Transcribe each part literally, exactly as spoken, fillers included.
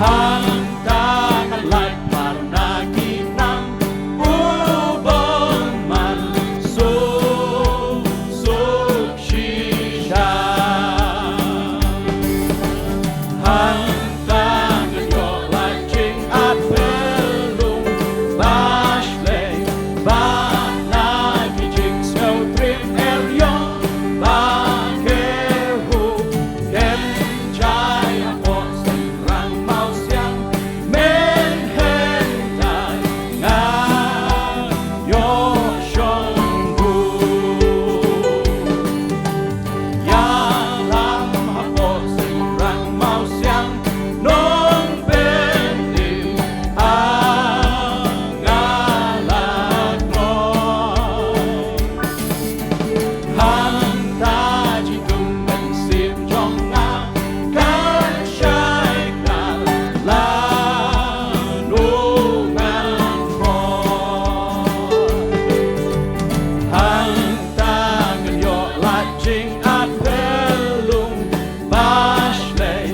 Hangta ngan lait phar na ki nam u bymman suk suk shisha. Hangta ngan ïoh lait jingïapyllun ba shlei bad na ki jingsngewtriem eriong ba kyrhuh. Kem jai hapoh synrang mawsiang, men hynrei nga ïoh shong buh. Ïalam hapoh synrang mawsiang, nongpynim ha nga la kloi. Hangta jingdum mynsiem jong nga kan shai khlad lano ngan poi. Hangta ngan ïoh lait jingïapyllun ba shlei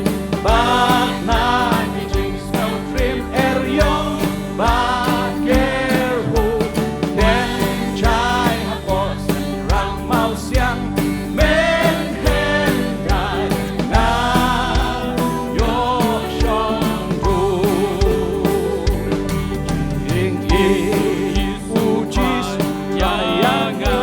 bad na ki jingsngewtriem eriong ba kyrhuh. Kem jai hapoh synrang mawsiang, men hynrei nga ïoh shong buh. Jingïeit u Jisu ïa nga,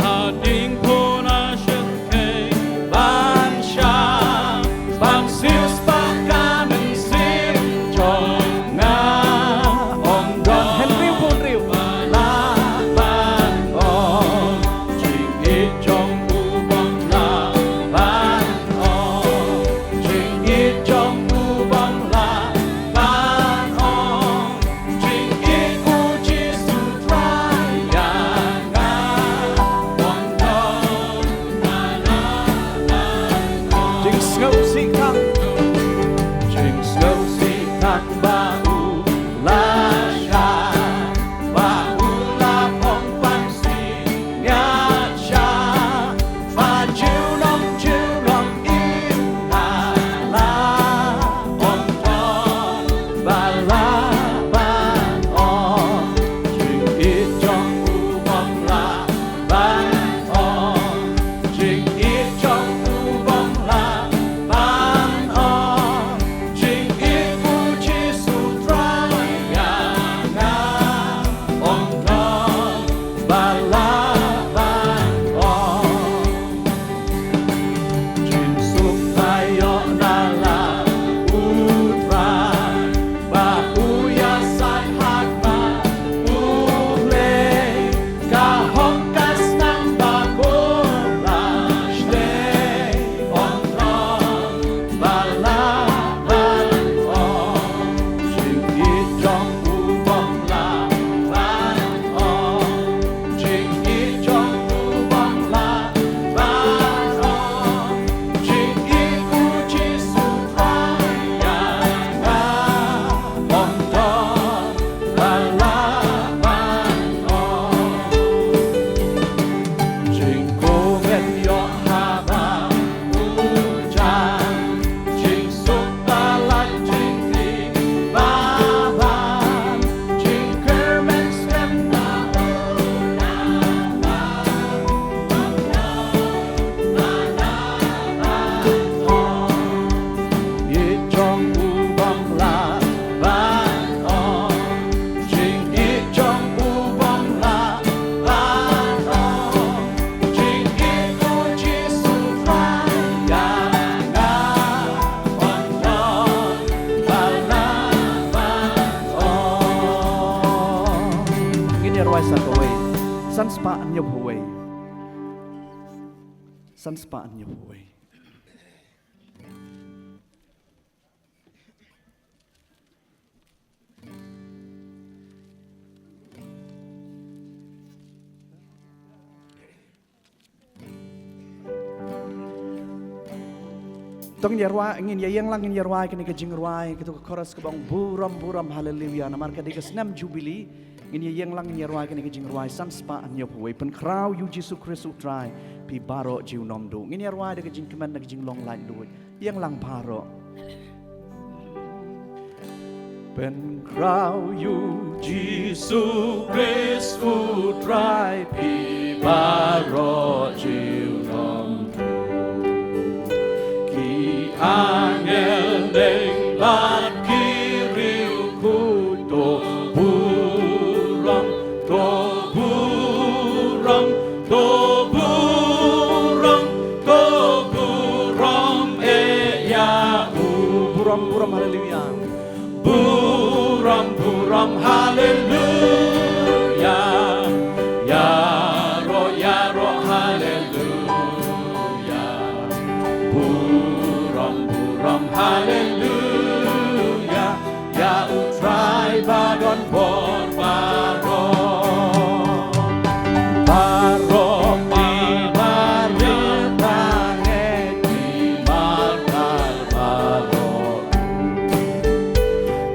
ha diengphna shyrkhei ban shah ban siewspah ka mynsiem jong nga. Ong don hynriew bun riew ba lah ban ong, jingïeit jong u bym lah ban ong, jingïeit jong u bym lah ban ong. Jingïeit u Jisu Trai ïa nga, ong don ba lah ban ong. Jingsngewsih khang, jingsngewsih khang ba u la shah, ba u la phong pansngiat shah. Ba junom junom i la la ong ong ba la ban ong. Jingïeit jong u bym lah ban ong. Jingïeit jong u bym lah ban ong. Jingïeit u Jisu Trai ïa nga ong don ba lah ban ong. Jingsuk ba ïoh na lade u Trai, ba u ïasaid ha khmat u Blei, ka hok ka snam ba kor la shlei. Ong don ba lah ban ong. Jingïeit jong u bym lah ban ong. Jingïeit jong u bym lah ban ong. Jingïeit u Jisu Trai ïa nga, ong don ba lah ban ong. Jingkmen ïoh haba u jan, jingsuk ba lait jingkyrmen ba ban, jingkyrmen skhem na u na ba u na ba na ba. Jingïeit jong u bym lah ban ong. Jingïeit jong u bym lah ban ong. Jingïeit u Jisu Trai ïa nga, ong don ba lah ban ong. Ngin ïa rwai sa kawei. San spah hynñiew phew wei. San spah hynñiew phew wei. To ngin ïa rwai, ngin ïa ïeng lang, ngin ïa rwai kane ka jingrwai, kato ka chorus kaba ong burom burom haleluya. Namar ka dei ka snem jubili, ngin ïa ïeng lang, ngin ïa rwai kane ka jingrwai, San spah hynñiew phew wei. Pynkhraw ïa u Jisu Khrist u Trai, phi baroh junom duh. Ngin ïa rwai da ka jingkmen, da ka jinglong laitluid. Ïeng lang baroh. Pynkhraw ïa u Jisu Khrist u Trai phi baroh junom. Ki angel neng bad ki riewkhuid to burom, to burom, to burom, to burom ïa u. Burom, burom, haleluya. Burom, burom, haleluya. Ïaroh, ïaroh, haleluya. Burom, burom, haleluya. Ïa u Trai ba don bor baroh. Baroh, baroh, baroh, baroh.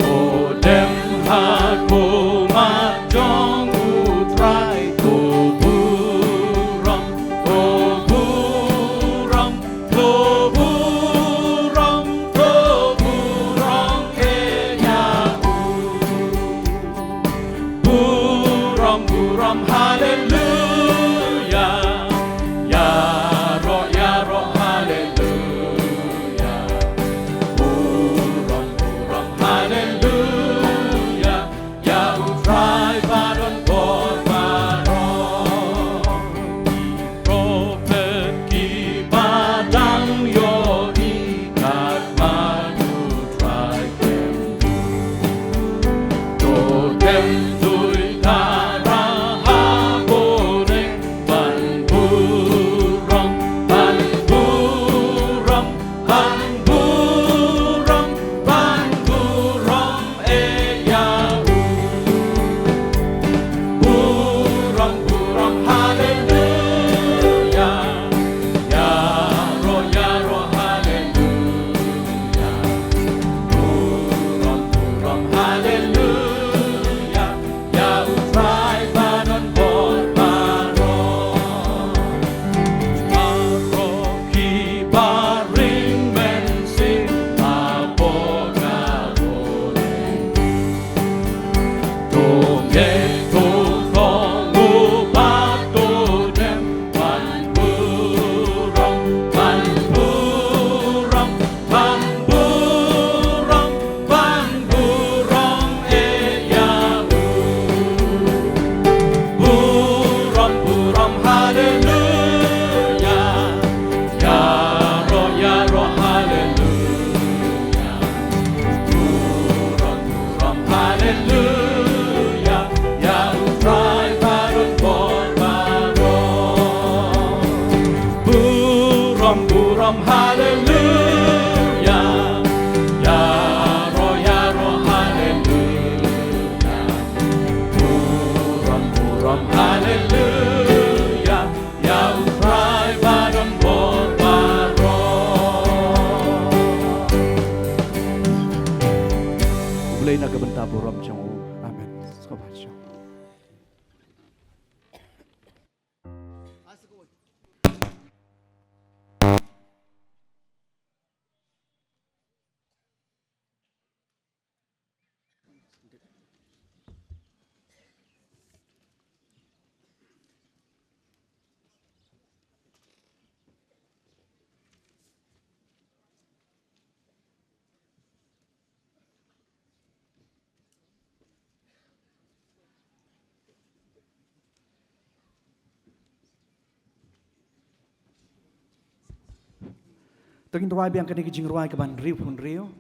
To dem ha khmat jong u Trai, to burom, to burom, to burom, to burom ïa u. Burom, burom, haleluya. Ïaroh, ïaroh, haleluya. Burom, burom, haleluya. Ïa u Trai ba don bor baroh. Ki prophet kiba dang ïohi katba u Trai khlem duh. To dem duh tara ha bneng ban burom, ban burom, ban burom, ban burom ïa u. Burom, burom, haleluya. Ïaroh, ïaroh, haleluya. Burom, burom, haleluya. Ïa u Trai ba don bor baroh. Baroh kiba ring mynsiem hapoh ka bneng. To ngeit, to kohnguh bad to dem ban burom, ban burom, ban burom, ban burom ïa u. Burom, burom, haleluya. Ïaroh, ïaroh, haleluya. Burom, burom, haleluya. Ïa u Trai ba don bor baroh. Burom, burom, haleluya. Ïaroh, ïaroh, haleluya. Burom, burom, haleluya. Ïa u Trai ba don bor baroh. U Blei na ka bynta burom jong u. Amen. Sngewbha sha. To ngin rwai biang kane ka jingrwai kaba hynriewphew hynriew.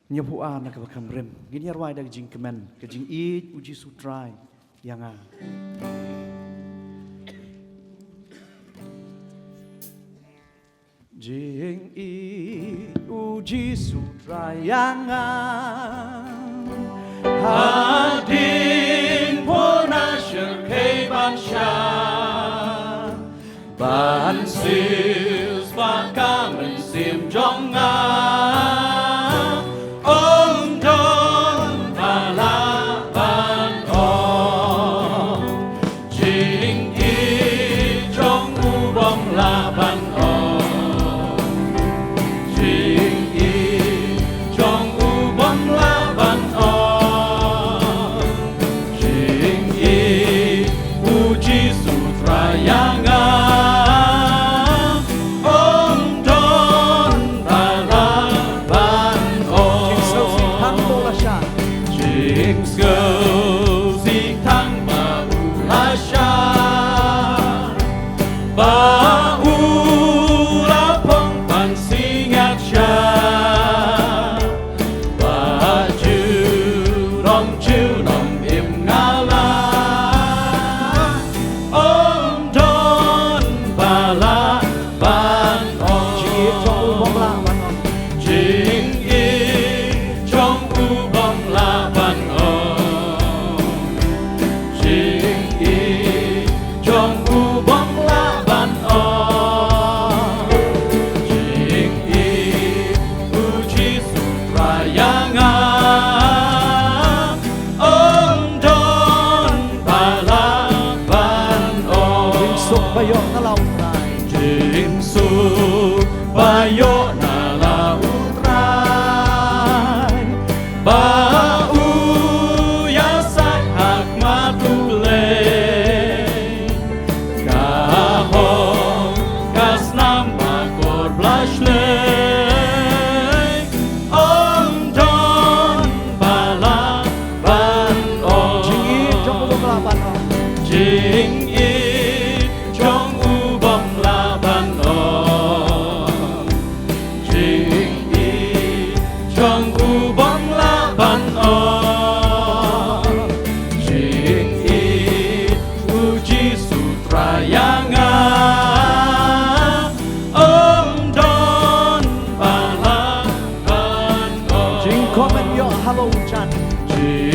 Hynñiewphew ar na kaba kham rim. Ngin ïa rwai da ka jingkmen, ka jingïeit u Jisu Trai ïa nga. Jingïeit u Jisu Trai ïa nga. Hadien pura shyrkhei ban shah, ban sis ba ka mynsiem jong nga. Ym don ba lah ban ong. Jingïeit jong u bym lah ban ong. Jingïeit jong u bym lah ban ong.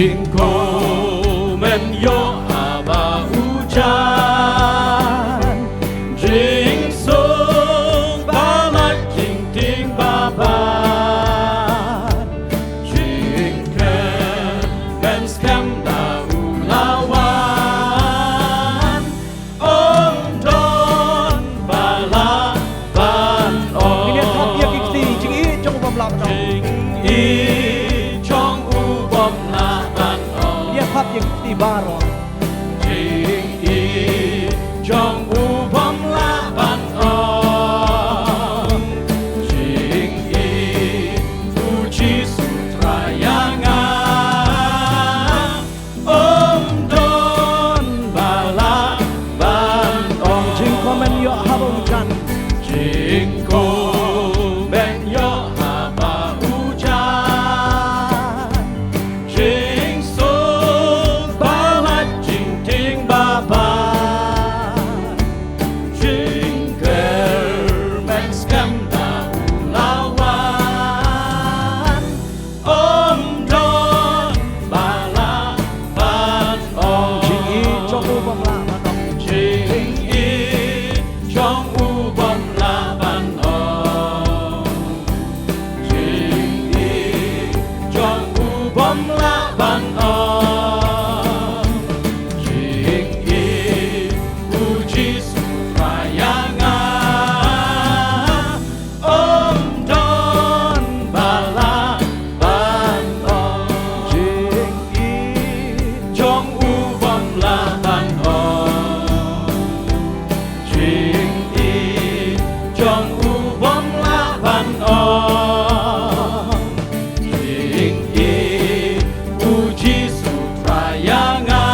Jingkmen ïoh haba u jan, jingsuk ba la jingtieng ba ban, jingkmen skhem da u la wan. Ym don ba lah ban ong. Ngin ïa thap ïa ki kti jingïeit jong u bym lah ban ong. Jingïeit jong u bym lah ban ong. Ngin ïa thap ïa ki kti baroh. Jingïeit jong u bym lah ban ong. Jingïeit u Jisu Trai ïa nga. Ym don ba lah ban ong. Jingkmen ïoh haba u jan. Jingkmen ïoh haba u jan. Jingsuk ba la jingtieng ba ban. Jingkmen skhem da u la wan. Ym don ba lah ban ong. Jingïeit jong u bym lah ban ong. Jingïeit jong u bym lah ban ong. Jingïeit jong u bym lah ban ong. Jingïeit u Jisu Trai ïa nga. Ym don ba lah ban ong. Jingïeit jong u bym lah ban ong. Jingïeit jong u bym lah ban ong. Jingïeit u Jisu Trai ïa nga.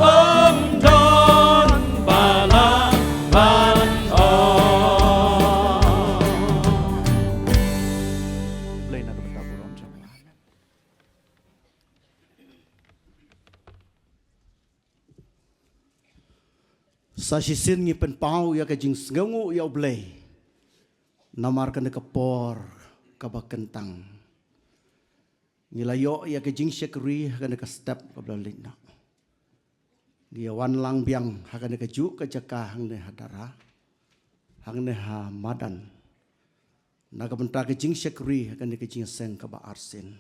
Ym don ba lah ban ong. Blei na ka bynta burom jong U. Amen. Sa shisien ngi pynpaw ïa ka jingsngewnguh ïa U Blei namar kane ka por kaba kyntang. Ngi la ïoh ïa ka jingshakri ha kane ka step kaba la leit noh. Ngi ïa wan lang biang ha kane kajuh ka jaka hangne ha Dara, hangne ha madan, na ka bynta ka jingshakri ha kane ka jingïaseng kaba arsien.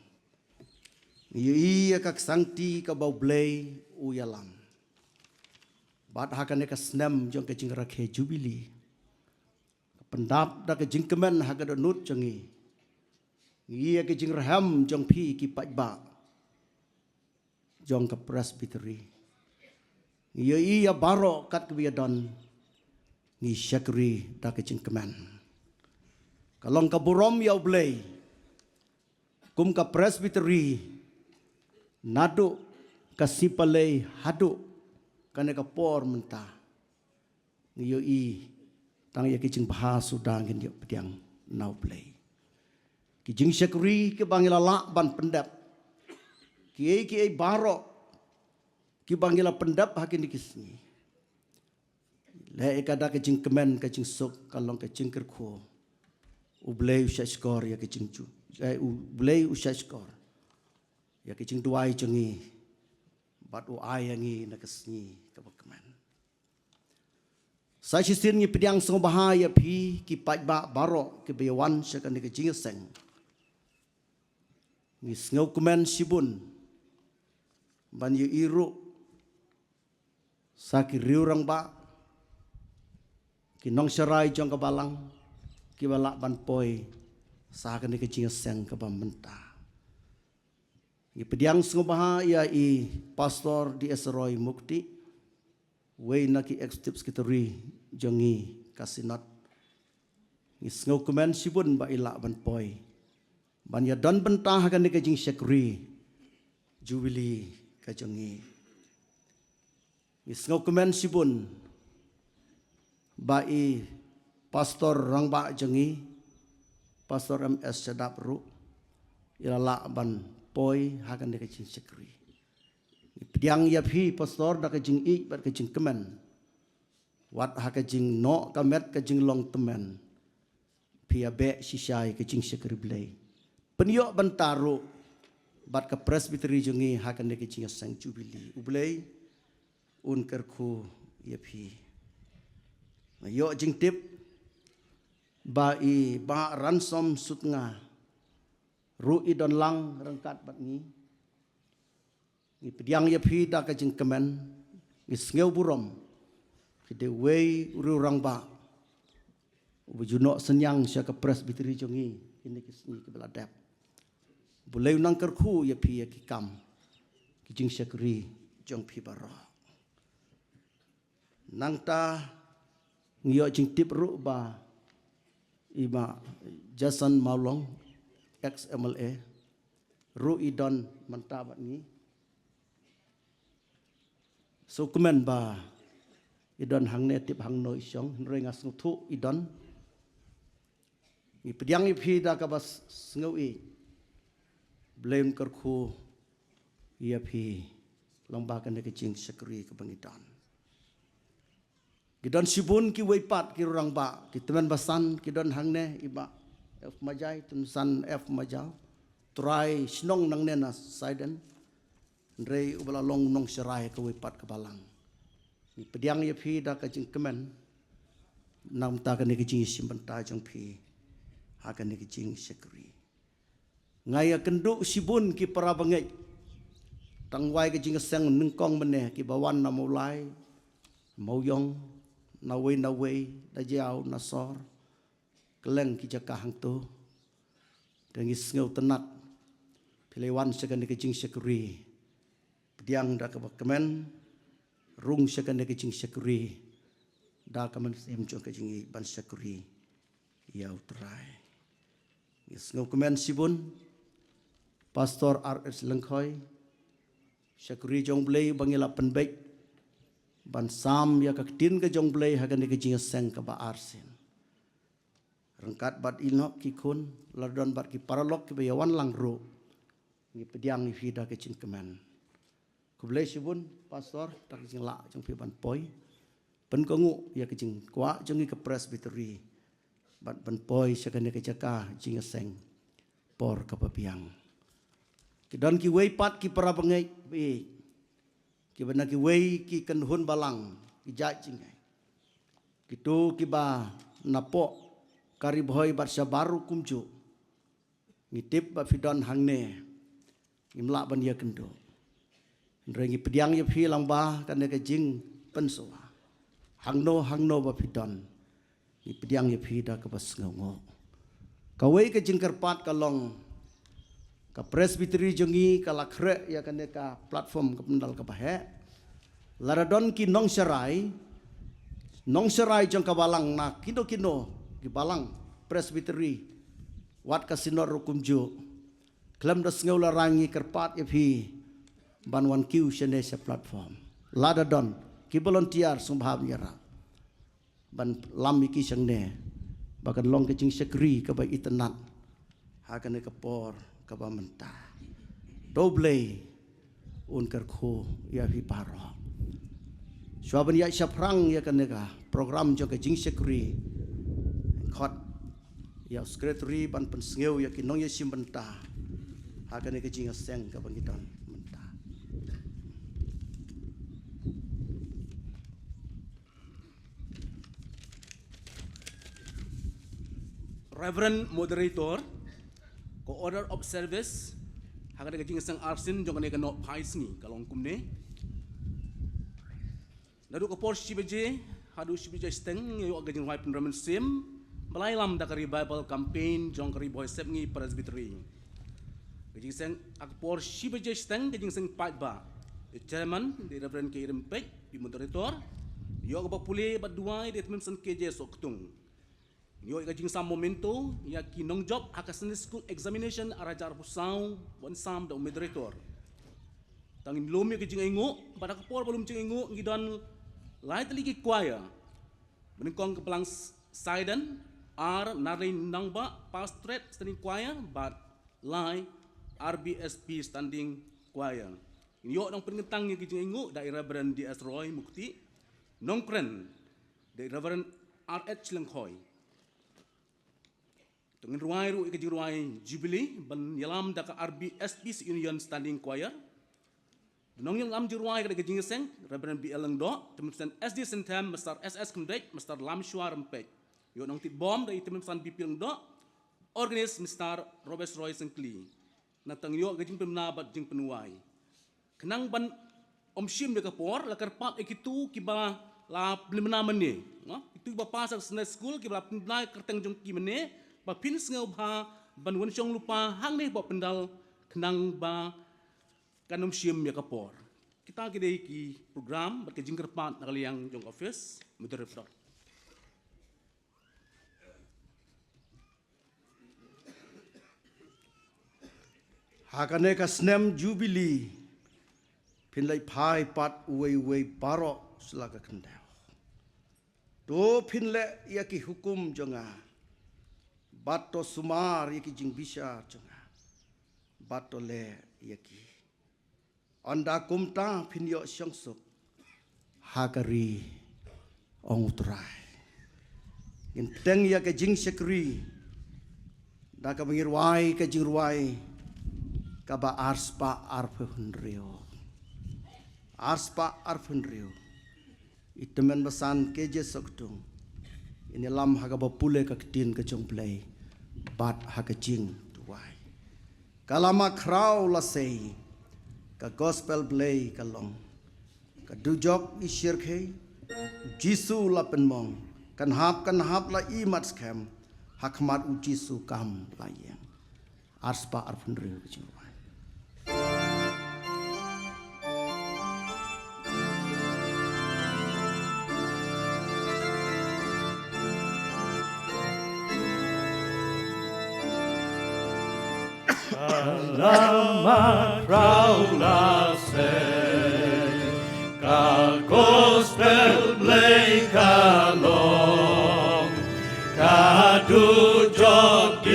Ngi ïohi ïa ka ksangti kaba U Blei u ïalam. Bad ha kane ka snem jong ka jingrakhe Jubili, ka pyndap da ka jingkmen ha ka dohnud jong ngi, ngi ïohi ïa ka jingrhem jong phi ki paidbah jong ka Presbytery. Ngi ïohi ïa baroh kat kaba ïadon, ngi shakri da ka jingkmen. Ka long ka burom ïa U Blei, kum ka Presbytery, naduh ka sngi Palei haduh kane ka por mynta, ngi ïohi tang ïa ki jingbha suda ngin ïoh pdiang na U Blei. Ki jingshakri kiba ngi la lah ban pyndep, kiei kiei baroh kiba ngi la pyndep ha kine ki sngi, leh ïa ka da ka jingkmen ka jingsuk, ka long ka jingkyrkhu. U Blei u shahshkor ïa ka jingju, eh, U Blei u shahshkor ïa ka jingduwai jong ngi bad u ai ïa ngi na ka sngi kaba kmen. Sa shisien ngi pdiang sngewbha ïa phi ki paidbah baroh kiba ïawan sha kane ka jingïaseng. Ngi sngewkmen shibun ban ïohi ruh sa ki riew rangbah, ki nongsharai jong ka balang kiba lah ban poi sa kane ka jingïaseng kaba mynta. Ngi pdiang sngewbha ïa i Pastor D S Roy Mukti, wei na ki Executive Secretary jong ngi ka Synod. Ngi sngewkmen shibun ba i lah ban poi ban ïadon bynta ha kane ka jingshakri Jubili ka jong ngi. Ngi sngewkmen shibun ba i Pastor rangbah jong ngi, Pastor M S Shadap ruh, i la lah ban poi ha kane ka jingshakri. Ngi pdiang ïa phi Pastor da ka jingïeit bad ka jingkmen. Wat ha ka jingnoh ka met ka jinglong tymmen, phi ïa beh shisha ïa ka jingshakri Blei. Pynïoh bynta ruh bad ka Presbytery jong ngi ha kane ka jingïaseng Jubilee. U Blei un kyrkhu ïa phi. Nga ïoh jingtip ba i Bah Ransom Sutnga ruh i don lang ryngkat bad ngi. Ngi pdiang ïa phi da ka jingkmen, ngi sngew burom. Phi dei uwei u riew rangbah uba ju noh synñiang sha ka Presbytery jong ngi kine ki sngi kiba la dep. U Blei un nang kyrkhu ïa phi ïa ki kam, ki jingshakri jong phi baroh. Nangta ngi ïoh jingtip ruh ba i Bah Jason Mawlong, ex M L A, ruh i don mynta bad ngi. Sngewkmen ba i don hangne, tip hangno i shong, hynrei nga sngewthuh i don. Ngi pdiang ïa phi da kaba s-, sngew ïeit. Blei un kyrkhu ïa phi lyngba kane ka jingshakri kaba ngi don. Ki don shibun kiwei pat ki riew rangbah, ki tymmen basan ki don hangne, i Bah F Majai, tymmen basan F Majai. Trai shnong nangne na Saiden. Hynrei uba la long u nongsharai kawei pat ka balang. Ngi pdiang ïa phi da ka jingkmen namar kane ka jingïashim bynta jong phi ha kane ka jingshakri. Nga ïakynduh shibun ki para bangeit tang wai ka jingïaseng nyngkong mynne, kiba wan na Mawlai, Mawiong, na wei na wei, na Jaïaw, na Sor, kylleng ki jaka hangto. Te ngi sngewtynnat phi la wan sha kane ka jingshakri. Pdiang da kaba kmen, rung sha kane ka jingshakri da ka mynsiem jong ka jingïeit ban shakri ïa U Trai. Ngi sngewkmen shibun Pastor R H Lyngkhoi, shakri jong U Blei ba ngi la pynbeit ban sam ïa ka ktien ka jong U Blei ha kane ka jingïaseng kaba arsien. Ryngkat bad i lok ki khun, la don bad ki paralok kiba ïawan lang ruh. Ngi pdiang ïa phi da ka jingkmen. Khublei shibun Pastor, da ka jinglah jong phi ban poi pynkohnguh ïa ka jingkwah jong ngi ka Presbytery bad ban poi sha kane ka jaka jingïaseng por kaba biang. Ki don kiwei pat ki para bangeit ba ïeit, kiba na kiwei ki kynhun balang, ki jait jingeh, kito kiba napoh ka Ri Bhoi bad shabar ruh kumjuh. Ngi tip ba phi don hangne, ngim lah ban ïakynduh. Hynrei ngi pdiang ïa phi lyngba kane ka jingpynshwa. Hangno hangno ba phi don, ngi pdiang ïa phi da kaba sngewnguh. Kawei ka jingkyrpad ka long, ka Presbytery jong ngi ka la khreh ïa kane ka platform, ka pandal kaba heh. Lada don ki nongsharai, nongsharai jong ka balang na kino kino ki balang Presbytery, wat ka Synod ruh kumjuh, khlem da sngew la rang, ngi kyrpad ïa phi ban wan kiew shane sha platform. Lada don ki volunteer, sngewbha ban ïarap ban lam ïa ki shangne, ba kan long ka jingshakri kaba itynnad ha kane ka por kaba mynta. To U Blei un kyrkhu ïa phi baroh. Shuwa ban ïaid shaphrang ïa kane ka program jong ka jingshakri, khot ïa u Secretary ban pynsngew ïa ki nongïashim bynta ha kane ka jingïaseng kaba ngi don mynta. Reverend Moderator, ka Order of Service ha kane ka jingïaseng arsien jong kane ka Nohphai Sngi ka long kumne. Naduh ka por shi baje haduh shi baje shiteng, ngi ïoh ka jingrwai pynrem mynsiem ba la ïalam da ka Revival Campaign jong ka Ri Bhoi Sepngi Presbytery. Ka jingïaseng ha ka por shi baje shiteng, ka jingïaseng paidbah. The Chairman, the Reverend K Rympeit, the Moderator. Ïoh kaba pule bad duwai da i Tymmen Basan K J Sohktung. Ïoh ka jingsam memento ïa ki nongjop ha ka Sunday School Examination ar hajar arphew saw, ban sam da u Moderator. Tang ngin lum ïa ka jingainguh, bad ha ka por ba lum jingainguh ngi don lai tylli ki choir. Ba nyngkong ka Balang Saiden, ar Narli Nangbah Pastorate Standing Choir, bad lai R B S P Standing Choir. Ngin ïoh nongpynkyntang ïa ka jingainguh da i Reverend D S Roy Mukti, nongkren da i Reverend R H Lyngkhoi. Te ngin rwai ruh ïa ka jingrwai Jubilee ban ïalam da ka R B S P C Union Standing Choir. Nongïalam jingrwai ka dei ka jingïaseng Reverend B L Lyngdoh, te mynta S D Syntem Mister S S Khymdeit, Mister Lamshwa Rympeit. Ïoh nongtip bom da i te mynta B P Lyngdoh, organist Mister Robert Roy Syngkli. Na tang ïoh ka jingpynbna bad jingpynwai. Khnang ban ym shim ïa ka por, la kyrpad ïa kito kiba la pynbna mynne, no? Kito kiba pass ha Sunday school kiba la pynbna kyrteng jong ki mynne, ba phin sngewbha ban wan shong lypa hangne hapoh pandal khnang ba kan ym shim ïa ka por. Kita ki dei ki program bad ka jingkyrpad na ka liang jong ka office, Moderator. Ha kane ka snem Jubilee, phin leit phai pat uwei uwei baroh sha la ka khyndew. To phin leh ïa ki hukum jong nga, bad to sumar ïa ki jingbishar jong nga, bad to leh ïa ki. Ynda kumta phin ïoh shong suk ha ka ri, ong U Trai. Ngin pdiang ïa ka jingshakri da kaba ngi rwai ka jingrwai kaba arspah arphew hynriew. Arspah arphew hynriew. I tymmen basan K J Soktung. Ngin ïalam ha kaba pule ka ktien ka jong U Blei bad ha ka jingduwai. Ka lama khraw la sei, ka gospel Blei ka long. Ka dujok i shyrkhei, U Jisu la pynmong, kan hap, kan hap la i mat skhem, ha khmat U Jisu kam la ïeng. Arspah arphew hynriew ka jingrwai. Ka lama khraw la sei, ka gospel Blei ka long, ka dujok i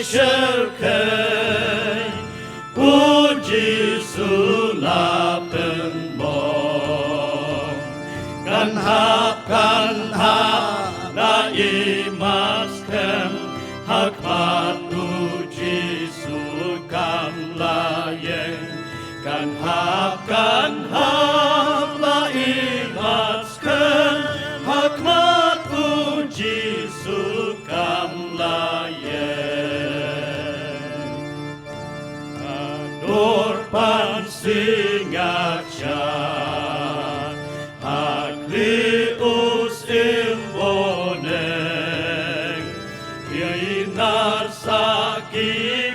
shyrkhei, U Jisu la pynmong. Kan hap, kan hap la i mat skhem, ha khmat U Jisu kam la ïeng. Kan hap, kan hap la i mat skhem, ha khmat U Jisu kam la ïeng. Ka dur pansngiat sha, ha khlieh u symboneng, ïa i nar sah ki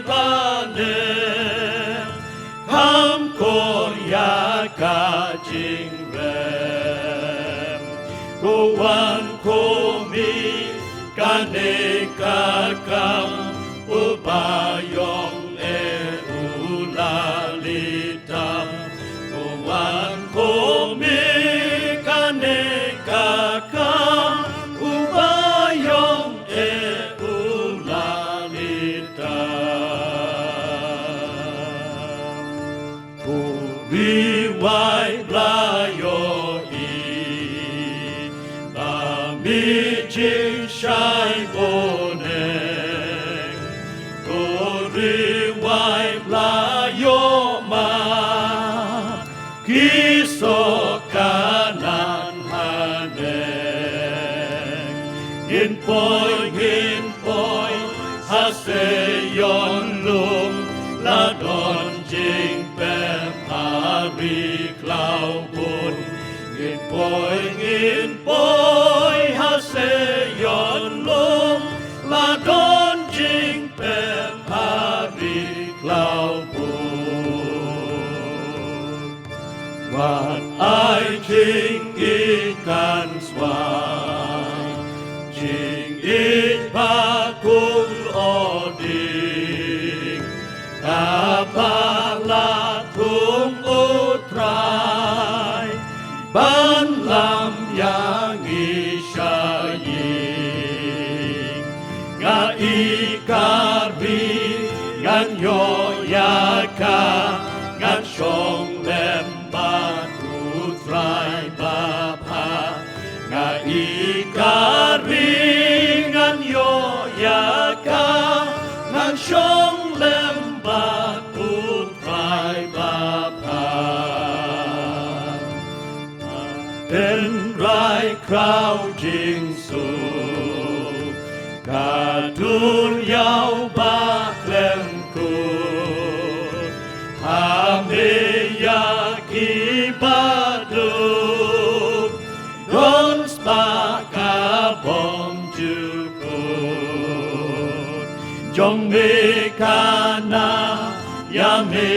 banem, kham kor ïa ka jingrem. Ko wan ko mih kane ka kam, u ba ïong eh u la leit tam. Ko wan ko mih kane ka kam, u ba ïong eh u la leit tam. Ko ri wai la ïohi ba mih jingshai bneng. Ko ri wai la ïoh map ki soh Kanaan haneng. Ngin poi, ngin poi ha Seion lum, la don jingpep ha ri khlaw bun. Ngin poi, ngin poi ha Seion lum, la don jingpep ha ri khlaw bun. Wat ai jingïeit kan swai, jingïeit ba kung oding, kaba la thung U Trai ban lam ïa ngi sha ïing. Nga i ka ri ngan ïoh ïa ka, ngan shong lem bad U Trai babha. Nga i ka ri ngan ïoh ïa ka, Ong lem bad U Trai ba bha. Tynrai khraw jingsuk. Ka duriaw ba khlem kut. Ha me ïa ki ba duk. Don spah ka bym jukut. Jong me ka nam ïa me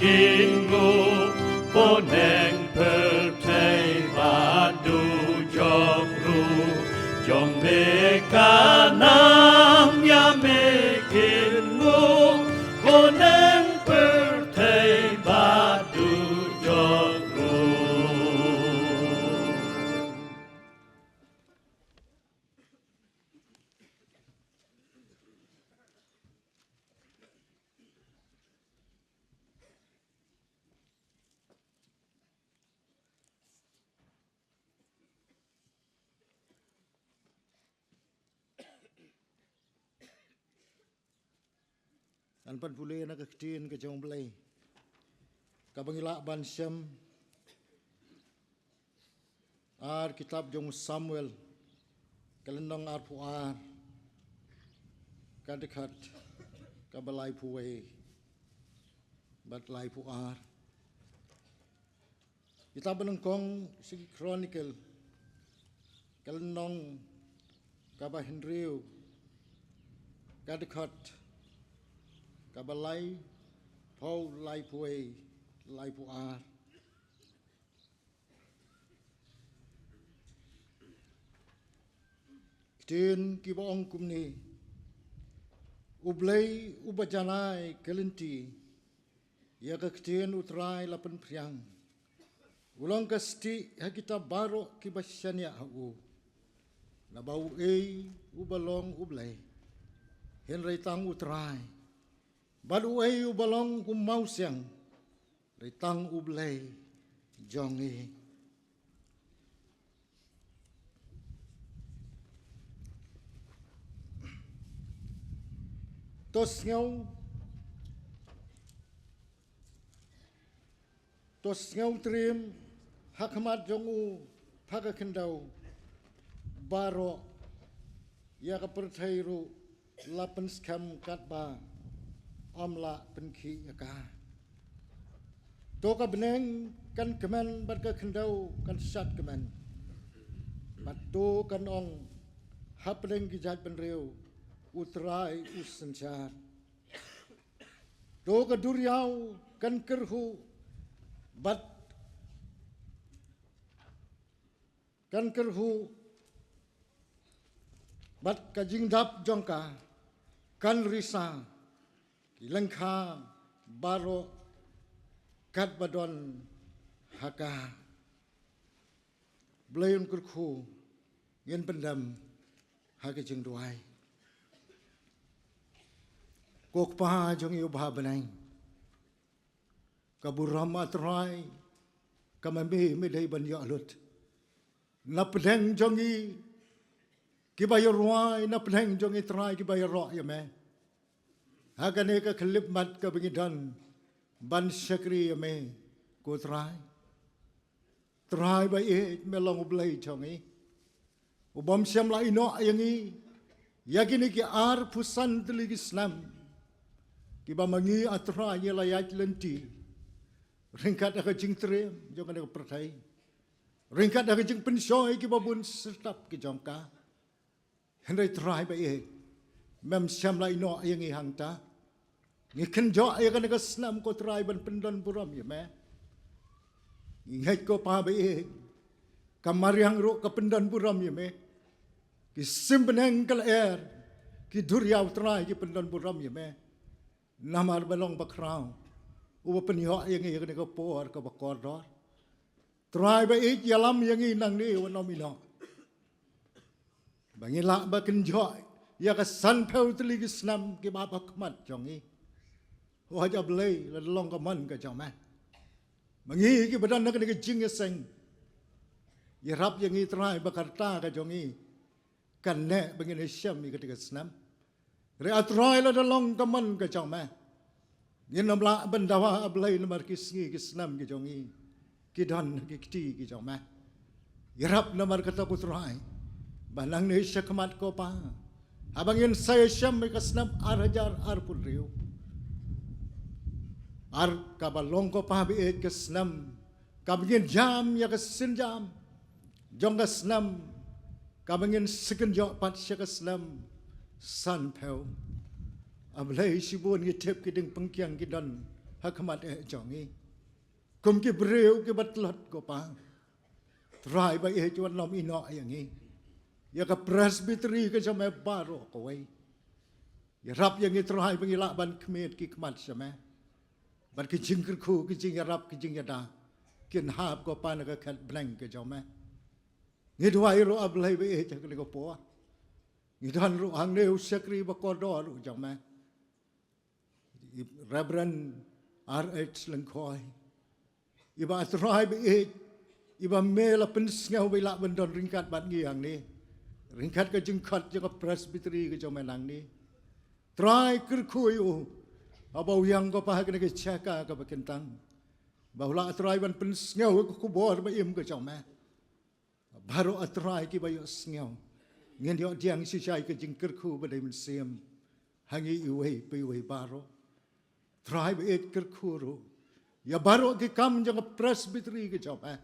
kin nguh. Bneng pyrthei bad dujok ruh. Jong me ka nam ïa me kin nguh. Bneng pyrthei bad dujok ruh. Ngan pynpule na ka ktien ka jong U Blei. Kaba ngi lah ban shem. Ar kitab jong u Samuel. Ka lynnong arphew ar. Ka dkhot kaba laiphew wei bad laiphew ar. Kitab ba nyngkong sha ki Chronicle, ka lynnong kaba hynriew, ka dkhot kaba laiphew, laiphew wei, laiphew ar. Ktien kiba ong kumne: U Blei uba janai ka lynti, ïa ka ktien U Trai la pynphriang. U long ka stieh ha kita baroh kiba shaniah ha u. Naba uei uba long U Blei, hynrei tang U Trai. Bad uei uba long u mawsiang, hynrei tang U Blei jong ngi. To sngew, to sngew triem ha khmat jong u, ha ka khyndew baroh, ïa ka pyrthei ruh la pynskhem katba ym lah pynkhih ïa ka. To ka bneng kan kmen bad ka khyndew kan shad kmen. Bad to kan ong hapdeng ki jaitbynriew, U Trai u synshar. To ka duriaw kan kyrhuh bad kan kyrhuh bad ka jingdap jong ka kan risa, ki lyngkha baroh katba don ha ka. Blei un kyrkhu, ngin pyndem ha ka jingduwai. Ko Kpa jong ngi uba ha bneng, ka burom, A Trai, ka ma me me dei ban ïoh lut. Na pdeng jong ngi kiba ïa rwai, na pdeng jong ngi Trai kiba ïaroh ïa me, ha kane ka khyllipmat kaba ngi don ban shakri ïa me, ko Trai. Trai ba ïeit, me long U Blei jong ngi, u bym shym la ïehnoh ïa ngi ïa kine ki arphew san tylli ki snem kiba ma ngi, A Trai, ngi la ïaid lynti ryngkat ha ka jingtriem jong kane ka pyrthei, ryngkat ha ka jingpynshoi kiba bun syrtap ki jong ka. Hynrei Trai ba ïeit, mem shym la ïehnoh ïa ngi hangta. Ngi kynjoh ïa kane ka snem, ko Trai, ban pyndon burom ïa me. Ngi ngeit, ko Pa ba ïeit, ka mariang ruh ka pyndon burom ïa me. Ki sim bneng ka lyer, ki duriaw, Trai, ki pyndon burom ïa me. Namar me long ba khraw, uba pynïoh ïa ngi ïa kane ka por kaba kordor. Trai ba ïeit, ïalam ïa ngi nangne, wat nym ïehnoh ba ngin lah ban kynjoh ïa ka sanphew tylli ki snem kiba ha khmat jong ngi. Wat, A Blei, la long ka mon ka jong me. Ma ngi kiba don ha kane ka jingïaseng, ïarap ïa ngi, Trai, ba ka rta ka jong ngi kan neh ba ngin ïashem ïa kata ka snem. Re A Trai, lada long ka mon ka jong me, ngin ym lah ban dawa, A Blei, namar ki sngi ki snem ki jong ngi ki don ha ki kti ki jong me. Ïarap namar kata, ko Trai, ba nangne sha khmat, ko Pa, haba ngin sa ïashem ïa ka snem ar hajar arphew hynriew, ar kaba long, ko Pa, baieit, ka snem kaba ngin jam ïa ka sienjam jong ka snem, kaba ngin sa kynjoh pat sha ka snem sanphew. A Blei, shibun ngi tip ki diengpyngkiang ki don ha khmat eh jong ngi, kum ki briew kiba tlot, ko Pa. Trai baieit, wat nym ïehnoh ïa ngi, ïa ka Presbytery ka jong me baroh kawei. Ïarap ïa ngi, Trai, ba ngin lah ban khmied ki khmat sha me, bad ki jingkyrkhu, ki jingïarap, ki jingïada kin hap, ko Pa, na ka khet bneng ka jong me. Ngi duwai ruh, A Blei baieit, ha kane ka por ngi don ruh hangne u shakri ba kordor ruh jong me, i Reverend R H Lyngkhoi, iba, A Trai baieit, iba me la pynsngew ba i lah ban don ryngkat bad ngi hangne, ryngkat ka jingkhot jong ka Presbytery ka jong me nangne. Trai, kyrkhu ïa u, haba u ïeng, ko Pa, ha kane ka jaka kaba kyntang, ba u lah, A Trai, ban pynsngew ïa ka khubor ba im ka jong me. Baroh, A Trai, kiba ïohsngew, ngin ïoh pdiang shisha ïa ka jingkyrkhu ba dei mynsiem ha ngi iwei pa iwei baroh. Trai baieit, kyrkhu ruh ïa baroh ki kam jong ka Presbytery ka jong me,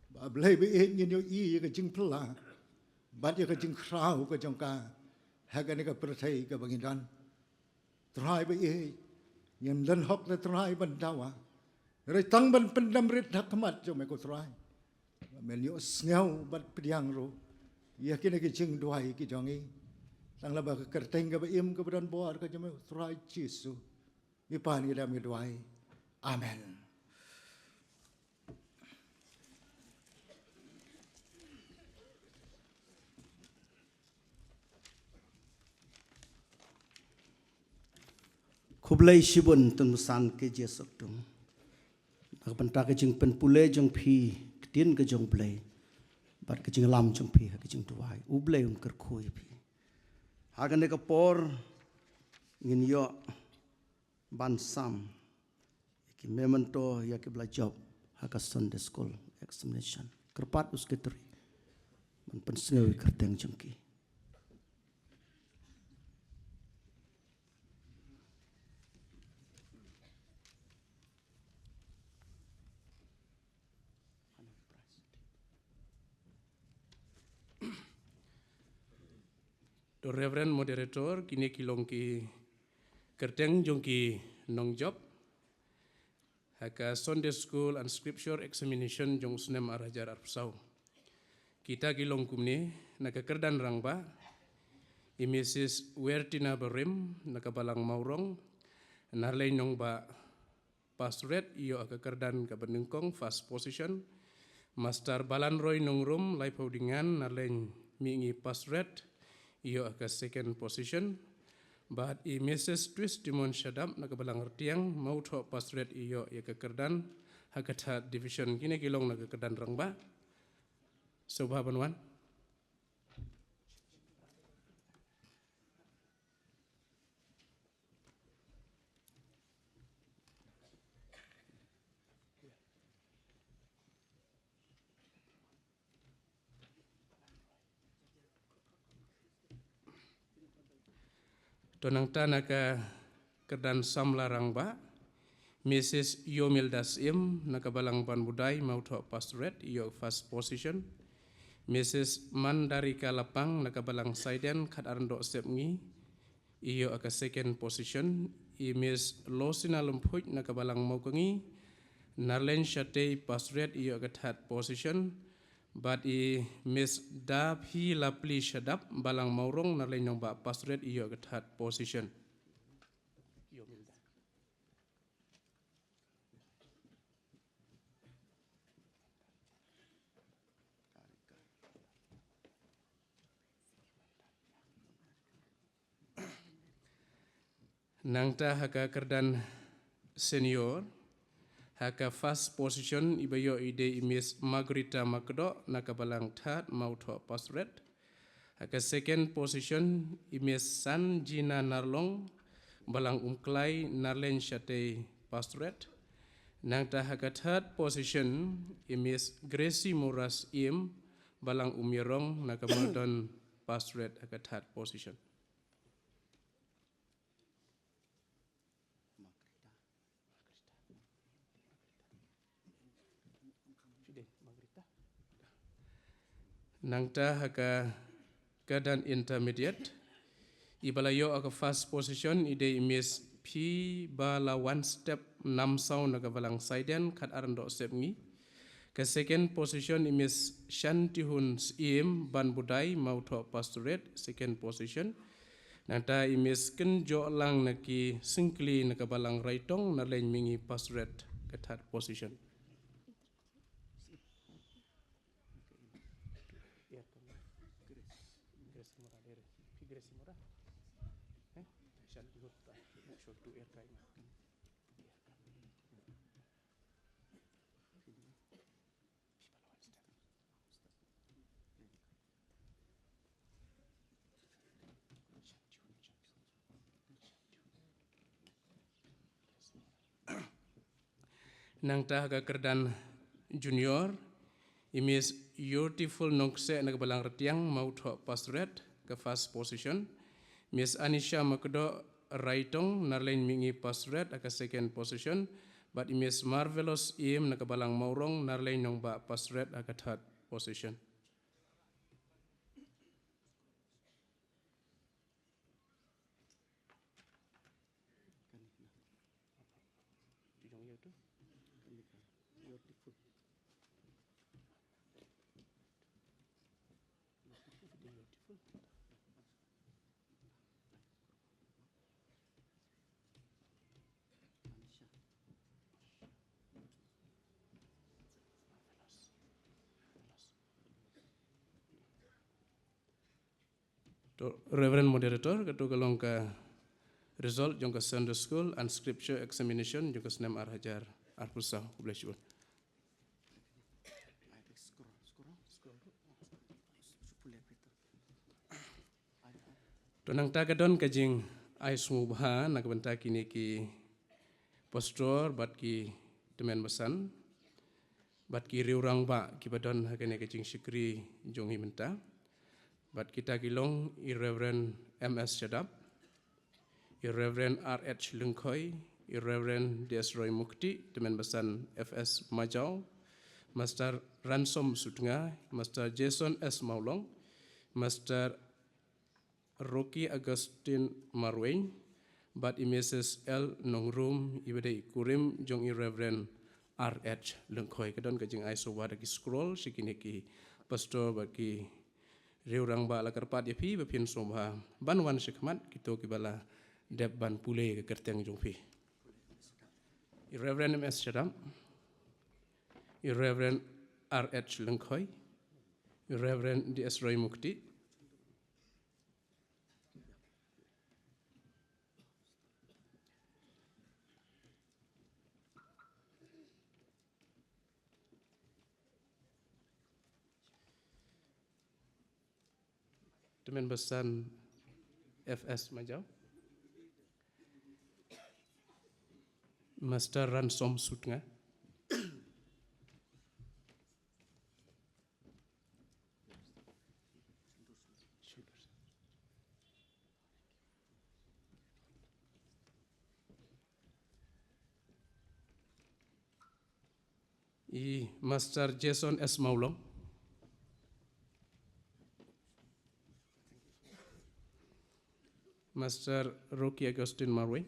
ba, A Blei baieit, ngin ïohi ïa ka jingphylla bad ïa ka jingkhraw ka jong ka ha kane ka pyrthei kaba ngi don. Trai baieit, ngim don hok, Trai, ban dawa, hynrei tang ban pyndem rit ha khmat jong me, ko Trai, ba men ïohsngew bad pdiang ruh ïa kine ki jingduwai ki jong ngi, tang lyngba ka kyrteng kaba im, kaba don bor ka jong me, ko Trai Jisu, ngi pan, ngi dam, ngi duwai. Amen. Khublei shibun, Tymmen Basan K J Sokdum, na ka bynta ka jingpynpule jong phi ktien ka jong U Blei bad ka jinglam jong phi ha ka jingduwai. U Blei un kyrkhu ïa phi. Ha kane ka por ngin ïoh ban sam ïa ki memento ïa kiba la jop ha ka Sunday School examination. Kyrpad u secretary ban pynsngew ïa ka kyrteng jong ki. To Reverend Moderator, kine ki long ki kyrteng jong ki nongjop ha ka Sunday School and Scripture Examination jong u snem ar hajar arphew saw. Kita ki long kumne: na ka kyrdan rangbah, i Missus Wertina Barim na ka balang Mawrong, Narleiñ Nongbah Pastoret, ïoh ïa ka kyrdan kaba nyngkong, first position. Master Balanroy Nongrum, Laiphew Dingan, Narleiñ Mihngi Pastoret, ïoh ïa ka second position. Bad i Missus Twist Timon Shadap na ka balang Rtiang, Mawthoh Pastoret, ïoh ïa ka kyrdan ha ka third division. Kine ki long na ka kyrdan rangbah. Sngewbha ban wan. To nangta na ka kyrdan samla rangbah, Missus Yomilda Syiem na ka balang Banbudai, Mawthoh Pastoret, ïoh first position. Missus Mandarika Lapang na ka balang Saiden, Khatarndoh Sepngi, ïoh ïa ka second position. I Miss Losina Lymphuid na ka balang Mawkangi, Narleiñ Shatei Pastoret, ïoh ïa ka third position. Bad i Miss Daphi Lapli Shadap, balang Mawrong, Narleiñ Nongbah Pastoret, ïoh ïa ka third position. Nangta ha ka kyrdan senior, ha ka first position iba ïoh i dei i Miss Margarita Makdoh na ka balang Thad, Mawthoh Pastoret. Ha ka second position i Miss Sanjina Narlong, Balang Umklai, Narleng Shatei Pastorate. Nangta ha ka third position i Miss Gracie Moras Im, Balang Umyarong, na ka Mardon Pastorate ha ka third position. Nangta ha ka Kyrdan Intermediate, i ba la ïoh ha ka first position i dei i Miss P ba la one step namsaw na ka Balang Saiden, khatar haduh sepngi. Ka second position i Miss Shantihun Syiem, Banbudai, Mawthoh Pastorate, second position. Nangta i Miss Kynjohlang na ki Syngkli na ka Balang Raitong, Narleng Mihngi Pastorate, ka third position. Nangta ha ka kyrdan junior, i Miss Beautiful Nongkseh na ka Balang Rtiang, Mawthoh Pastorate, ka first position. Miss Anisha Makdoh Raitong, Narleng Mihngi Pastorate, ha ka second position. Bad i Miss Marvelous Im na ka Balang Mawrong, Narleng Nongbah Pastorate, ha ka third position. To, Reverend Moderator, kato ka long ka result jong ka Sunday School and Scripture Examination jong ka snem ar hajar arphew saw. Khublei shibun. To nangta ka don ka jingai sngewbha na ka bynta kine ki pastor bad ki tymmen basan bad ki riew rangbah kiba don ha kane ka jingshakri jong ngi mynta. Bad kita ki long i Reverend M S Shadap, i Reverend R H Lyngkhoi, i Reverend D S Roy Mukti, tymmen basan F S Majaw, Master Ransom Sutnga, Master Jason S Mawlong, Master Rocky Augustine Marwein, bad i Missus L Nongrum, iba dei i kurim jong i Reverend R H Lyngkhoi. Ka don ka jingai sngewbha da ki scroll sha kine ki pastor bad ki riew rangbah. La kyrpad ïa phi ba phin sngewbha ban wan shakhmat, kito kiba la dep ban pule ka kyrteng jong phi. I Reverend M S Shadap, i Reverend R H Lyngkhoi, i Reverend D S Roy Mukti. Tymmen basan F S Majaw. Master Ransom Sutnga. I Master Jason S Mawlong. Master Rocky Augustine Marwein.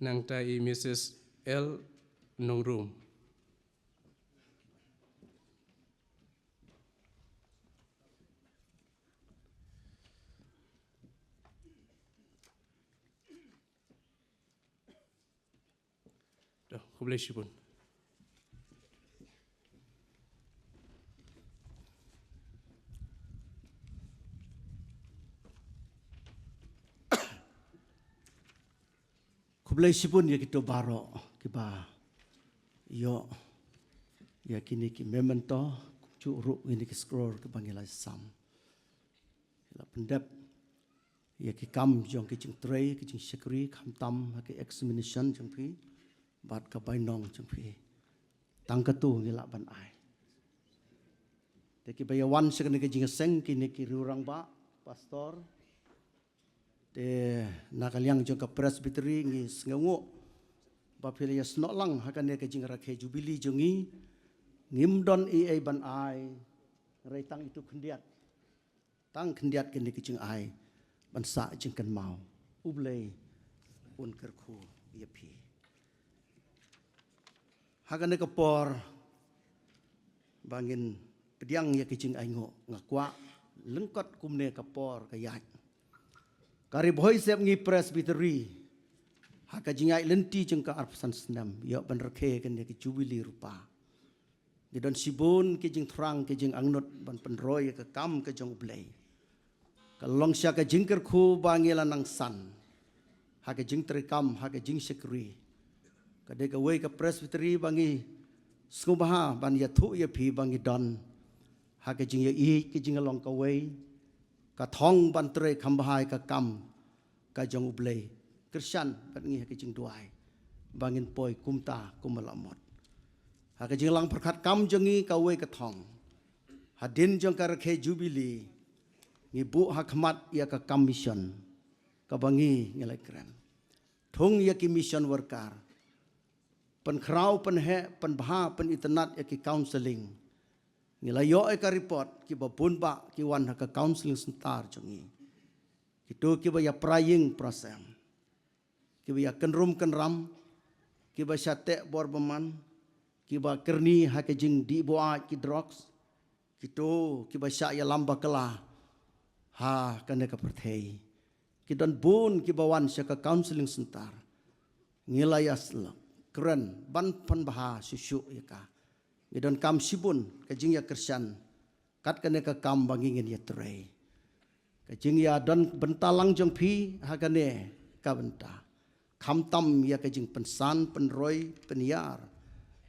Nangta i Missus L Nongrum. To, khublei shibun. Khublei shibun ïa kito baroh kiba Ïoh ïa kine ki memento, kumjuh ruh ïa kine ki scroll kiba ngi la sam. Ngi la pyndep ïa ki kam jong ki jingtrei, ki jingshakri, khamtam ha ki examination jong phi bad ka bainong jong phi. Tang katto ngi lah ban ai. Te kiba ïa wan sha kane ka jingïaseng, kine ki rangbah, pastor, te na ka liang jong ka Presbytery ngi sngewnguh ba phi la ïasnoh lang ha kane ka jingrakhe Jubilee jong ngi. Ngim don ei ei ban ai, hynrei tang ito khyndiat, tang khyndiat kane ka jingai ban sah jingkynmaw. U Blei un kyrkhu ïa phi. Ha kane ka por ba ngin pdiang ïa ka jingainguh, nga kwah lyngkot kumne ka por ka ïaid, ka Ri Bhoi Sepngi Presbytery, ha ka jingïaid lynti jong ka arphew san snem, ïoh ban rakhe kane ka Jubilee Rupa. Ngi don shibun ki jingthrang, ki jingangnud ban pynroi ïa ka kam ka jong U Blei. Ka long sha ka jingkyrkhu ba ngi la nang san ha ka jingtrei kam, ha ka jingshakri. Ka dei kawei ka Presbytery ba ngi sngewbha ban ïathuh ïa phi ba ngi don ha ka jingïaieit, ka jinglong kawei, ka thong ban trei kham bha ïa ka kam ka jong U Blei. Kyrshan bad ngi ha ka jingduwai ba ngin poi kumta kumba la mut. Ha ka jinglang pyrkhat kam jong ngi, kawei ka thong, hadien jong ka rakhe Jubilee, ngi buh ha khmat ïa ka kam mission kaba ngi, ngi la kren. Thung ïa ki mission worker, pynkhraw, pynheh, pynbha, pynitynnad ïa ki counselling. Ngi la ïoh ïa ka report, kiba bun bah ki wan ha ka counselling centre jong ngi. Kito kiba ïa pra ïing pra sem, kiba ïa kynrum kynram, kiba shah teh bor bymman, kiba kyrni ha ka jingdih buaid ki drugs, kito kiba shah ïalam bakla ha kane ka pyrthei. Ki don bun kiba wan sha ka counselling centre. Ngi la ïa slok kren ban pynbha shuh shuh ïa ka. Ngi donkam shibun ka jingïakyrshan kat kane ka kam ba ngi ngin ïatrei. Ka jingïadon bynta lang jong phi ha kane ka bynta, khamtam ïa ka jingpynsan, pynroi, pynïar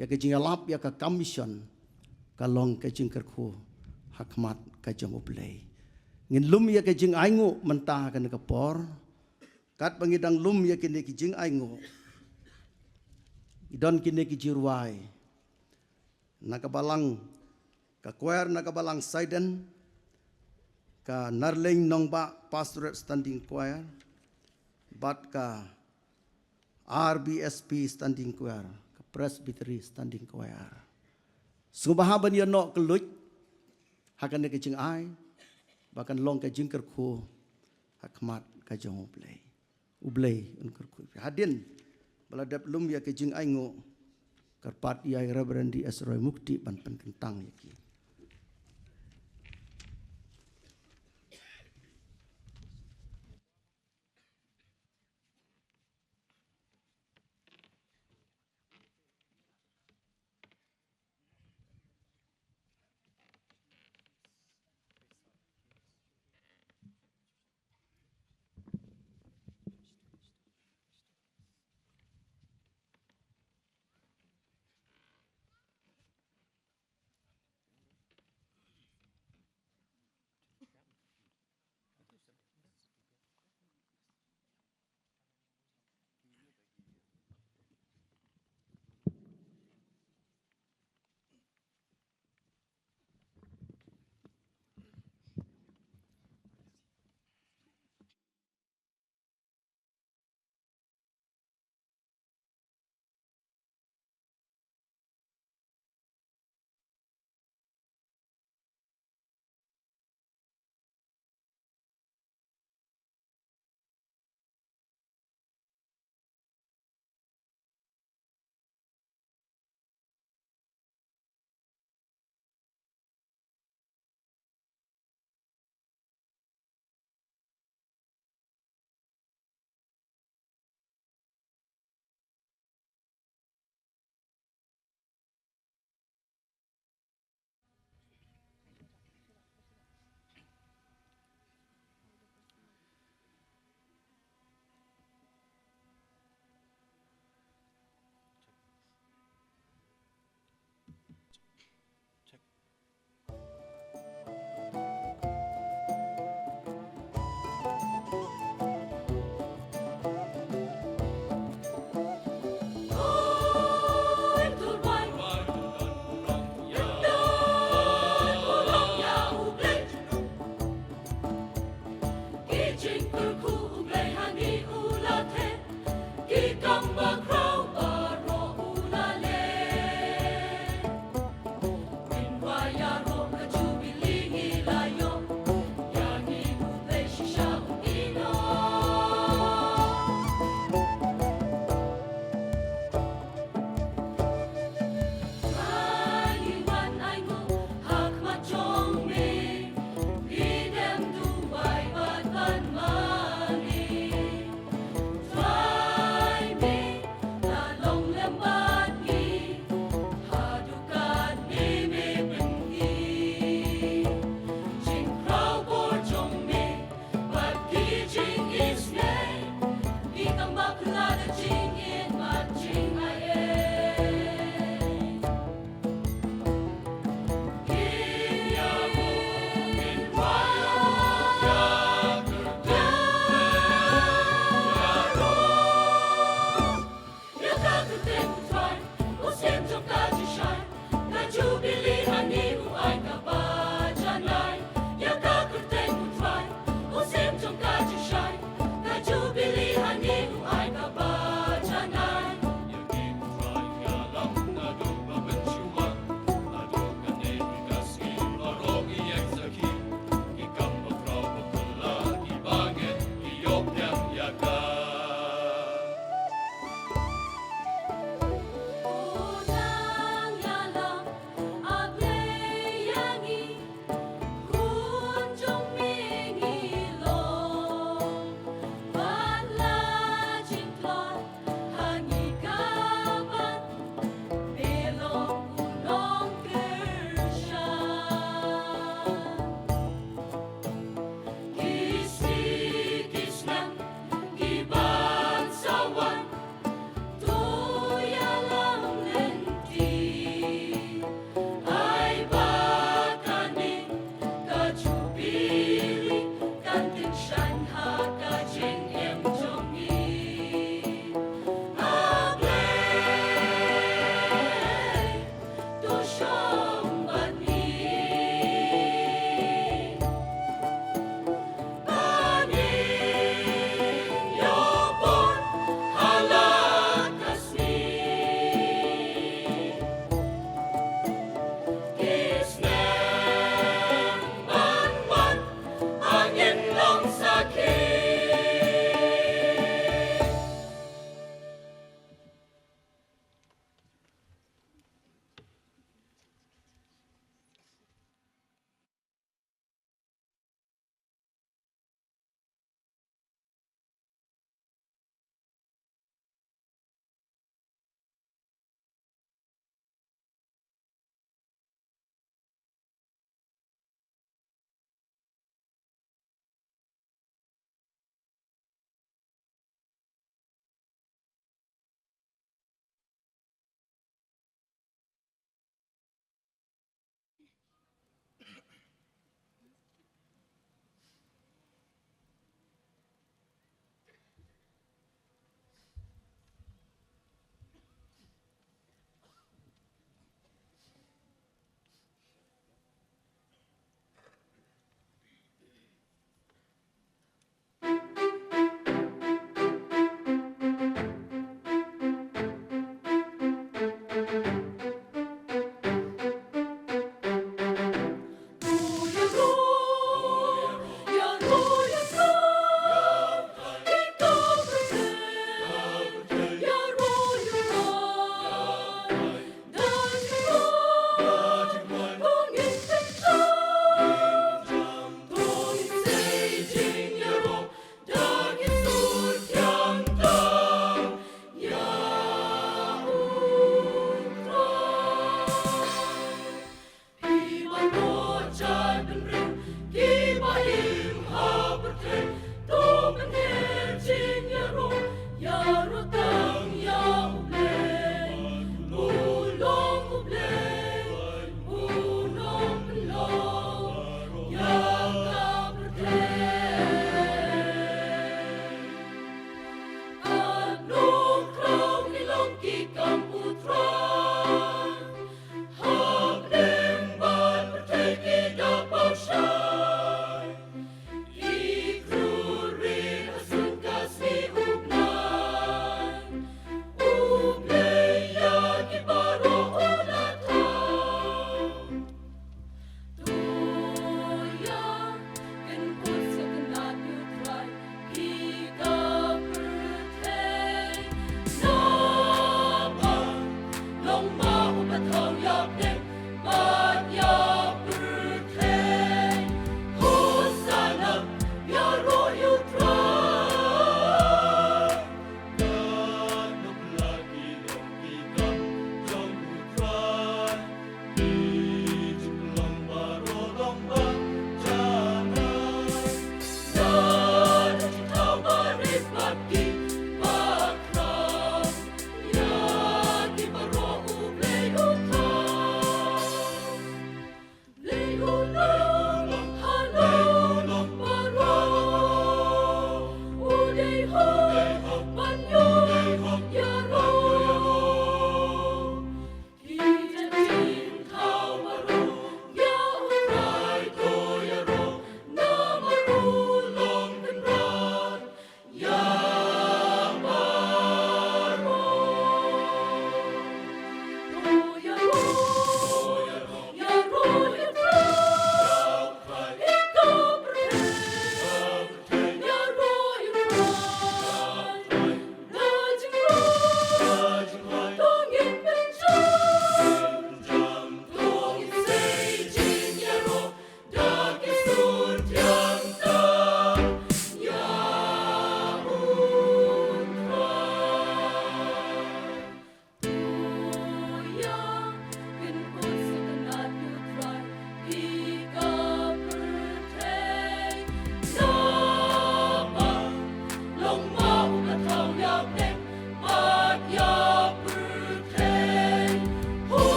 ïa ka jingïalap ïa ka kam mission, ka long ka jingkyrkhu ha khmat ka jong U Blei. Ngin lum ïa ka jingainguh mynta ha kane ka por. Katba ngi dang lum ïa kine ki jingainguh, ngi don kine ki jingrwai na ka balang, ka choir na ka balang Saiden, ka Narleiñ Nongbah Pastorate Standing Choir, bad ka R B S P Standing Choir, ka Presbytery Standing Choir. Sngewbha ban ïa noh kylluid ha kane ka jingai, ba kan long ka jingkyrkhu ha khmat ka jong U Blei. U Blei un kyrkhu ïa phi. Hadien ba la dep lum ïa ka jingainguh, kyrpad ïa i Reverend D S Roy Mukti ban pynkyntang ïa ki.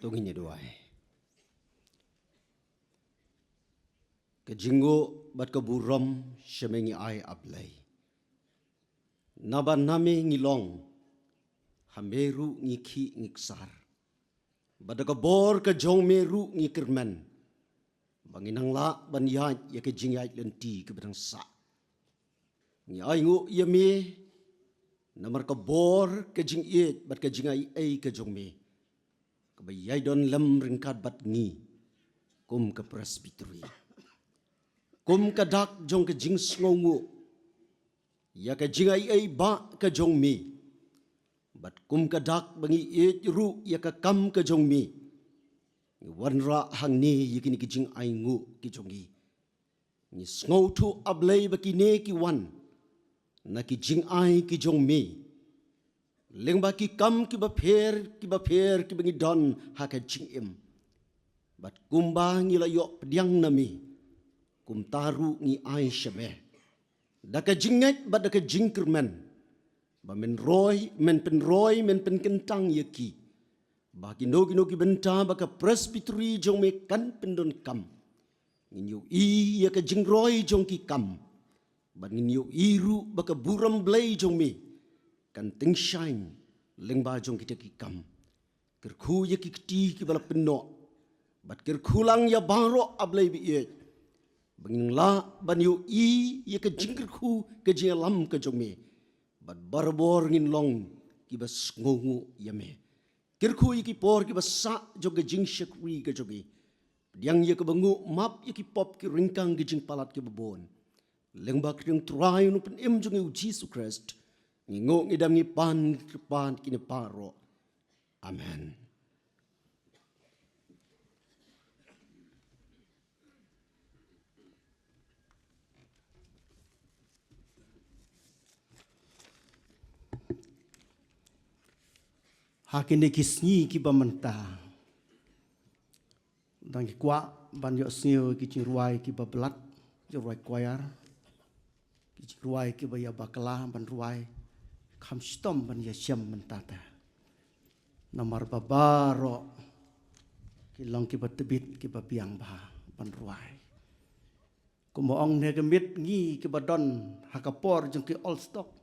To ngin ïa duwai. Ka jingnguh bad ka burom sha me ngi ai, A Blei. Naba na me ngi long, ha me ruh ngi khih ngi ksar. Bad da ka bor ka jong me ruh ngi kyrmen, ba ngin nang lah ban ïaid ïa ka jingïaid lynti kaba dang sah. Ngi ainguh ïa me namar ka bor, ka jingïeit bad ka jingaiei ka jong me, kaba ïai don lem ryngkat bad ngi kum ka Presbytery. Kum ka dak jong ka jingsngewnguh ïa ka jingaiei ba ka jong me, bad kum ka dak ba ngi ïeit ruh ïa ka kam ka jong me, ngi wanrah hangne ïa kine ki jingainguh ki jong ngi. Ngi sngewthuh, A Blei, ba kine ki wan na ki jingai ki jong me, lyngba ki kam kiba pher kiba pher kiba ngi don ha ka jingim. Bad kumba ngi la ïoh pdiang na me, kumta ruh ngi ai sha me da ka jingngeit bad da ka jingkyrmen, ba men roi, men pynroi, men pynkyntang ïa ki, ba kino kino ki bynta ba ka Presbytery jong me kan pyndonkam, ngin ïohi ïa ka jingroi jong ki kam, bad ngin ïohi ruh ba ka burom Blei jong me kan tyngshaiñ lyngba jong kita ki kam. Kyrkhu ïa ki kti kiba la pynnoh, bad kyrkhu lang ïa baroh, A Blei ba ïeit, ba ngin lah ban ïohi ïa ka jingkyrkhu, ka jingïalam ka jong me, bad barabor ngin long kiba sngewnguh ïa me. Kyrkhu ïa ki por kiba sah jong ka jingshakri ka jong ngi. Pdiang ïa kaba nguh, map ïa ki pop, ki ryngkang, ki jingpalat kiba bun. Lyngba ka kyrteng Trai U Nongpynim jong ngi U Jisu Khrist, ngi nguh, ngi dam, ngi pan, ngi kyrpad kine baroh. Amen. Ha kine ki sngi kiba mynta, dang ki kwah ban ïohsngew ki jingrwai kiba blat, jingrwai choir, ki jingrwai kiba ïa bakla ban rwai, kham shitom ban ïashem mynta te. Namar ba baroh ki long kiba tbit, kiba biang bha ban rwai. Kumba ong ne ka miet, ngi kiba don ha ka por jong ki old stock,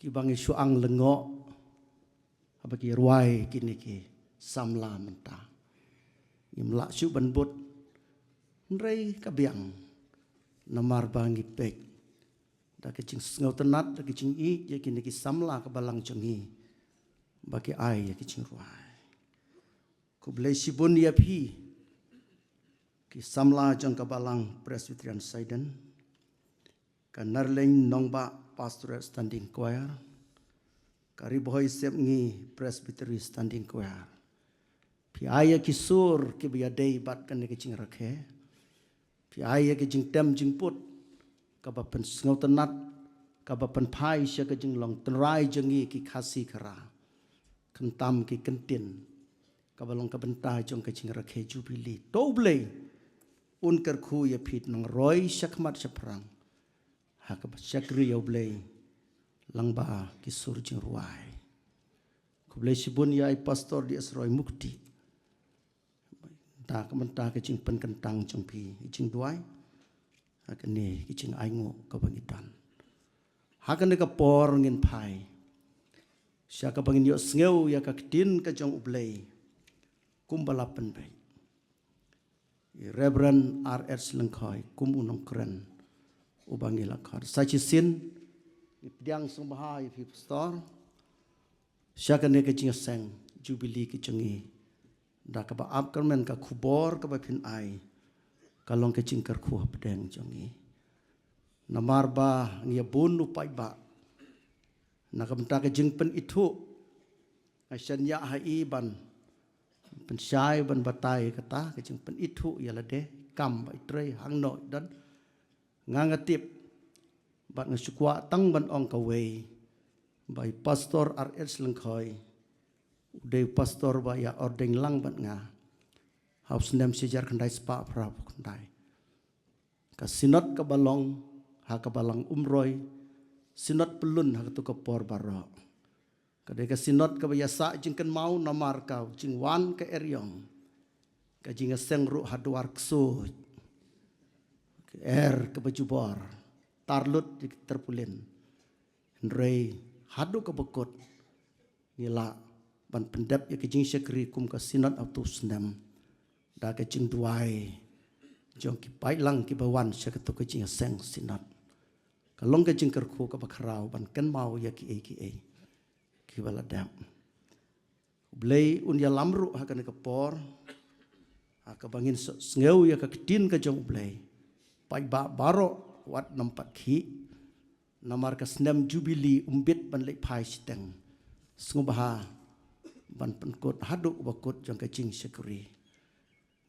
kiba ngi shu ang lyngngoh haba ki rwai kine ki samla mynta. Ngim lah shuh ban bud, hynrei ka biang, namar ba ngi peit da ka jingsngewtynnat, da ka jingïeit ïa kine ki samla ka balang jong ngi, ba ki ai ïa ki jingrwai. Khublei shibun ïa phi ki samla jong ka balang Presbyterian Saiden, ka Narleiñ Nongbah Pastoral Standing Choir, ka Ri Bhoi Sepngi Presbytery Standing Choir. Phi ai ïa ki sur kiba ïadei bad kane ka jingrakhe. Phi ai ïa ka jingtem jingput kaba pynsngewtynnat, kaba pynphai sha ka jinglong tynrai jong ngi ki Khasi Khara, khamtam ki kyntien, kaba long ka bynta jong ka jingrakhe Jubili. To U Blei un kyrkhu ïa phi, nang roi shakhmat shaphrang ha kaba shakri ïa U Blei lyngba ki sur jingrwai. Khublei shibun ïa i Pastor D S Roy Mukti, da ka mynta ka jingpynkyntang jong phi, i jingduwai ha kane ka jingainguh kaba ngi don. Ha kane ka por ngin phai sha kaba ngin ïohsngew ïa ka ktien ka jong U Blei kumba la pynbeit. I Reverend R H Lyngkhoi kum u nongkren uba ngi la khot. Sa shisien ngi pdiang sngewbha ïa phi Pastor sha kane ka jingïaseng Jubili ka jong ngi, da kaba ap kyrmen ka khubor kaba phin ai ka long ka jingkyrkhu hapdeng jong ngi. Namar ba ngi ïa bun u paidbah, na ka bynta ka jingpynithuh, nga shaniah ha i ban pynshai ban batai kata ka jingpynithuh ïa lade, kam ba i trei, hangno i don. Nga, nga tip bad nga shu kwah tang ban ong kawei, ba i Pastor R H Lyngkhoi u dei u pastor ba ïa ordain lang bad nga ha u snem shi hajar khyndai spah phra phew khyndai. Ka Synod kaba long ha ka balang Umroi, Synod pyllun ha kato ka por baroh. Ka dei ka synod kaba ïasah jingkynmaw namar ka jingwan ka eriong, ka jingïaseng ruh ha duar ksuid, ka er kaba jubor, tar lut ïa ki tarpaulin. Hynrei haduh kaba kut ngi lah ban pyndep ïa ka jingshakri kum ka synod ha uto u snem da ka jingduwai jong ki paidlang kiba wan sha kato ka jingïaseng synod. Ka long ka jingkyrkhu kaba khraw ban kynmaw ïa kiei kiei kiba la dep. U Blei un ïalam ruh ha kane ka por, ha kaba ngin s-, sngew ïa ka ktien ka jong U Blei. Paidbah baroh wat nym pat khih, namar ka snem Jubili ym bit ban leit phai shiteng. Sngewbha ban pynkut haduh ba kut jong ka jingshakri.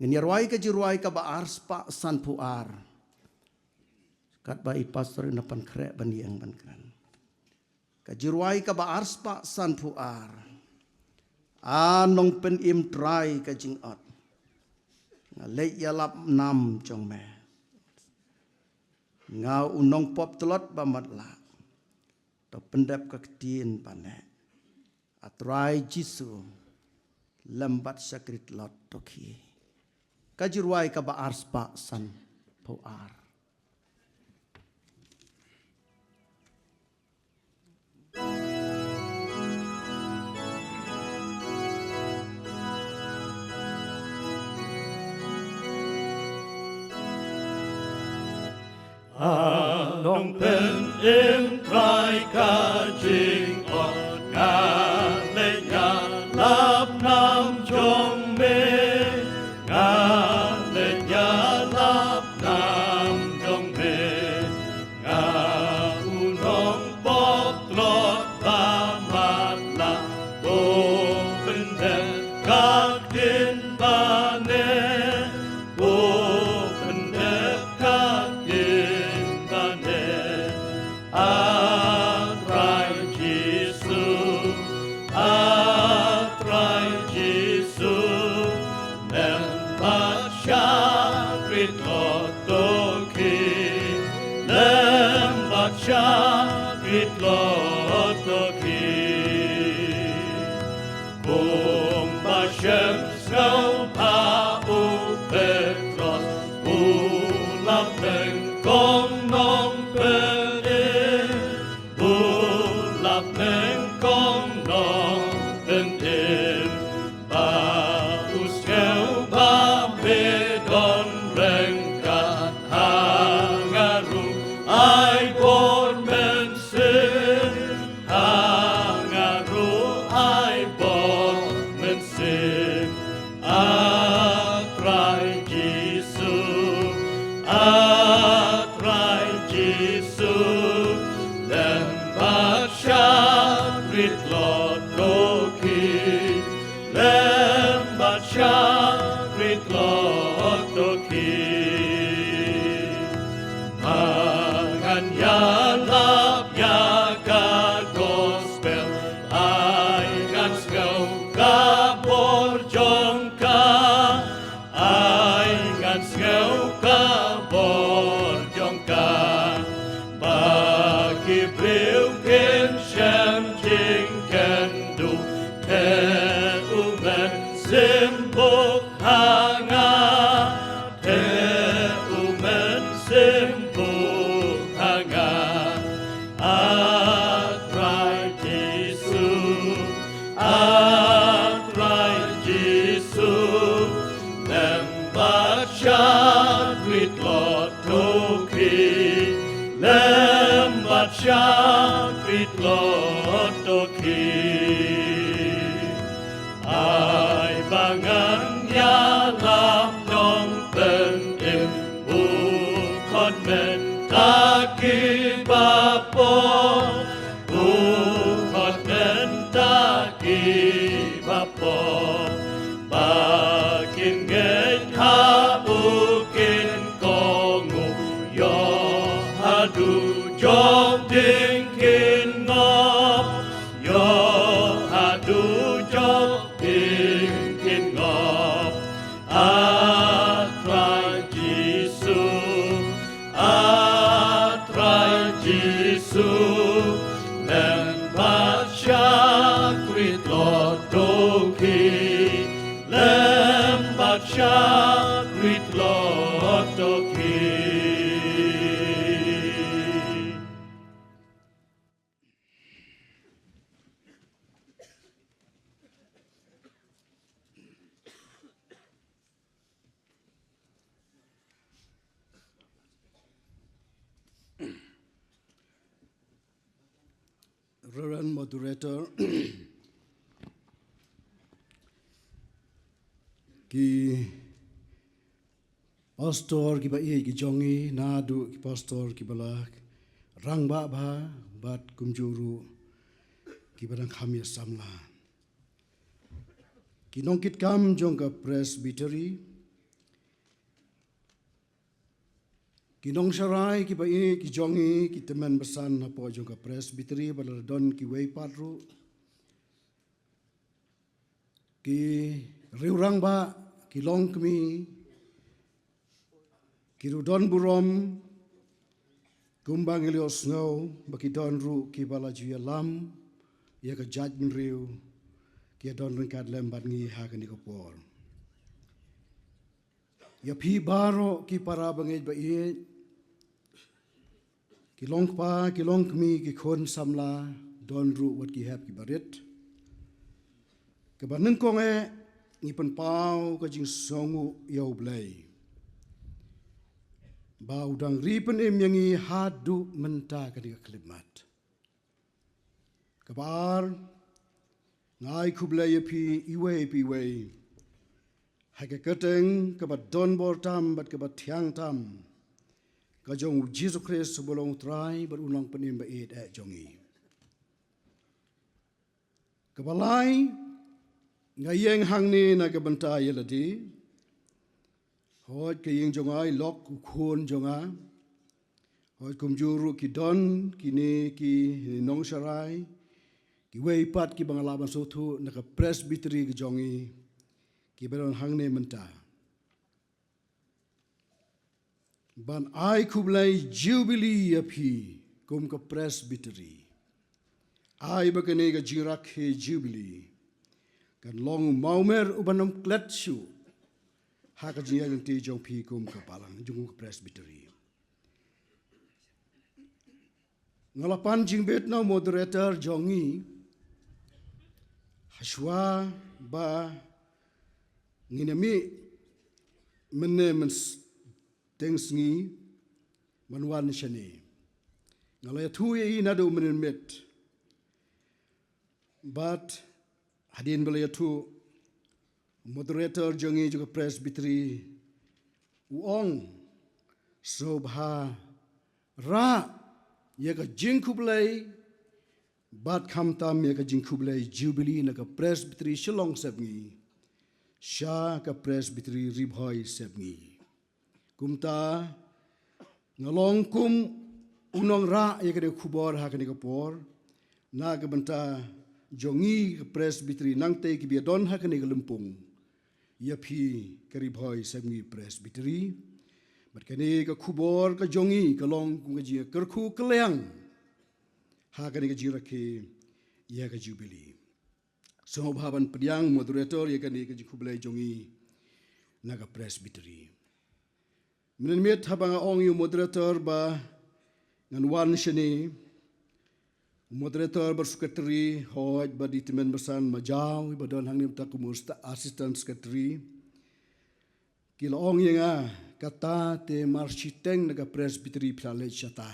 Ngin ïa rwai ka jingrwai kaba ar spah sanphew ar. Katba i pastor na pynkhreh ban ïeng ban kren. Ka jingrwai kaba ar spah sanphew ar. A Nongpynim Trai ka jingot, nga leit ïalap nam jong me. Nga u nongpop tlot ba matlah, to pyndep ka ktien ba neh. A Trai Jisu, lem bad shakri tlot to khie. Ka jingrwai kaba ar spah sanphew ar. A Nongpynim Trai ka jingot, nga leit ïalap nam jong me, nga leit ïalap nam jong me. Nga u nongpop tlot ba matlah, to pyndep ka ktien ba neh, to pyndep ka ktien ba neh. A Trai Jisu, a Trai Jisu, lem bad shakri tlot to khie, lem bad shakri tlot to khie. Kumba shym sngewbha u Petros, u lap nyngkong Nongpynim, u lap nyngkong Nongpynim, ba u sngewbha me don ryngkat, ha nga ruh ai bor mynsiem, ha nga ruh ai bor mynsiem. A Trai Jisu, a Trai Jisu, lem bad shakri tlot to khie, lem bad shakri tlot to khie. Ba ngan ïalap ïa ka gospel, ai ngan sngew ka bor jong ka, ai ngan sngew ka bor jong ka. Ba ki briew kin shem jingkynduh, te u Mynsiem Bakhuid ha nga, te u Mynsiem Bakhuid ha nga. A Trai Jisu, a Trai Jisu, lem bad shakri tlot to khie, lem bad shakri tlot to khie. Ai ba ngan ïalap Nongpynim, u khot mynta kiba pop, u khot mynta kiba pop. Ba kin ngeit ha u kin kohnguh, ïoh haduh jong ding kin ngop, ïoh haduh jong ding kin ngop. A Trai Jisu, a Trai Jisu, lem bad shak Reverend Moderator, ki pastor kiba ïeit ki jong ngi, naduh ki pastor kiba la rangbah bha, bad kumjuh ruh kiba dang kham ïa samla, ki nongkitkam jong ka Presbytery, ki nongsharai kiba ïeit ki jong ngi, ki tymmen basan hapoh jong ka Presbytery ba la don kiwei pat ruh, ki riew rangbah, ki longkmie, ki riew don burom, kumba ngi la ïohsngew ba ki don ruh kiba la ju ïalam ïa ka jaitbynriew, ki ïa don ryngkat lem bad ngi ha kane ka por. Ïa phi baroh ki para bangeit ba ïeit, ki longkpa, ki longkmie, ki khun samla, don ruh wat ki hep kiba rit. Kaba nyngkong eh, ngi pynpaw ka jingsngewnguh ïa U Blei ba u dang ri pynim ïa ngi haduh mynta kane ka khyllipmat. Kaba ar, nga ai khublei ïa phi iwei pa iwei ha ka kyrteng kaba don bor tam bad kaba thiang tam ka jong U Jisu Khrist uba long U Trai bad U Nongpynim ba ïeit eh jong ngi. Kaba lai, nga ïeng hangne na ka bynta ïa lade, hooid ka ïing jong nga, i lok u khun jong nga, hooid kumjuh ruh ki don kine ki nongsharai, kiwei pat kiba nga lah ban sngewthuh na ka Presbytery ka jong ngi, kiba don hangne mynta, ban ai khublei Jubilee ïa phi kum ka Presbytery. Ai ba kane ka jingrakhe Jubilee kan long u mawmer uban ym klet shuh ha ka jingïaid lynti jong phi kum ka balang, jong ka Presbytery. Nga la pan jingbit na u moderator jong ngi, hashwa ba ngin ïa mih mynne mynsteng sngi ban wan shane. Nga la ïathuh ïa i naduh mynmiet. Bad hadien ba la ïathuh, u moderator jong ngi jong ka Presbytery u ong, sngewbha rah ïa ka jingkhublei bad khamtam ïa ka jingkhublei Jubilee na ka Presbytery Shillong Sepngi sha ka Presbytery Ri Bhoi Sepngi. Kumta nga long kum u nongrah ïa kane ka khubor ha kane ka por, na ka bynta jong ngi ka Presbytery, nangta kiba ïadon ha kane ka lympung, ïa phi ka Ri Bhoi Sepngi Presbytery. Bad kane ka khubor ka jong ngi ka long kum ka jingkyrkhu kylliang ha kane ka jingrakhe ïa ka Jubilee. Sngewbha ban pdiang moderator ïa kane ka jingkhublei jong ngi na ka Presbytery. Mynmiet haba nga ong ïa u moderator ba ngan wan shane, u moderator bad secretary, hooid bad i tymmen basan Majaw, iba don hangne mynta kum u sta-, assistant secretary, ki la ong ïa nga, kata te mar shiteng na ka Presbytery phi la leit shata.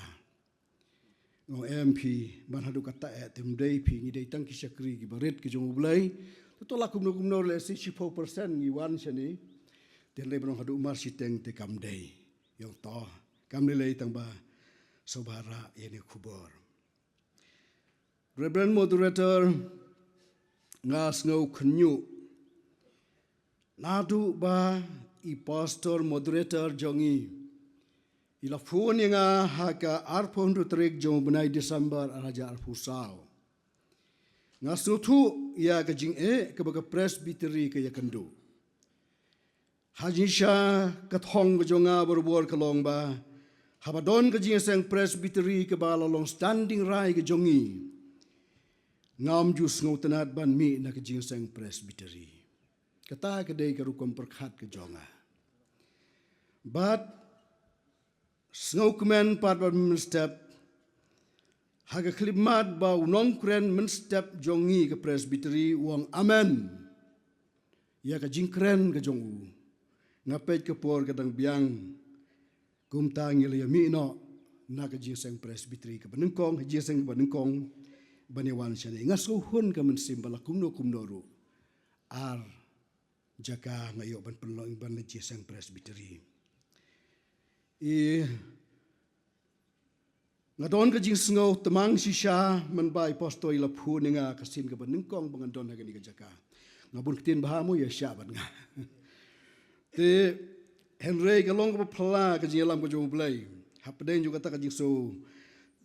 Nga ong em phi, ban haduh katta eh te ym dei phi, ngi dei tang ki shakri kiba rit ki jong U Blei. Te to la kumno kumno lehse shiphew percent ngi wan shane. Te hynrei ban ong haduh mar shiteng te kam dei. Ïa to, kam lei lei tang ba sngewbha rah ïa kane ka khubor. Reverend Moderator, nga sngew khynñiuh naduh ba i pastor moderator jong ngi i la phone ïa nga ha ka arphew hynriew tarik jong u bnai December arhajar arphew saw. Nga sngewthuh ïa ka jingeh kaba ka Presbytery ka ïakynduh. Ha jingshisha ka thong ka jong nga barabor ka long ba haba don ka jingïaseng Presbytery kaba la long standing rai ka jong ngi, ngam ju sngewtynnat ban mih na ka jingïaseng Presbytery. Kata ka dei ka rukom pyrkhat ka jong nga. Bad sngewkmen pat ban mynstep ha ka khyllipmat ba u nongkren mynstep jong ngi ka Presbytery u ong amen ïa ka jingkren ka jong u. Nga peit ka por ka dang biang. Kumta ngi la ïa mih noh na ka jingïaseng Presbytery kaba nyngkong, jingïaseng kaba nyngkong. ban ïa wan shane. Nga sngewhun ka mynsiem ba la kumno kumno ruh, ar jaka nga ïoh ban pynlong ban leit jingïaseng Presbytery. I nga don ka jingsngew tymmen shisha mynba i pastor i la phone ïa nga ka sien kaba nyngkong ba ngan don ha kane ka jaka. Nga bun ktien bha mo, ïa shah bad nga. Te hynrei ka long kaba phylla ka jingïalam ka jong U Blei. Hapdeng jong kata ka jingsngew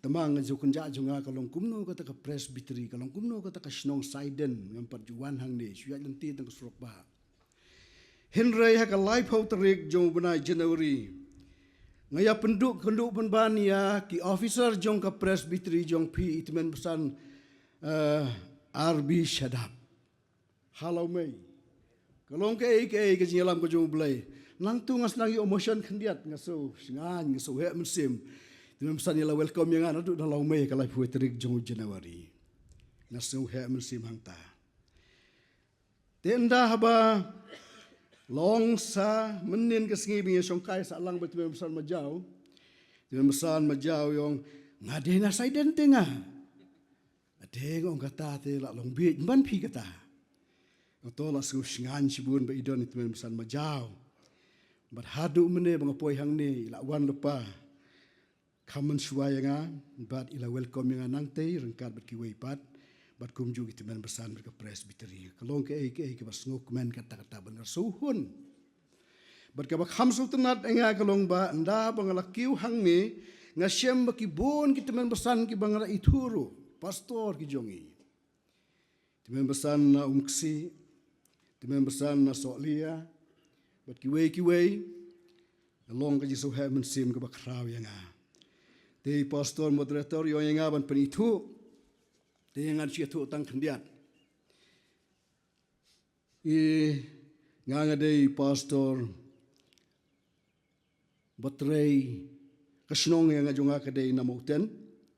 tymmen, ka jingkynjah jong nga ka long kumno kata ka Presbytery, ka long kumno kata ka shnong Saiden, ngam pat ju wan hangne, shu ïaid lynti tang ka surok bah. Hynrei ha ka laiphew tarik jong u bnai January, nga ïa pynduh kynduh pynban ïa ki officer jong ka Presbytery jong phi, i tymmen basan, eh, R B Shadap. Ha Lawmei. Ka long kaei kaei ka jingïalam ka jong U Blei. Nangtu nga sdang ïoh emotion khyndiat, nga sngewsngaiñ, nga sngewheh mynsiem. Tymmen basan i la welcome ïa nga naduh na Lawmei ha ka laiphew tarik jong u January. Nga sngewheh mynsiem hangta. Te ynda haba long sa mynnin ka sngi ba ngi ïashongkai sahlang bad i tymmen basan Majaw. I tymmen basan Majaw i ong, nga dei na Saiden te nga. Nga dei, nga ong, kata te la long bieit ban phi kata. Nga to la sngewsngaiñ shibun ba i don i tymmen basan Majaw. Bad haduh mynne ba nga poi hangne i la wan lypa. Kham mynshuwa ïa nga, bad i la welcome ïa nga nangtei ryngkat bad kiwei pat, bad kumjuh ki tymmen basan bad ka Presbytery. Ka long kaei kaei kaba sngewkmen katta katta bad nga sngewhun. Bad kaba kham sngewtynnat ïa nga ka long ba ynda ba nga la kiew hangne, nga shem ba ki bun ki tymmen basan kiba nga la ithuh ruh, pastor ki jong ngi. Tymmen basan na Umksi, tymmen basan na Sohliya, bad kiwei kiwei, ka long ka jingsngewheh mynsiem kaba khraw ïa nga. Te i pastor moderator i ong ïa nga ban pynithuh, te ngan shu ïathuh tang khyndiat. I nga nga dei pastor ba trei, ka shnong ïa nga jong nga ka dei na Mawten,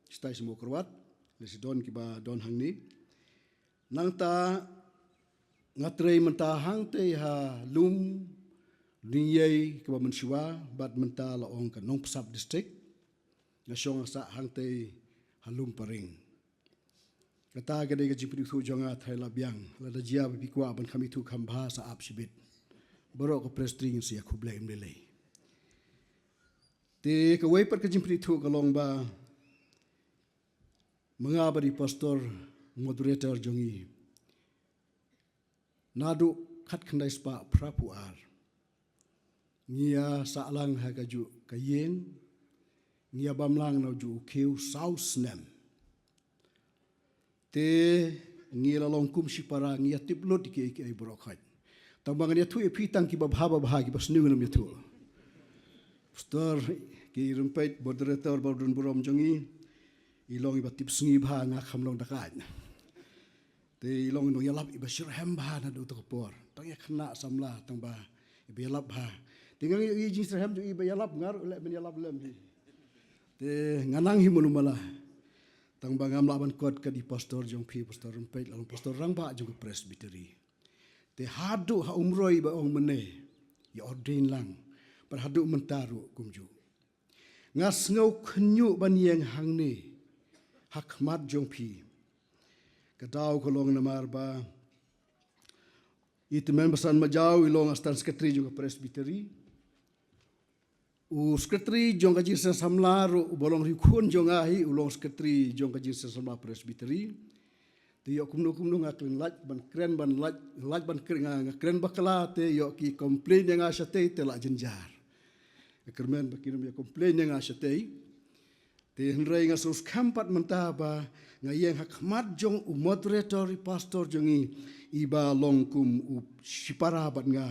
shatai sha Mawkyrwat, lehse don kiba don hangne. Nangta nga trei mynta hangtei ha lum Lyngïei kaba mynshuwa, bad mynta la ong ka Nongpynsap District. Nga shong sah hangtei ha lum Paring. Kata ka dei ka jingpynithuh jong nga, trai la biang, lada jia ba phi kwah ban kham ithuh kham bha sa ap shibit. Baroh ka Presbytery ngin sa ïa khublei ym lei lei. Te kawei pat ka jingpynithuh ka long ba ma nga bad i pastor moderator jong ngi, naduh khatkhyndai spah phraphew ar, ngi ïa sahlang ha kajuh ka ïing, ngi ïa bamlang na ujuh u khiew saw snem. Te ngi la long kum shipara, ngi ïa tip lut kiei kiei baroh khoit. Tang ba ngan ïathuh ïa phi tang kiba bha ba bha, kiba sniew ngam ïathuh. Pastor, ki rympeit, moderator ba don burom jong ngi, i long iba tip sngi bha, nga kham long dakaid. Te i long i nongïalap iba shitrhem bha naduh kato ka por. Tang ïa khynnah samla tang ba iba ïalap bha. Te nga ngi, i jingshitrhem jong iba ïalap, nga ruh leh ban ïalap lem hi. Te nga nang hi malu mala. Tang ba ngam lah ban kot ka dei pastor jong phi, pastor rympeit, la long pastor rangbah jong ka Presbytery. Te haduh ha Umroi ba ong mynne ïa ordain lang, bad haduh mynta ruh kumjuh. Nga sngew khynñiuh ban ïeng hangne ha khmat jong phi. Ka daw ka long namar ba i tymmen basan Majaw i long Assistant Secretary jong ka Presbytery. U Secretary jong ka Jingseng Samla ruh uba long riewkhun jong nga hi u long Secretary jong ka Jingseng Samla Presbytery. Te ïoh kumno kumno nga kren lait ban kren ban lait, lait ban kren, nga, nga kren bakla te ïoh ki complain ïa nga shatei te la jynjar. Nga kyrmen ba kin ym ïa complain ïa nga shatei. Te hynrei nga sngewskhem pat mynta ba nga ïeng ha khmat jong u moderator, i pastor jong ngi, iba long kum u shipara bad nga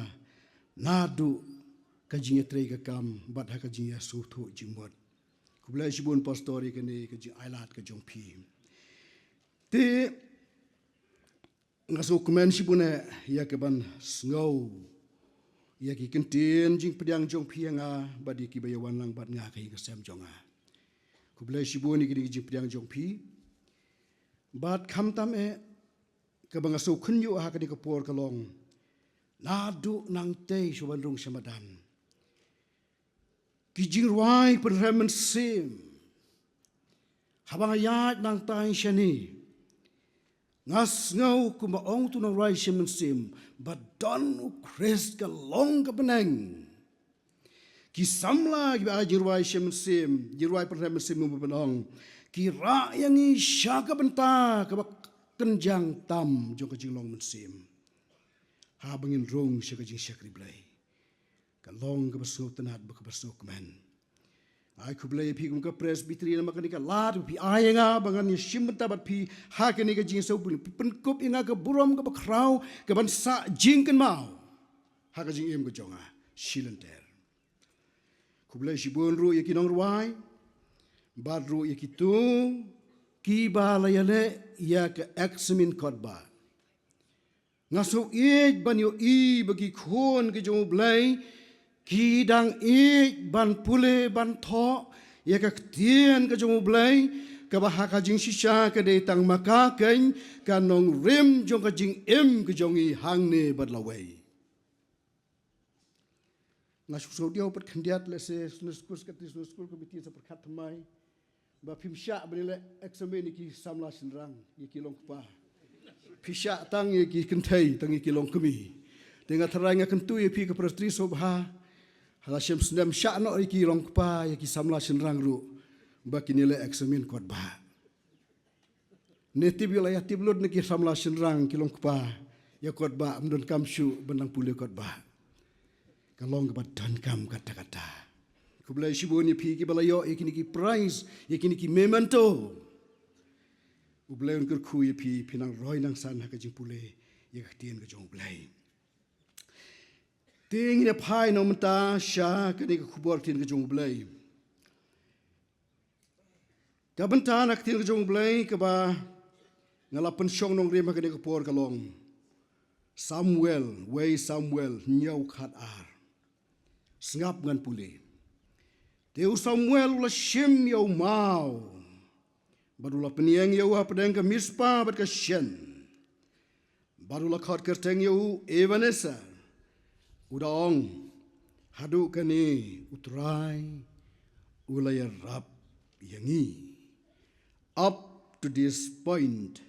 naduh ka jingïatrei ka kam bad ha ka jingïasngewthuh jingmut. Khublei shibun pastor ïa kane ka jingailad ka jong phi. Te nga sngewkmen shibun eh ïa ka ban sngew ïa ki kyntien jingpdiang jong phi ïa nga bad ïa kiba ïa wan lang bad nga ka ïing ka sem jong nga. Khublei shibun ïa kine ki jingpdiang jong phi. Bad khamtam eh kaba nga sngewkhynñiuh ha kane ka por ka long, naduh nangtei shu ban rung sha madan, ki jingrwai pynrem mynsiem, haba nga ïaid nangtai shane, Nga sngew kumba ong utu u nongrwai shimet mynsiem, ba don u Khrist ka long ka bneng. Ki samla kiba ai jingrwai shimet mynsiem, jingrwai pynrem mynsiem, kumba pynong, ki rah ïa ngi sha ka bynta kaba kynjang tam jong ka jinglong mynsiem, haba ngin rung sha ka jingshakri Blei. Ka long kaba sngewtynnat bad kaba sngewkmen. Ai khublei ïa phi kum ka Presbytery namar kane ka lad ba phi ai ïa nga ba ngan ïashim bynta bad phi ha kane ka jingsngewbha, phi pynkup ïa nga ka burom kaba khraw kaban sah jingkynmaw ha ka jingim ka jong nga shilynter. Khublei shibun ruh ïa ki nongrwai bad ruh ïa kito kiba la ïaleh ïa ka eksamin kot bah. Nga sngew ïeit ban ïohi ba ki khun ki jong U Blei ki dang ïeit ban pule ban thoh ïa ka ktien ka jong U Blei, kaba ha ka jingshisha ka dei tang ma ka keiñ ka nongrim jong ka jingim ka jong ngi hangne bad lawei. Nga shu sngewdiaw pat khyndiat lehse Sunday School Secretary, Sunday School Committee sa pyrkhat thymmai ba phim shah ban ïaleh eksamin ïa ki samla shynrang, ïa ki long kpa. Phi shah tang ïa ki kynthei, tang ïa ki long kmie. Te nga tharai nga kyntu ïa phi ka Presbytery sngewbha, ha la shem snem shah noh ïa ki long kpa, ïa ki samla shynrang ruh ba kin ïaleh eksamin kot bah. Ne tip ïa la ïa tip lut na ki samla shynrang ki long kpa ïa kot bah, ym donkam shuh ban nang pule kot bah. Ka long kaba donkam katta katta. Khublei shibun ïa phi kiba la ïoh ïa kine ki prize, ïa kine ki memento. U Blei un kyrkhu ïa phi, phi nang roi nang san ha ka jingpule ïa ka ktien ka jong U Blei. Te ngin ïa phai noh mynta sha kane ka khubor ktien ka jong U Blei. Ka bynta na ka ktien ka jong U Blei kaba nga la pynshong nongrim ha kane ka por ka long Samuel, wei Samuel, hynñiew khat ar. Sngap ngan pule. Te u Samuel u la shim ïa u maw, bad u la pynïeng ïa u hapdeng ka Mizpa bad ka Shen. Bad u la khot kyrteng ïa u Ebenezer, u da ong, haduh kane U Trai u la ïarap ïa ngi. Up to this point,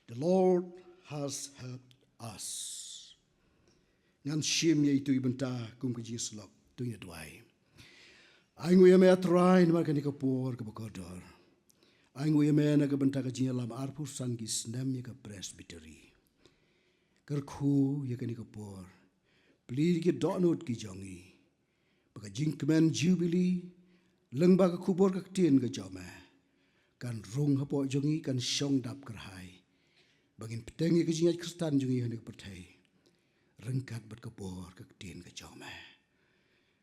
the Lord has helped us. Ngan shim ïa itu i bynta kum ka jingïasyllok, to ngin ïa duwai. Ai nguh ïa me A Trai namar kane ka por kaba kordor. Ai nguh ïa me na ka bynta ka jingïalam arphew san ki snem ïa ka Presbytery. Kyrkhu ïa kane ka por. Plie ki dohnud ki jong ngi ba ka jingkmen Jubilee lyngba ka khubor ka ktien ka jong me kan rung hapoh jong ngi, kan shong dap kyrhai, ba ngin bteng ïa ka jingïaid Khristan jong ngi ha kane ka pyrthei ryngkat bad ka bor ka ktien ka jong me.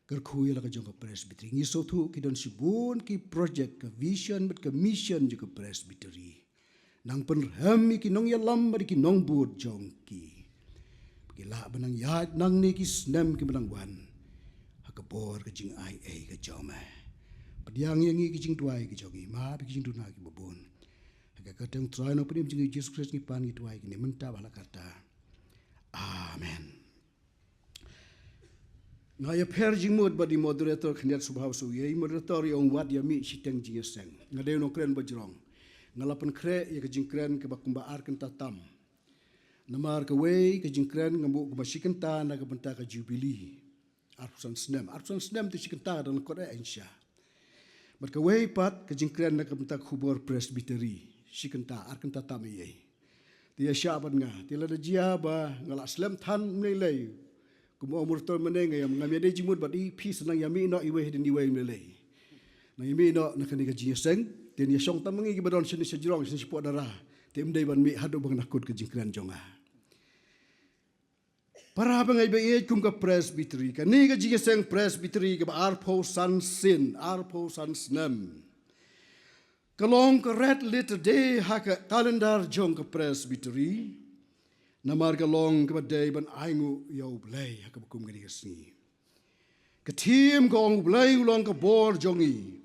Kyrkhu ïa la ka jong ka Presbytery. Ngi sngewthuh ki don shibun ki project, ka vision bad ka mission jong ka Presbytery. Nang pynrhem ïa ki nongïalam bad ki nongbud jong ki, ba ki lah ban nang ïaid nangne ki snem kiba nang wan ha ka bor ka jingaiei ka jong me. Pdiang ïa ngi ki jingduwai ki jong ngi, map ïa ki jingduna kiba bun. Ha ka kyrteng U Trai Nongpynim jong ngi Jisu Khrist ngi pan ngi duwai kine mynta bad ha la karta. Amen. Nga ïapher jingmut bad i moderator khyndiat sngewbha sngewbha. I moderator i ong wat ïa mih shiteng jingïaseng. Nga dei u nongkren ba jrong. Nga la pynkhreh ïa ka jingkren kaba kumba ar kynta tam. Namar kawei ka jingkren nga buh kumba shi kynta na ka bynta ka Jubilee. Arphew san snem. Arphew san snem te shi kynta da lyngkot eh, insha. Bad kawei pat ka jingkren na ka bynta khubor Presbytery. Shi kynta, ar kynta tam ïa. Te ïa shah bad nga. Te lada jia ba nga la slem than ym lei lei, kumba ong moderator mynne, nga ïa, ngam ïadei jingmut bad i, phi sa nang ïa mih noh iwei hadien iwei ym lei lei. Nang ïa mih noh na kane ka jingïaseng. Te ïa shong tam ma ngi kiba don shane sha jrong, shane shapoh dara. Te ym dei ban mih haduh ba nga kut ka jingkren jong nga. Para bangeit ba ïeit, kum ka Presbytery, kane ka jingïaseng Presbytery kaba arphew san sien, arphew san snem, ka long ka red letter day ha ka calendar jong ka Presbytery. Namar ka long kaba dei ban ainguh ïa U Blei ha kaba kum kane ka sngi. Ka theme ka ong U Blei u long ka bor jong ngi.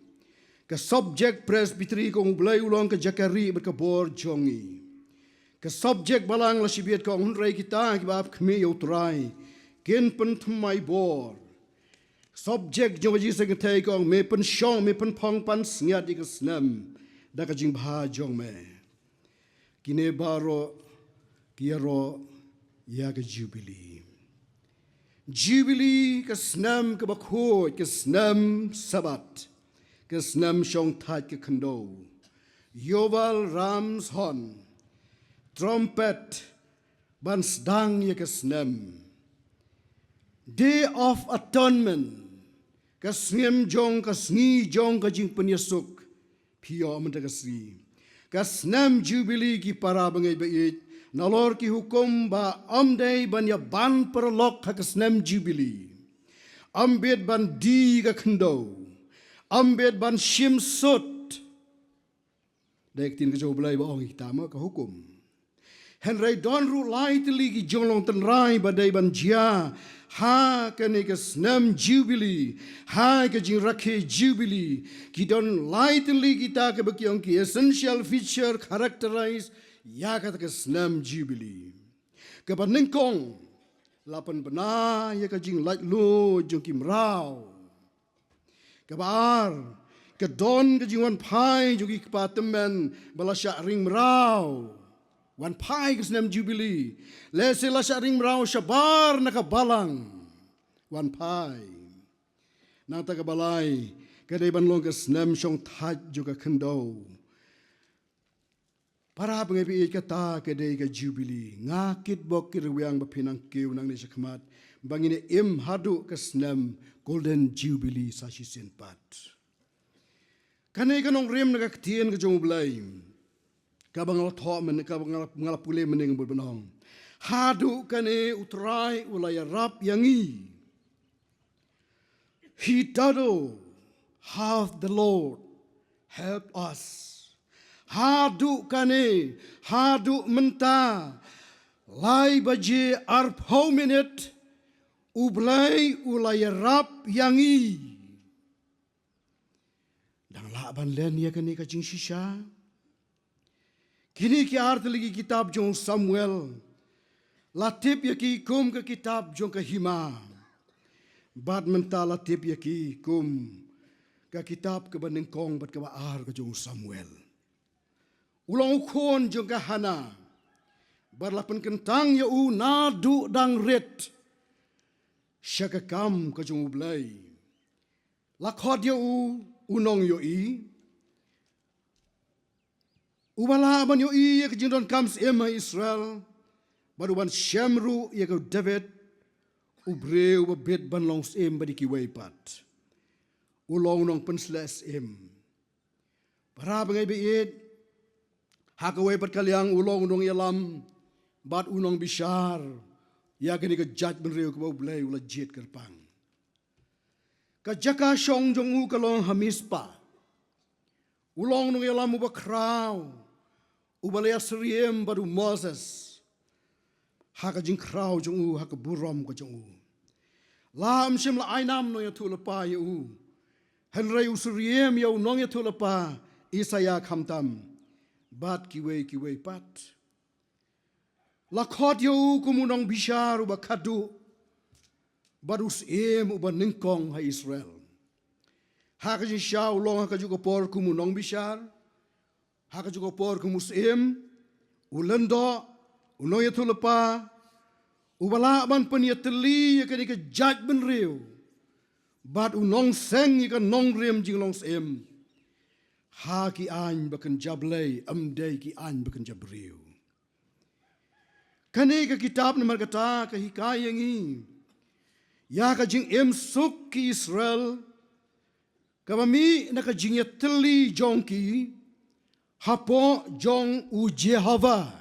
Ka subject Presbytery ka ong U Blei u long ka jaka rieh bad ka bor jong ngi. Ka subject balang la shibit ka ong hynrei kita kiba ap khmih ïa U Trai kin pynthymmai bor. Subject jong ka jingïaseng kynthei ka ong me pynshong, me pynphong pansngiat ïa ka snem da ka jingbha jong me. Kine baroh ki ïaroh ïa ka Jubili. Jubili, ka snem kaba khuid, ka snem Sabat, ka snem shongthait ka khyndew. Yovel ramshon, trumpet, ban sdang ïa ka snem. Day of Atonement, ka snem jong, ka sngi jong ka jingpynïasuk. Phi ïoh mynta ka sngi. Ka snem Jubili, ki para bangeit ba ïeit, nalor ki hukum ba ym dei ban ïa ban paralok ha ka snem Jubili. Ym bit ban die ka khyndew. Ym bit ban shim sut. Dei ka ktien ka jong U Blei ba ong ïa kita, mo, ka hukum. Hynrei don ruh lai tylli ki jinglong tynrai ba dei ban jia ha kane ka snem Jubili, ha ka jingrakhe Jubili. Ki don lai tylli kita kaba ki ong ki essential feature, characterize ïa kata ka snem Jubili. Kaba nyngkong, la pynbna ïa ka jinglaitluid jong ki mraw. Kaba ar, ka don ka jingwan phai jong ki kpa tymmen ba la shah ring mraw. Wan phai ka snem Jubili. Lehse la shah ring mraw shabar na ka balang. Wan phai. Nangta kaba lai, ka dei ban long ka snem shongthait jong ka khyndew. Para bangeit ba ïeit, kata ka dei ka Jubili. Nga kitbok kitrwiang ba phin nang kiew nangne shakhmat ba ngin ïa im haduh ka snem Golden Jubili sa shisien pat. Kane ka nongrim na ka ktien ka jong U Blei, kaba nga la thoh mynne, kaba nga la, nga la pule mynne, nga bud ban ong. Haduh kane U Trai u la ïarap ïa ngi. Hitherto hath the Lord helped us. Haduh kane, haduh mynta, lai baje arphew minit, U Blei u la ïarap ïa ngi. Dang lah ban len ïa kane ka jingshisha. Kine ki ar tylli ki kitab jong Samuel, la tip ïa ki kum ka kitab jong ka Hima. Bad mynta la tip ïa ki kum ka kitab kaba nyngkong bad kaba ar ka jong Samuel. U long u khun jong ka Hana. Bad la pynkyntang ïa u naduh dang rit sha ka kam ka jong U Blei. La khot ïa u, u nongïohi. Uba lah ban ïohi ïa ka jingdonkam syiem ha Israel. Bad uban shem ruh ïa ka David, u briew uba bit ban long syiem bad ïa kiwei pat. U long u nongpynsleh syiem. Para bangeit ba ïeit, ha kawei pat ka liang u long u nongïalam bad u nongbishar ïa kane ka jaitbynriew kaba U Blei u la jied kyrpang. Ka jaka shong jong u ka long ha Mizpa. U long u nongïalam uba khraw, uba la ïasyriem bad u Moses ha ka jingkhraw jong u, ha ka burom ka jong u. La ym shym la ai nam nongïathuhlypa ïa u, hynrei u syriem ïa u nongïathuhlypa Isaïah khamtam, bad kiwei kiwei pat. La khot ïa u kum u nongbishar uba khadduh bad u syiem uba nyngkong ha Israel. Ha ka jingshisha u long ha kajuh ka por kum u nongbishar, ha kajuh ka por kum u syiem, u lyngdoh, u nongïathuhlypa, uba lah ban pynïatylli ïa kane ka jaitbynriew bad u nongseng ïa ka nongrim jinglong syiem ha ki aiñ ba kynja Blei, ym dei ki aiñ ba kynja briew. Kane ka kitab namar kata ka hikai ïa ngi ïa ka jingim suk ki Israel, kaba mih na ka jingïatylli jong ki hapoh jong u Jehobah.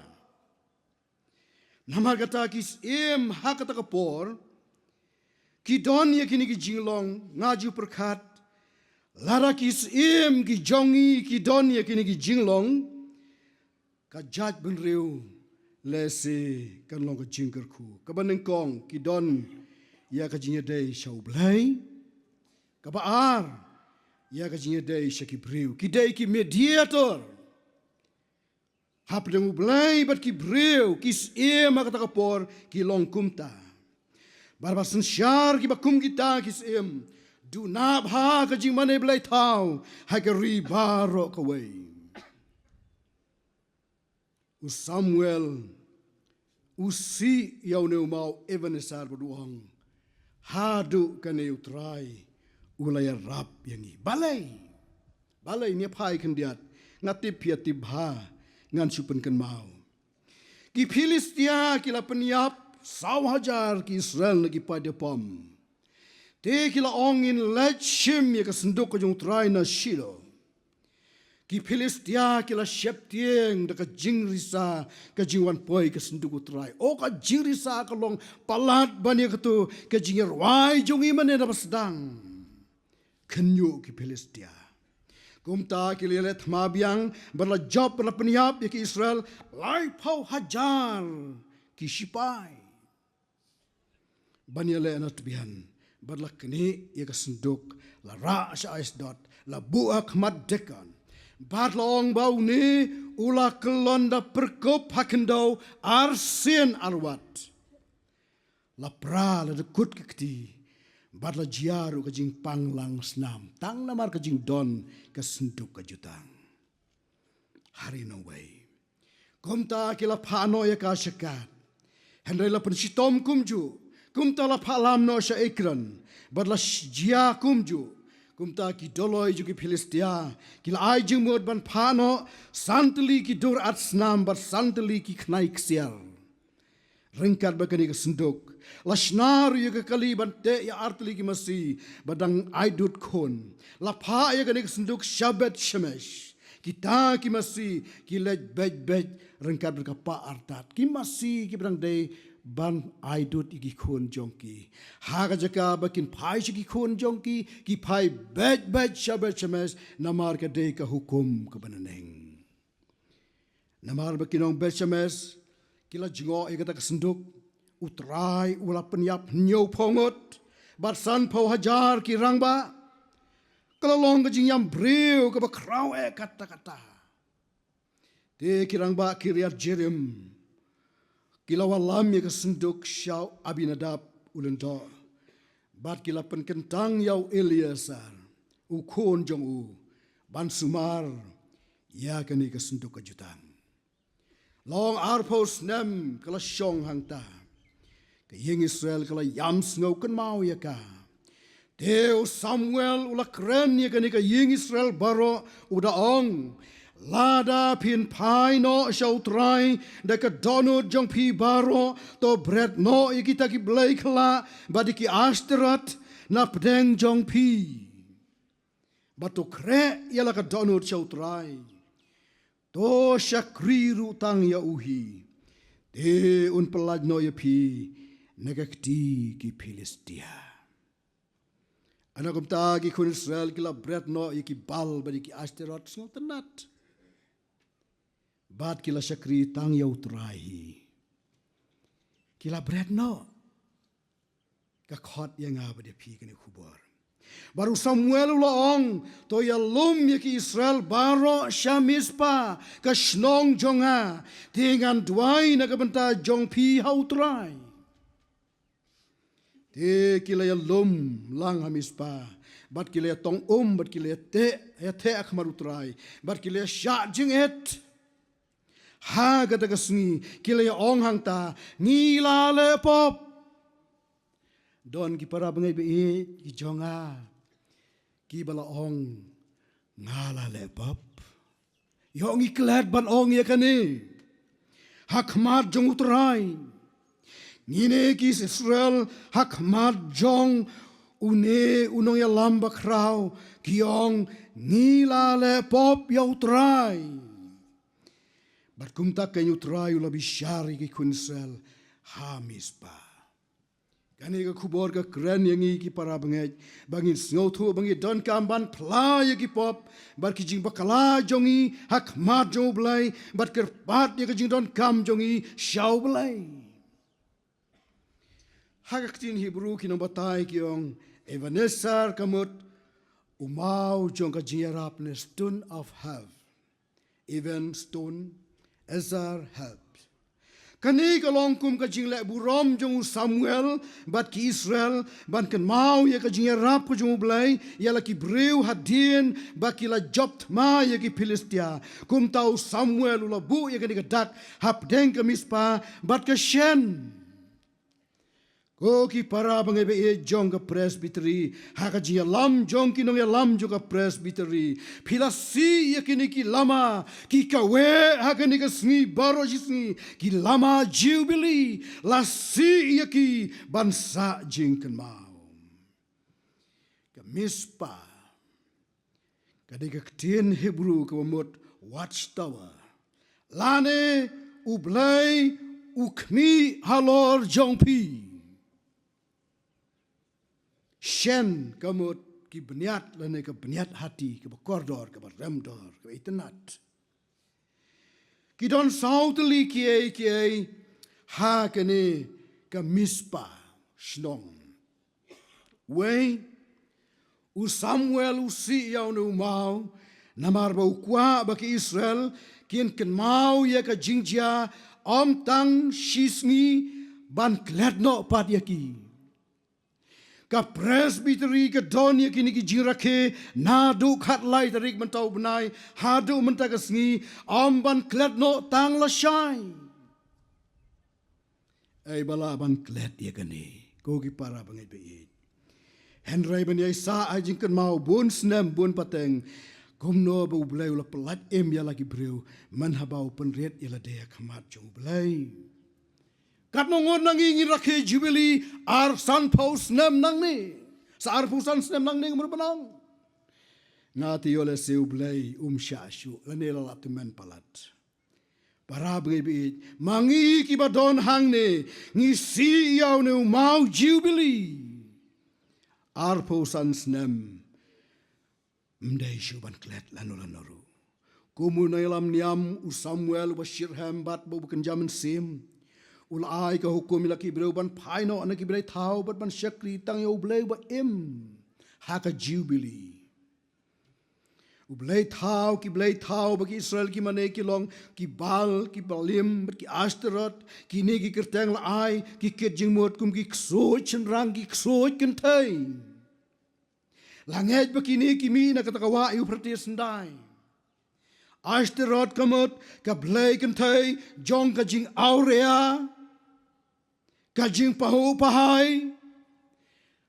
Namar kata ki syiem ha kata ka por ki don ïa kine ki jinglong, nga ju pyrkhat, lada ki syiem ki jong ngi ki don ïa kine ki jinglong, ka jaitbynriew lehse kan long ka jingkyrkhu. Kaba nyngkong, ki don ïa ka jingïadei sha U Blei. Kaba ar, ïa ka jingïadei sha ki briew. Ki dei ki mediator hapdeng U Blei bad ki briew. Ki syiem ha kata ka por ki long kumta. Bad ba synshar kiba kum kita ki syiem, duna bha ka jingmane blei thaw ha ka ri baroh kawei. U Samuel u sih ïa une u maw Ebenezer bad u ong, haduh kane U Trai u la ïarap ïa ngi. Balei? Balei? Nia phai khyndiat, nga tip phi ïa tip bha, ngan shu pynkynmaw. Ki Philistia ki la pynïap saw hajar ki Israel na ki paid diapom. Te ki la ong, ngin leit shim ïa ka synduk ka jong U Trai na Shilo. Ki Philistia ki la sheptieng da ka jingrisa ka jingwan poi ka synduk U Trai. O ka jingrisa ka long palat ban ïa katu ka jingïarwai jong ngi mynne da ba sdang. Khynñiuh ki Philistia. Kumta ki la leit thma biang bad la jop bad la pynïap ïa ki Israel laiphew hajar ki shipai. Ban ïaleh na tbian bad la knieh ïa ka synduk, la rah sha Ashdod, la buh ha khmat Dagon. Bad la ong ba une u la kyllon da pyrkup ha khyndew arsien arwat. La pra, la dkut ka kti bad la jia ruh ka jingpang lang snam tang namar ka jingdon ka synduk ka jutang. Hari nongwei. Kumta ki la phah noh ïa ka sha Gath. Hynrei la pynshitom kumjuh. Kumta la phah lam noh sha Ekron bad la sh- jia kumjuh. Kumta ki dolloi jong ki Philistia ki la ai jingmut ban phah noh san tylli ki dur at snam bad san tylli ki khnai ksiar. Ryngkat bad kane ka synduk la shna ruh ïa ka kali ban teh ïa artylli ki masi ba dang ai dud khun. La phah ïa kane ka synduk sha Beth Shemesh. Kita ki masi ki leit beit beit ryngkat bad ka pah artat. Ki masi kiba dang dei ban ai dud ïa ki khun jong ki. Ha ka jaka ba kin phai sha ki khun jong ki, ki phai beit beit sha Beth Shemesh namar ka dei ka hukum kaba naneng. Namar ba ki nong Beth Shemesh ki la jngoh ïa kata ka synduk, U Trai u la pynïap hynñiewphew ngut bad sanphew hajar ki rangbah. Ka la long ka jingïam briew kaba khraw eh katta katta. Te ki rangbah Kiriat Jearim ki la wallam ïa ka synduk sha u Abinadab u lyngdoh bad ki la pynkyntang ïa u Eliasar u khun jong u ban sumar ïa kane ka synduk ka jutang. Long arphew snem ka la shong hangta. Ka ïing Israel ka la ïam sngew kynmaw ïa ka. Te u Samuel u la kren ïa kane ka ïing Israel baroh u da ong, lada phin phai noh sha U Trai da ka dohnud jong phi baroh, to bret noh ïa kita ki blei khyllah bad ïa ki Ashtoreth na pdeng jong phi. Bad to khreh ïa la ka dohnud sha U Trai. To shakri ruh tang ïa u hi. Te un pyllait noh ïa phi na ka kti ki Philistia. Hana kumta ki khun Israel ki la bret noh ïa ki Baal bad ïa ki Ashtoreth sngewtynnat. Bad ki la shakri tang ïa U Trai hi. Ki la bret noh. Ka khot ïa nga bad ïa phi kane ka khubor. Bad u Samuel u la ong, to ïalum ïa ki Israel baroh sha Mizpa, ka shnong jong nga, te ngan duwai na ka bynta jong phi ha U Trai. Te ki la ïalum lang ha Mizpa bad ki la ïatong um bad ki la ïateh, ïateh ha khmat U Trai bad ki la ïashah jingit. Ha kata ka sngi ki la ïa ong hangta, ngi la leh pop. Don ki para bangeit ba ïeit ki jong nga kiba la ong, nga la leh pop. Ïoh ngi klet ban ong ïa kane ha khmat jong U Trai. Ngine ki Israel ha khmat jong une u nongïalam bakhraw ki ong, ngi la leh pop ïa U Trai. Bad kumta keiñ U Trai u la bishar ïa ki khun Israel ha Mizpa. Kane ka khubor ka kren ïa ngi ki para bangeit ba ngin sngewthuh ba ngi donkam ban phla ïa ki pop bad ki jingbakla jong ngi ha khmat jong U Blei bad kyrpad ïa ka jingdonkam jong ngi sha U Blei. Ha ka ktien Hebru ki nongbatai ki ong, Ebenezer ka mut u maw jong ka jingïarap ne stone of help. Even stone, Ezer help. Kane ka long kum ka jingleh burom jong u Samuel bad ki Israel, ban kynmaw ïa ka jingïarap ka jong U Blei ïa la ki briew hadien ba ki la jop thma ïa ki Philistia. Kumta u Samuel u la buh ïa kane ka dak hapdeng ka Mizpa bad ka Shen. Ko ki para bangeit ba ïeit jong ka Presbytery, ha ka jingïalam jong ki nongïalam jong ka Presbytery, phi la sih ïa kine ki lama, ki kawei ha kane ka sngi baroh shi sngi, ki lama Jubilee, la sih ïa ki ban sah jingkynmaw. Ka Mizpa, ka dei ka ktien Hebrew kaba mut watchtower. Lane U Blei u khmih halor jong phi. Shen ka mut ki bniat lane ka bniat hati kaba kordor, kaba remdor, kaba itynnad. Ki don saw tylli kiei kiei ha kane ka Mizpa shnong. Wei, u Samuel u sih ïa une u maw, namar ba u kwah ba ki Israel kin kynmaw ïa ka jingjia ym tang shi sngi ban klet noh pat ïa ki. Ka Presbytery ka don ïa kine ki jingrakhe naduh khatlai tarik mynta u bnai haduh mynta ka sngi, ym ban klet noh tang lashai. Ei ba lah ban klet ïa kane, ko ki para bangeit ba ïeit. Hynrei ban ïai sah ai jingkynmaw bun snem bun pateng, kumno ba U Blei u la pyllait im ïa la ki briew, man haba u pynrit ïa lade ha khmat jong U Blei. Katno ngut na ngi ngin rakhe Jubilee ar sanphew snem nangne. Sa arphew san snem nangne nga mut ban ong. Nga te ïoh lehse U Blei um shah shuh lane la lah tymmen palat. Para bangeit ba ïeit, ma ngi kiba don hangne, ngi sih ïa une u maw Jubilee. Arphew san snem. Ym dei shuh ban klet lano lano ruh. Kum u nongïalam niam u Samuel uba shitrhem bad uba kynja mynsiem, u la ai ka hukum ïa la ki briew ban phai noh na ki blei thaw bad ban shakri tang ïa U Blei uba im ha ka Jubilee. U blei thaw, ki blei thaw ba ki Israel ki mane ki long ki Baal, ki Baalim bad ki Ashtoreth. Kine ki kyrteng la ai ki kit jingmut kum ki ksuid shynrang, ki ksuid kynthei. La ngeit ba kine ki mih na kata ka wah Euphrates hyndai. Ashtoreth ka mut ka blei kynthei jong ka jingawria, ka jingpahuh pahai.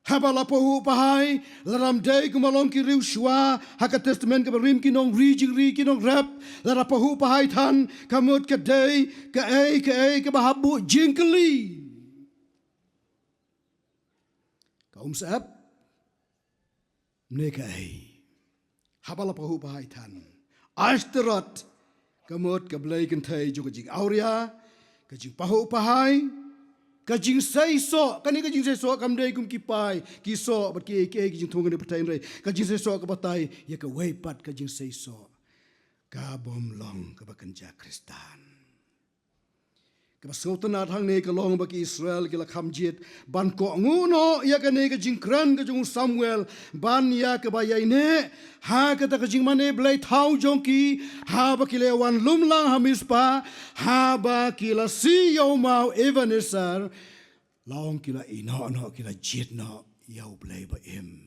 Haba la pahuh pahai, lada ym dei kumba long ki riewshuwa ha ka Testament kaba rim, ki nongri jingri, ki nongrep, lada pahuh pahai than, ka mut ka dei kaei kaei kaba hap buh jingkylli. Ka um sep ne kaei? Haba la pahuh pahai than, Ashtoreth ka mut ka blei kynthei jong ka jingawria, ka jingpahuh pahai, ka jingseisoh. Kane ka jingseisoh kam dei kum ki pai, ki soh bad kiei kiei ki jingthung kane pyrthei, hynrei ka jingseisoh ka batai ïa kawei pat ka jingseisoh ka bym long kaba kynja Khristan. Kaba sngewtynnad hangne ka long ba ki Israel ki la kham jied ban kohnguh noh ïa kane ka jingkren ka jong u Samuel ban ïa kaba ïaineh ha kata ka jingmane blei thaw jong ki, haba ki la wan lum lang ha Mizpa, haba ki la sih ïa u maw Ebenezer. La ong ki la ïehnoh noh, ki la jied noh ïa U Blei ba im.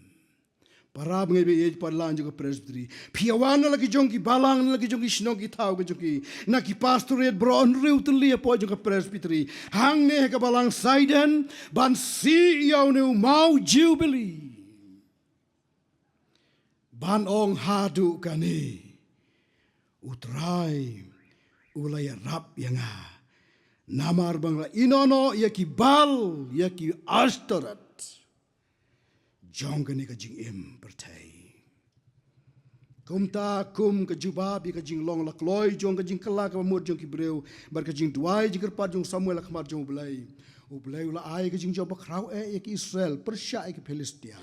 Para bangeit ba ïeit, paralok jong ka Presbytery, phi ïa wan na la ki jong ki balang, na la ki jong ki shnong ki thaw ka jong ki, na ki pastorate baroh hynriew tylli hapoh jong ka Presbytery, hangne ha ka balang Sidon, ban sih ïa une u maw Jubilee. Ban ong haduh kane U Trai u la ïarap ïa nga, namar ba nga la ïehnoh noh ïa ki Baal, ïa ki Ashtoreth jong kane ka jingim pyrthei. Kumta kum ka jubab ïa ka jinglong la kloi jong ka jingkylla kaba mut jong ki briew bad ka jingduwai jingkyrpad jong u Samuel ha khmat jong U Blei, U Blei u la ai ka jingjop bakhraw eh ïa ki Israel pyrshah ïa ki Philistia.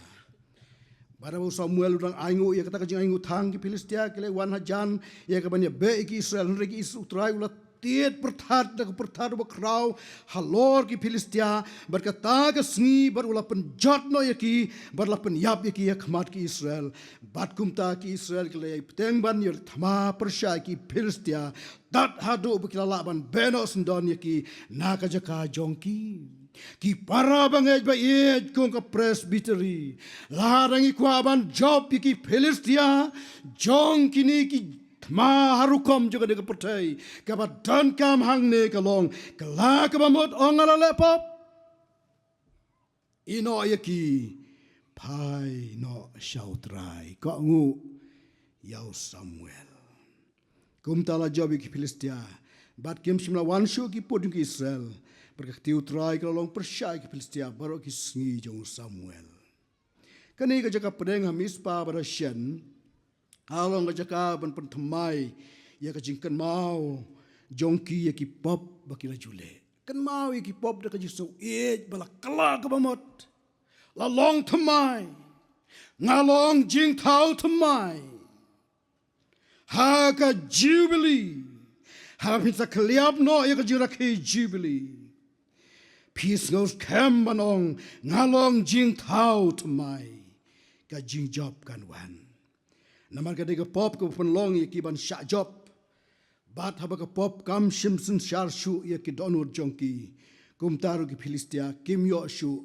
Bad haba u Samuel u dang ainguh ïa kata ka jingainguh thang, ki Philistia ki la wan hajan ïa kaban ïabeh ïa ki Israel, hynrei ki Is-, U Trai u la tied pyrthat da ka pyrthat uba khraw halor ki Philistia, bad kata ka sngi bad u la pynjot noh ïa ki, bad la pynïap ïa ki ha khmat ki Israel. Bad kumta ki Israel ki la ïai bteng ban ïoh thma pyrshah ïa ki Philistia, tad haduh ba ki la lah ban beh noh syndon ïa ki na ka jaka jong ki. Ki para bangeit ba ïeit kum ka Presbytery, lada ngi kwah ban jop ïa ki Philistia jong kine ki thma ha rukom jong kane ka pyrthei kaba donkam hangne ka long, ka la kaba mut ong nga la leh pop. Ïehnoh ïa ki, phai noh sha U Trai, kohnguh ïa u Samuel. Kumta la jop ïa ki Philistia, bad kim shym la wan shuh ki pud jong ki Israel. Bad ka kti U Trai ka la long pyrshah ïa ki Philistia baroh ki sngi jong u Samuel. Kane ka jaka pdeng ha Mizpa bad ha Shen ka long ka jaka ban pynthymmai ïa ka jingkynmaw jong ki ïa ki pop ba ki la ju leh. Kynmaw ïa ki pop da ka jingsngewsih ba la kylla kaba mut. La long thymmai. Nga long jingthaw thymmai. Ha ka Jubilee, haba phin sa khlieh noh ïa ka jingrakhe Jubilee, phi sngewskhem ban ong, nga long jingthaw thymmai. Ka jingjop kan wan. Namar ka dei ka pop kaba pynlong ïa ki ban shah jop. Bad haba ka pop kam shym synshar shuh ïa ki dohnud jong ki, kumta ruh ki Philistia kim ïoh shuh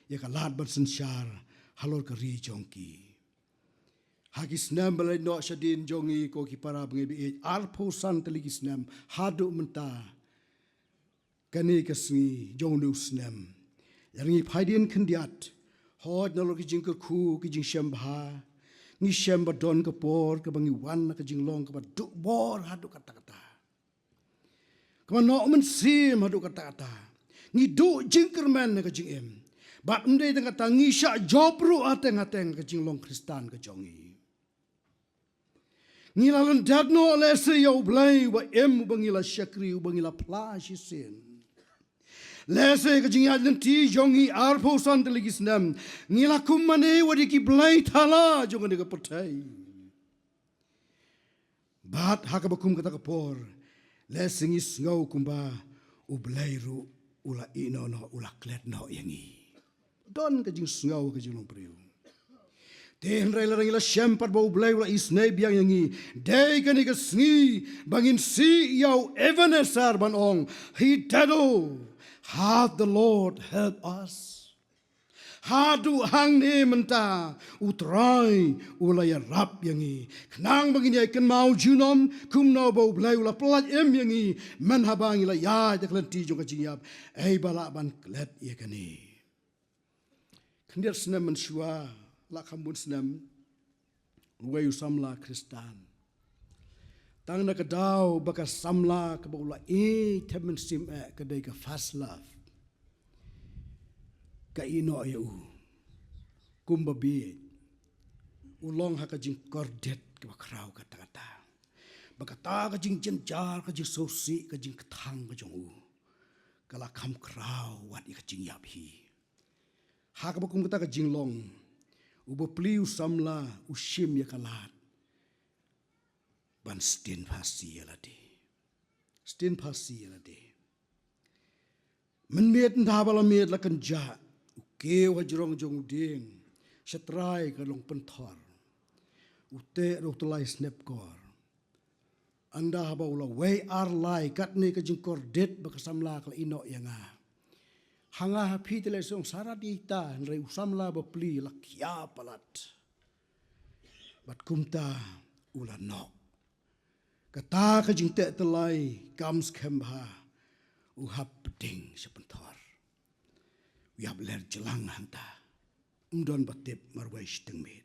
ïa ka lad ban synshar halor ka ri jong ki. Ha ki snem ba la leit noh shadien jong ngi, ko ki para bangeit ba ïeit, arphew san tylli ki snem haduh mynta, kane ka sngi jong une u snem, lada ngi phai dien khyndiat, hooid nalor ki jingkyrkhu, ki jingshem bha, ngi shem ba don ka por kaba ngi wan na ka jinglong kaba duh bor haduh katta katta. Kaba noh mynsiem haduh katta katta. Ngi duh jingkyrmen ha ka jingim. Bad ym dei tang katta, ngi shah jop ruh hateng hateng ha ka jinglong Khristan ka jong ngi. Ngi la lyndet noh lehse ïa U Blei uba im, uba ngi la shakri, uba ngi la phla shisien. Lehse ka jingïaid lynti jong ngi arphew san tylli ki snem, ngi la kum mane wat ïa ki blei thala jong kane ka pyrthei. Bad ha kaba kum kata ka por, lehse ngi sngew kumba U Blei ruh u la ïehnoh noh, u la klet noh ïa ngi. Don ka jingsngew ha ka jinglong briew. Te hynrei lada ngi la shem pat ba U Blei u la isynei biang ïa ngi, dei kane ka sngi ba ngin sih ïa u Ebenezer ban ong, Hitherto hath the Lord helped us. Haduh hangne mynta U Trai u la ïarap ïa ngi. Khnang ba ngin ïai kynmaw junom kumno ba U Blei u la pyllait im ïa ngi, mynhaba ngi la ïaid ha ka lynti jong ka jingïap, ei ba lah ban klet ïa kane. Khyndiat snem mynshuwa, la kham bun snem, uwei u samla Khristan, tang na ka daw ba ka samla kaba u la ïeit thep mynsiem eh, ka dei ka first love, ka ïehnoh ïa u kumba bieit, u long ha ka jingkordit kaba khraw katta katta. Ba kata ka jingjynjar, ka jingsngewsih, ka jingkthang ka jong u, ka la kham khraw wat ïa ka jingïap hi. Ha kaba kum kata ka jinglong, u bapli u samla u shim ïa ka lad ban sdien phasi ïa lade. Sdien phasi ïa lade. Mynmiet ynda ba la miet la kynjah, u kiew ha jrong jong u dieng, sha trai ka long pynthor. U teh da u tyllai snep kor. Ynda haba u la wei ar lai, katne ka jingkordit ba ka samla ka la ïehnoh ïa nga. Ha nga ha phi te lehse ong sara dei ta, hynrei u samla bapli la khia palat. Bad kumta u la noh. Kata ka jingteh tyllai kam skhem bha, u hap pdeng sha pynthor. U ïap ler jlang hangta. Um don ba tip marwei shiteng miet.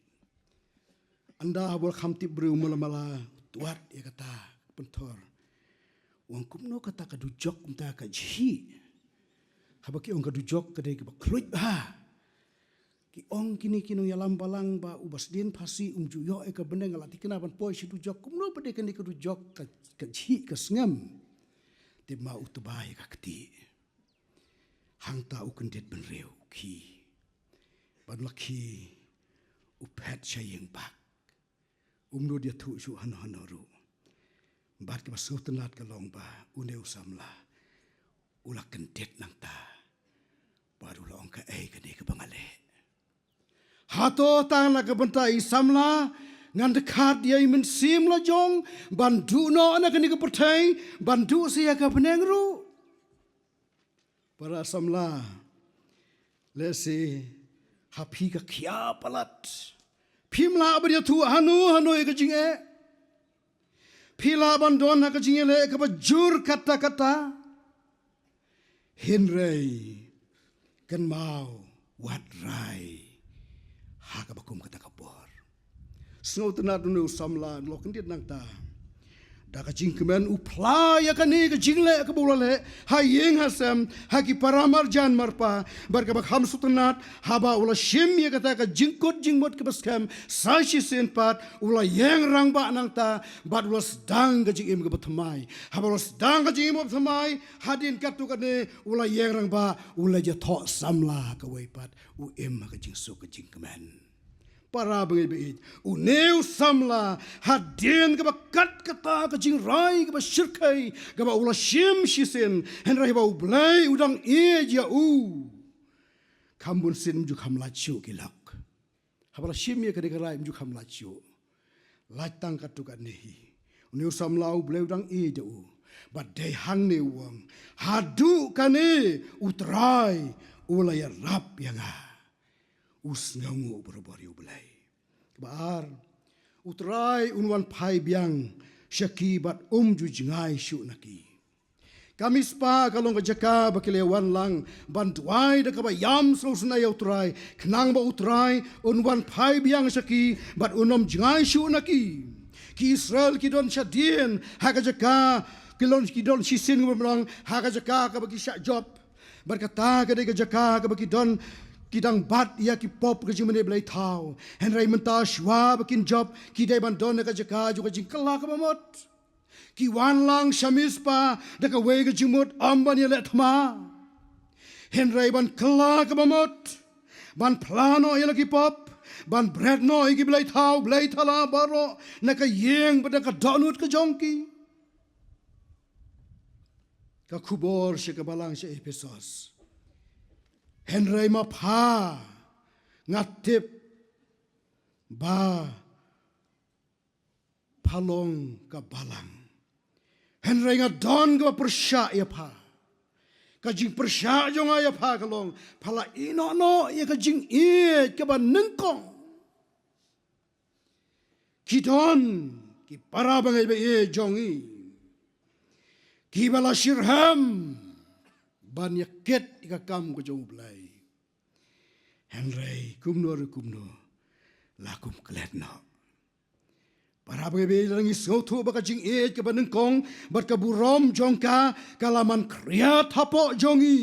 Ynda haba u la kham tip briew mala mala, u twad ïa kata ka pynthor. U ong kumno kata ka dujok kumta ka jhieh. Haba ki ong ka dujok ka dei kaba khluit bha. Ki ong kine ki nongïalam balang ba uba sdien phasi um ju ïoh ïa ka bneng, la thikna ban poi sha dujok, kumno ba dei kane ka dujok ka, ka jhieh ka sngem. Te ma u tba ïa ka kti. Hangta u kyndit bynriew u khie. Bad u la khie u phet sha ïing bak. Um nud ïathuh shuh hano hano ruh. Bad kaba sngewtynnat ka long ba une u samla u la kyndit nangta bad u la ong, kaei kane kaba nga leh? Hato tang na ka bynta i samla ngan dkhot ïa i mynsiem la jong ban duh noh na kane ka pyrthei, ban duh sa ïa ka bneng ruh? Para samla, lehse ha phi ka khia palat. Phim lah ban ïathuh hano hano ïa ka jingeh. Phi lah ban don ha ka jingïaleh kaba jur katta katta. Hynrei kynmaw, wat rai ha kaba kum kata ka por. Sngewtynnat, une u samla u la kyndit nangta. Da ka jingkmen u phla ïa kane ka jingleh kaba u la leh ha ïing ha sem, ha ki para marjan marpa. Bad kaba kham sngewtynnat, haba u la shim ïa kata ka jingkut jingmut kaba skhem sa shisien pat, u la ïeng rangbah nangta bad u la sdang ka jingim kaba thymmai. Haba u la sdang ka jingim kaba thymmai, hadien katto katne u la ïeng rangbah, u la ïathoh samla kawei pat, u im ha ka jingsuk ka jingkmen. Para bangeit ba ïeit, une u samla, hadien kaba kat kata ka jingrai kaba shyrkhei kaba u la shim shisien, hynrei ba U Blei u dang ïeit ïa u, kham bun sien um ju kham lait shuh ki lok. Haba la shim ïa kane ka rai um ju kham lait shuh. Lait tang katto katne hi, une u samla U Blei u dang ïeit ïa u. Bad dei hangne u ong, haduh kane U Trai u la ïarap ïa nga. U sngewnguh barabor ïa U Blei. Kaba ar, U Trai un wan phai biang sha ki bad um ju jngai shuh na ki. Ka Mizpa ka long ka jaka ba ki la wan lang ban duwai da kaba ïam sngewsynei ïa U Trai, khnang ba U Trai un wan phai biang sha ki bad un ym jngai shuh na ki. Ki Israel ki don shadien ha ka jaka, ki long, ki don shisien kaba long ha ka jaka kaba ki shah jop. Bad kata ka dei ka jaka kaba ki don, ki dang bat ïa ki pop ka jingmane blei thaw. Hynrei mynta shuwa ba kin jop, ki dei ban don ha ka jaka jong ka jingkylla kaba mut. Ki wan lang sha Mizpa da kawei ka jingmut, ym ban ïaleh thma. Hynrei ban kylla kaba mut, ban phla noh ïa la ki pop, ban bret noh ïa ki blei thaw blei thala baroh na ka ïing bad na ka dohnud ka jong ki. Ka khubor sha ka balang sha Ephesos. Hynrei ma pha, nga tip ba pha long ka balang. Hynrei nga don kaba pyrshah ïa pha. Ka jingpyrshah jong nga ïa pha ka long, pha la ïehnoh noh ïa ka jingïeit kaba nyngkong. Ki don ki para bangeit ba ïeit jong ngi kiba la shitrhem ban ïakit ïa ka kam ka jong U Blei. Hynrei kumno ruh kumno, la kum klet noh. Para bangeit ba ïeit, la ngi sngewthuh ba ka jingïeit kaba nyngkong bad ka burom jong ka, ka la man khriat hapoh jong ngi.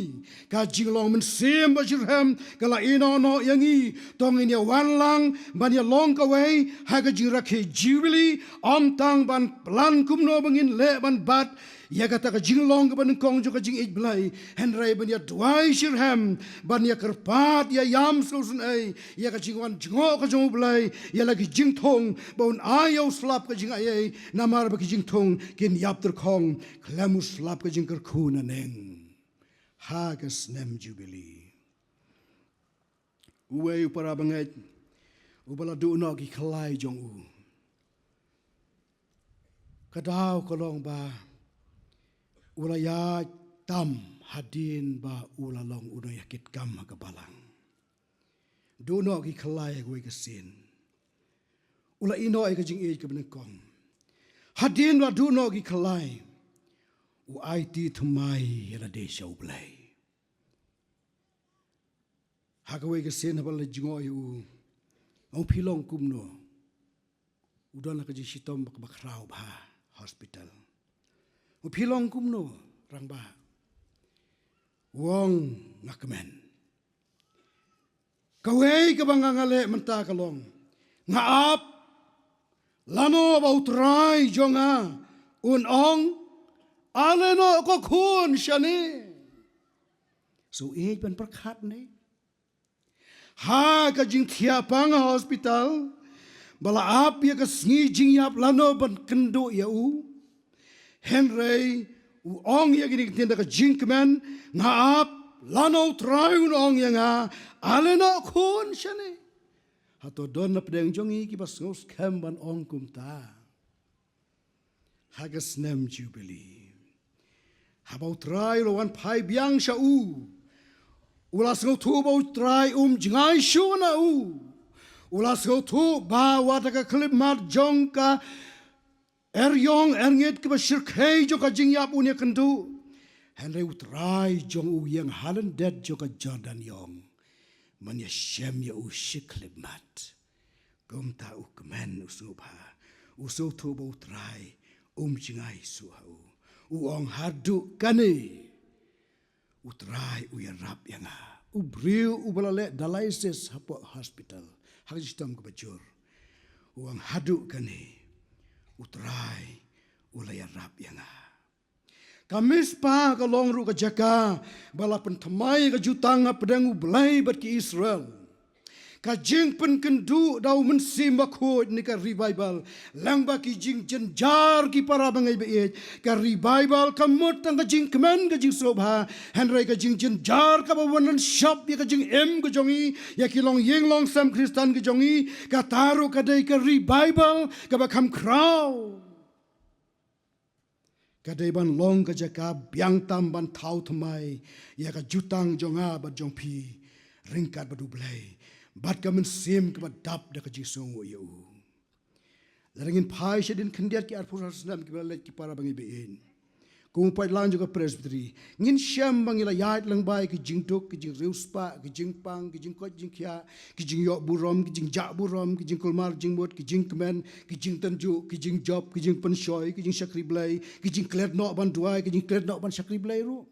Ka jinglong mynsiem ba shitrhem ka la ïehnoh noh ïa ngi. To ngin ïa wan lang ban ïa long kawei ha ka jingrakhe Jubili, ym tang ban plan kumno ba ngin leh ban bat ïa kata ka jinglong kaba nyngkong jong ka jingïeit Blei, hynrei ban ïa duwai shitrhem, ban ïa kyrpad, ïa ïam sngewsynei ïa ka jingwan jngoh ka jong U Blei ïa la ki jingthung, ba un ai ïa u slap ka jingaiei, namar ba ki jingthung kin ïap tyrkhong khlem u slap ka jingkyrkhu naneng ha ka snem Jubili. Uwei u para bangeit uba la duh noh ki khyllai jong u. Ka daw ka long ba u la ïaid tam hadien ba u la long u nongïakit kam ha ka balang. Duh noh ki khyllai ha kawei ka sien. U la ïehnoh ïa ka jingïeit kaba nyngkong. Hadien ba la duh noh ki khyllai, u aiti thymmai ïa lade sha U Blei. Ha kawei ka sien haba la jngoh ïa u, ong, phi long kumno? U don ha ka jingshitom ba khraw bha, hospital. Ong, phi long kumno, Rangbah? U ong, nga kmen. Kawei kaba nga, nga leh mynta ka long, nga ap lano ba U Trai jong nga un ong, ale noh ko khun shane. So ïeit ban pyrkhat ne ha ka jingthiah pang ha hospital, ba la ap ïa ka sngi jingïap lano ban kynduh ïa u. Hynrei u ong ïa kine ki ktien da ka jingkmen, nga ap, lano u Trai un ong ïa nga, ale noh khun shane. Hato don na pdeng jong ngi kiba sngewskhem ban ong kumta? Ha ka snem Jubili, haba u Trai u la wan phai biang sha u, u la sngewthuh ba u Trai um jngai shuh na u. U la sngewthuh ba wat ha ka khyllipmat jong ka eriong erngit kaba shyrkhei jong ka jingïap un ïakynduh. Hynrei u Trai jong u ïeng ha lyndet jong ka Jordan ïong ban ïashem ïa u shi khyllipmat. Kumta u kmen, u sngewbha, u sngewthuh ba u Trai um jngai shuh ha u. U ong, haduh kane u Trai u ïarap ïa nga. U briew uba la leh dialysis hapoh hospital ha ka jingshitom kaba jur, u ong, haduh kane u Trai u la ïarap ïa nga. Ka Mizpah ka long ruh ka jaka ba la pynthymmai ka jutang hapdeng U Blei bad ki Israel. Ka jingpynkynduh da U Mynsiem Bakhuid ne ka revival, lyngba ki jingjynjar ki para bangeit baieit. Ka revival kam mut tang ka jingkmen, ka jingsngewbha, hynrei ka jingjynjar kaba wan ban shop ïa ka jingim ka jong ngi, ïa ki longïing longsem Khristan ka jong ngi. Kata ruh ka dei ka revival kaba kham khraw. Ka dei ban long ka jaka biang tam ban thaw thymmai ïa ka jutang jong nga bad jong phi ryngkat bad U Blei bad ka mynsiem kaba dap da ka jingsngewnguh ïa u. Lada ngin phai sha dien khyndiat ki arphew san snem kiba la leit, ki para bangeit baieit, kum u paidlang jong ka Presbytery, ngin shem ba ngi la ïaid lyngba ïa ki jingduk, ki jingriewspah, ki jingpang, ki jingkoit jingkhiah, ki jingïoh burom, ki jingjah burom, ki jingkulmar jingmut, ki jingkmen, ki jingtynjuh, ki jingjop, ki jingpynshoi, ki jingshakri Blei, ki jingklet noh ban duwai, ki jingklet noh ban shakri Blei ruh.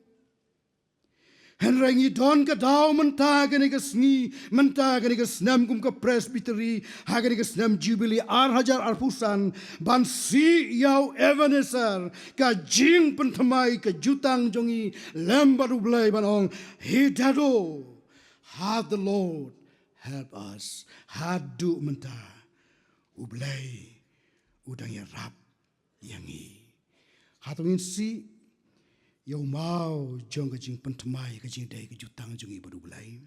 Hynrei ngi don ka daw mynta kane ka sngi, mynta kane ka snem kum ka Presbytery, ha kane ka snem Jubili ar hajar arphew san, ban siew ïa u Ebenezer, ka jingpynthymmai ka jutang jong ngi lem bad U Blei, ban ong, He Dado, hath the Lord help us? Haduh mynta U Blei u dang ïarap ïa ngi? Hato ngin siew ïa u maw jong ka jingpynthymmai ka jingdei ka jutang jong ngi bad U Blei?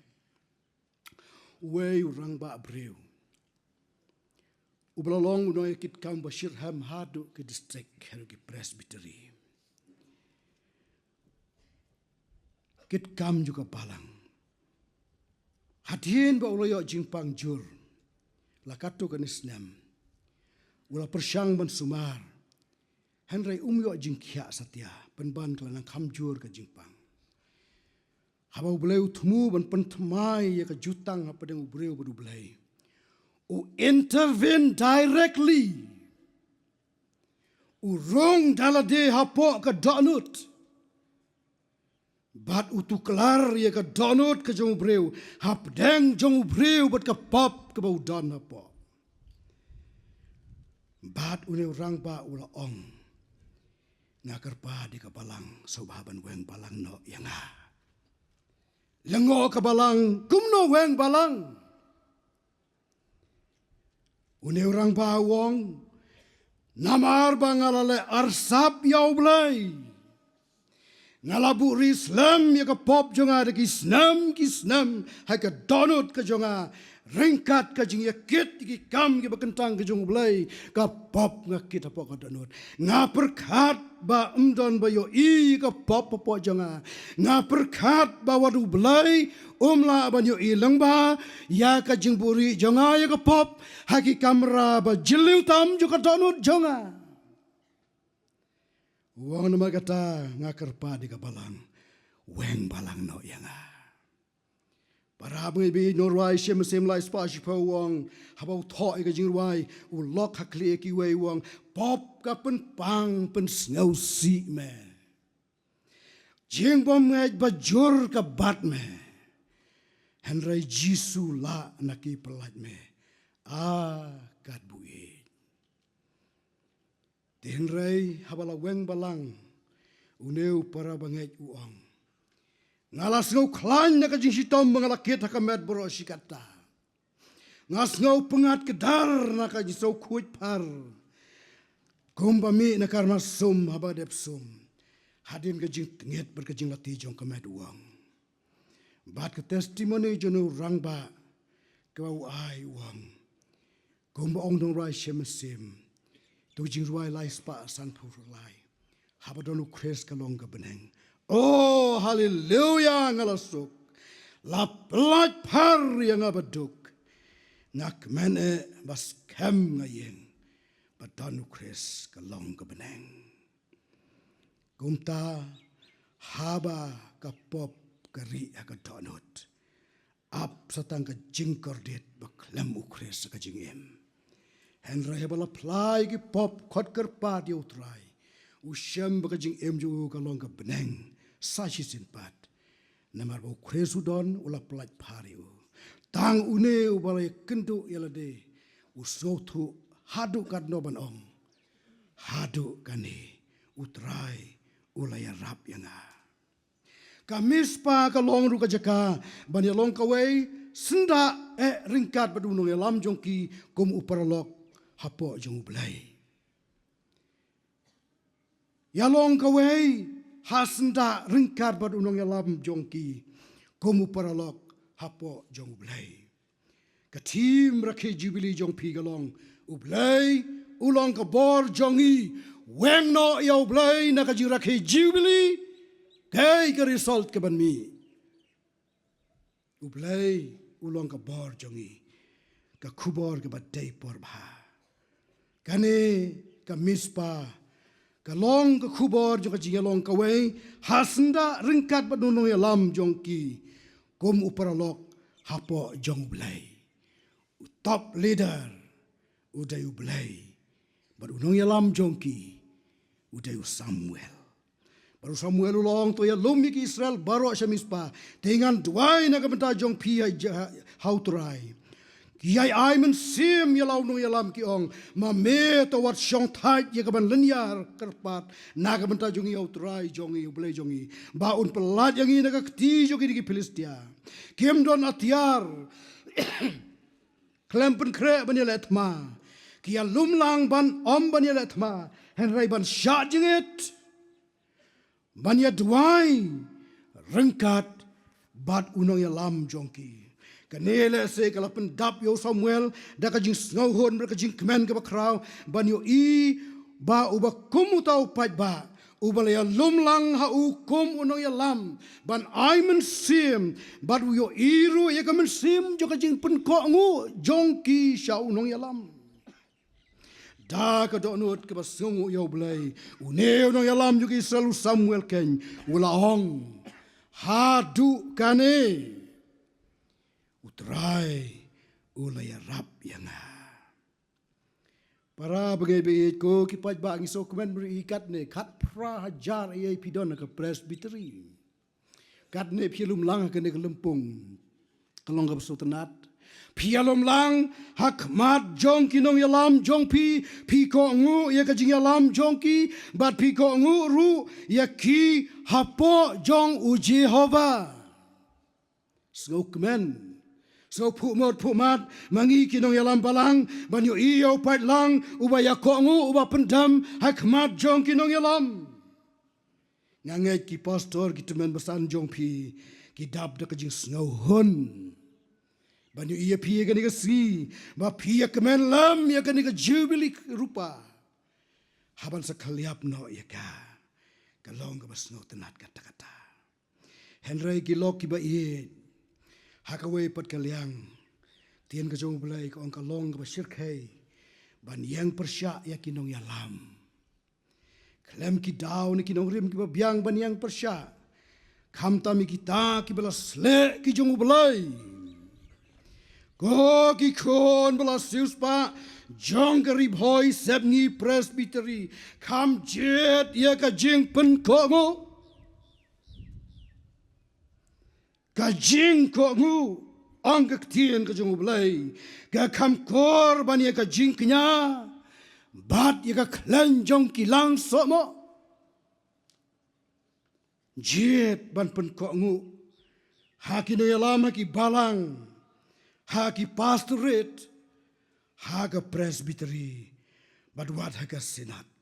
Uwei u rangbah briew uba la long u nongïakitkam ba shitrhem haduh ki district, haduh ki Presbytery, kitkam jong ka balang, hadien ba u la ïoh jingpang jur la katto katne snem, u la pyrshang ban sumar, hynrei um ïoh jingkhiah satia, pynban ka la nang kham jur ka jingpang. Haba U Blei u thmu ban pynthymmai ïa ka jutang hapdeng u briew bad U Blei, u intervene directly. U rung da lade hapoh ka dohnud bad u tuklar ïa ka dohnud ka jong u briew hapdeng jong u briew bad ka pop kaba u don hapoh. Bad une u rangbah u la ong, nga kyrpad ïa ka balang, sngewbha ban weng balang noh ïa nga. Lyngngoh ka balang, kumno weng balang? Une u rangbah u ong, namar ba nga la leh arsap ïa U Blei. Nga la buhrieh slem ïa ka pop jong nga da ki snem ki snem ha ka dohnud ka jong nga, ryngkat ka jingïakit ïa ki kam kiba kyntang ka jong U Blei, ka pop nga kit hapoh ka dohnud. Nga pyrkhat ba ym don ba ïohi ïa ka pop hapoh jong nga. Nga pyrkhat ba wat U Blei um lah ban ïohi lyngba ïa ka jingbuhrieh jong nga ïa ka pop ha ki kamra ba jylliew tam jong ka dohnud jong nga. U ong, namar kata nga kyrpad ïa ka balang, weng balang noh ïa nga. Para bangeit baieit, nongrwai Mynsiem Lai spah shiphew u ong, haba u thoh ïa ka jingrwai, u lok ha khlieh ïa kiwei, u ong, pop ka pynpang pynsngewsih me. Jingbymngeit bajur ka bat me. Hynrei Jisu lah na ki pyllait me. A katbu ïeit. Te hynrei haba la weng balang, une u para bangeit u ong, nga la sngew khlaiñ na ka jingshitom ba nga la kit ha ka met baroh shi katta. Nga sngew pyngngad kdar na ka jingsngewkhuid phar. Kumba mih na ka rmat sum haba dep sum, hadien ka jingtngit bad ka jinglati jong ka met u ong. Bad ka testimony jong u rangbah kaba u ai u ong. Kumba ong nongrwai shem shem. Tu jingrwai lai spah sanphew lai. Haba don u Khrist ka long ka bneng. Oh, haleluya, nga la suk. La pyllait phar ïa nga ba duk. Nga kmen eh ba skhem nga ïeng. Ba don u Khrist ka long ka bneng. Kumta haba ka pop ka rieh ha ka dohnud, ap sa tang ka jingkordit ba khlem u Khrist ha ka jingim. Hynrei haba la phla ïa ki pop khot kyrpad ïa u Trai, u shem ba ka jingim jong u ka long ka bneng sa shisien pat. Namar ba u Khrist u don, u la pyllait phar ïa u. Tang une uba la ïakynduh ïa lade u sngewthuh haduh katno ban ong. Haduh kane u Trai u la ïarap ïa nga. Ka Mizpa ka long ruh ka jaka ban ïalong kawei, syndah eh ryngkat bad u nongïalam jong ki kum u paralok hapoh jong u Blei. Ïalong kawei ha syndah ryngkat bad u nongïalam jong ki kum u paralok hapoh jong u Blei. Ka theme rakhe Jubilee jong phi ka long, U Blei u long ka bor jong ngi. Weng noh ïa u Blei na ka jingrakhe Jubilee. Kaei ka result kaban mih? U Blei u long ka bor jong ngi. Ka khubor kaba dei por bha. Kane ka Mizpa ka long ka khubor jong ka jingïalong kawei ha syndah ryngkat bad u nongïalam jong ki kum u paralok hapoh jong u Blei. U top leader u dei u Blei. Bad u nongïalam jong ki u dei u Samuel. Bad u Samuel u la ong, to ïalum ïa ki Israel baroh sha Mizpa. Te ngan duwai na ka bynta jong phi ha, ha, ha u Trai. Ki ïai ai mynsiem ïa la u nongïalam, ki ong, ma me to wat shong thait ïa kaban lynñiar kyrpad na ka bynta jong ngi ha u Trai jong ngi, u Blei jong ngi, ba un pyllait ïa ngi na ka kti jong kine ki Philistia. Kim don atiar khlem pynkhreh ban ïaleh thma. Ki ïalum lang ban ym ban ïaleh thma, hynrei ban shah jingit, ban ïaduwai ryngkat bad u nongïalam jong ki. Kane lehse ka la pyndap ïa u Samuel da ka jingsngewhun bad ka jingkmen kaba khraw, ban ïohi ba uba kum uta u paidbah uba la ïalum lang ha u kum u nongïalam ban ai mynsiem, bad u ïohi ruh ïa ka mynsiem jong ka jingpynkohnguh jong ki sha u nongïalam. Da ka dohnud kaba sngewnguh ïa u Blei, une u nongïalam jong ki Israel u Samuel keiñ u la ong, haduh kane u Trai u la ïarap ïa nga. Para bangeit ba ïeit, ko ki paidbah, ngi sngewkmen ba ri katne khatphra hajar ïa phi don ha ka Presbytery. Katne phi ïalum lang ha kane ka lympung ka long kaba sngewtynnat. Phi ïalum lang ha khmat jong ki nongïalam jong phi, phi kohnguh ïa ka jingïalam jong ki, bad phi kohnguh ruh ïa ki hapoh jong u Jehobah. Sngewkmen, sngewphuhmut phuhmat ma ngi ki nongïalam balang ban ïohi ïa u paidlang uba ïakohnguh, uba pyndem ha khmat jong ki nongïalam. Nga ngeit ki pastor, ki tymmen basan jong phi ki dap da ka jingsngewhun ban ïohi ïa phi ïa kane ka sngi, ba phi ïa kmen lem ïa kane ka Jubili rupa haban sa khylliap noh ïa ka. Ka long kaba sngewtynnat katta katta. Hynrei ki lok kiba ïeit, ha kawei pat ka liang, ktien ka jong U Blei ka ong ka long kaba shyrkhei ban ïeng pyrshah ïa ki nongïalam. Khlem ki daw ne ki nongrim kiba biang ban ïeng pyrshah, khamtam ïa kita kiba la sleh ki jong U Blei. Ko ki khun ba la siewspah jong ka Ri Bhoi Sepngi Presbytery, kham jied ïa ka jingpynkohnguh. Ka jingkohnguh, ong ka ktien ka jong U Blei, ka kham kor ban ïa ka jingkñia bad ïa ka khleiñ jong ki lang sohmoh. Jied ban pynkohnguh ha ki nongïalam, ha ki balang, ha ki pastorate, ha ka Presbytery, bad wat ha ka Synod.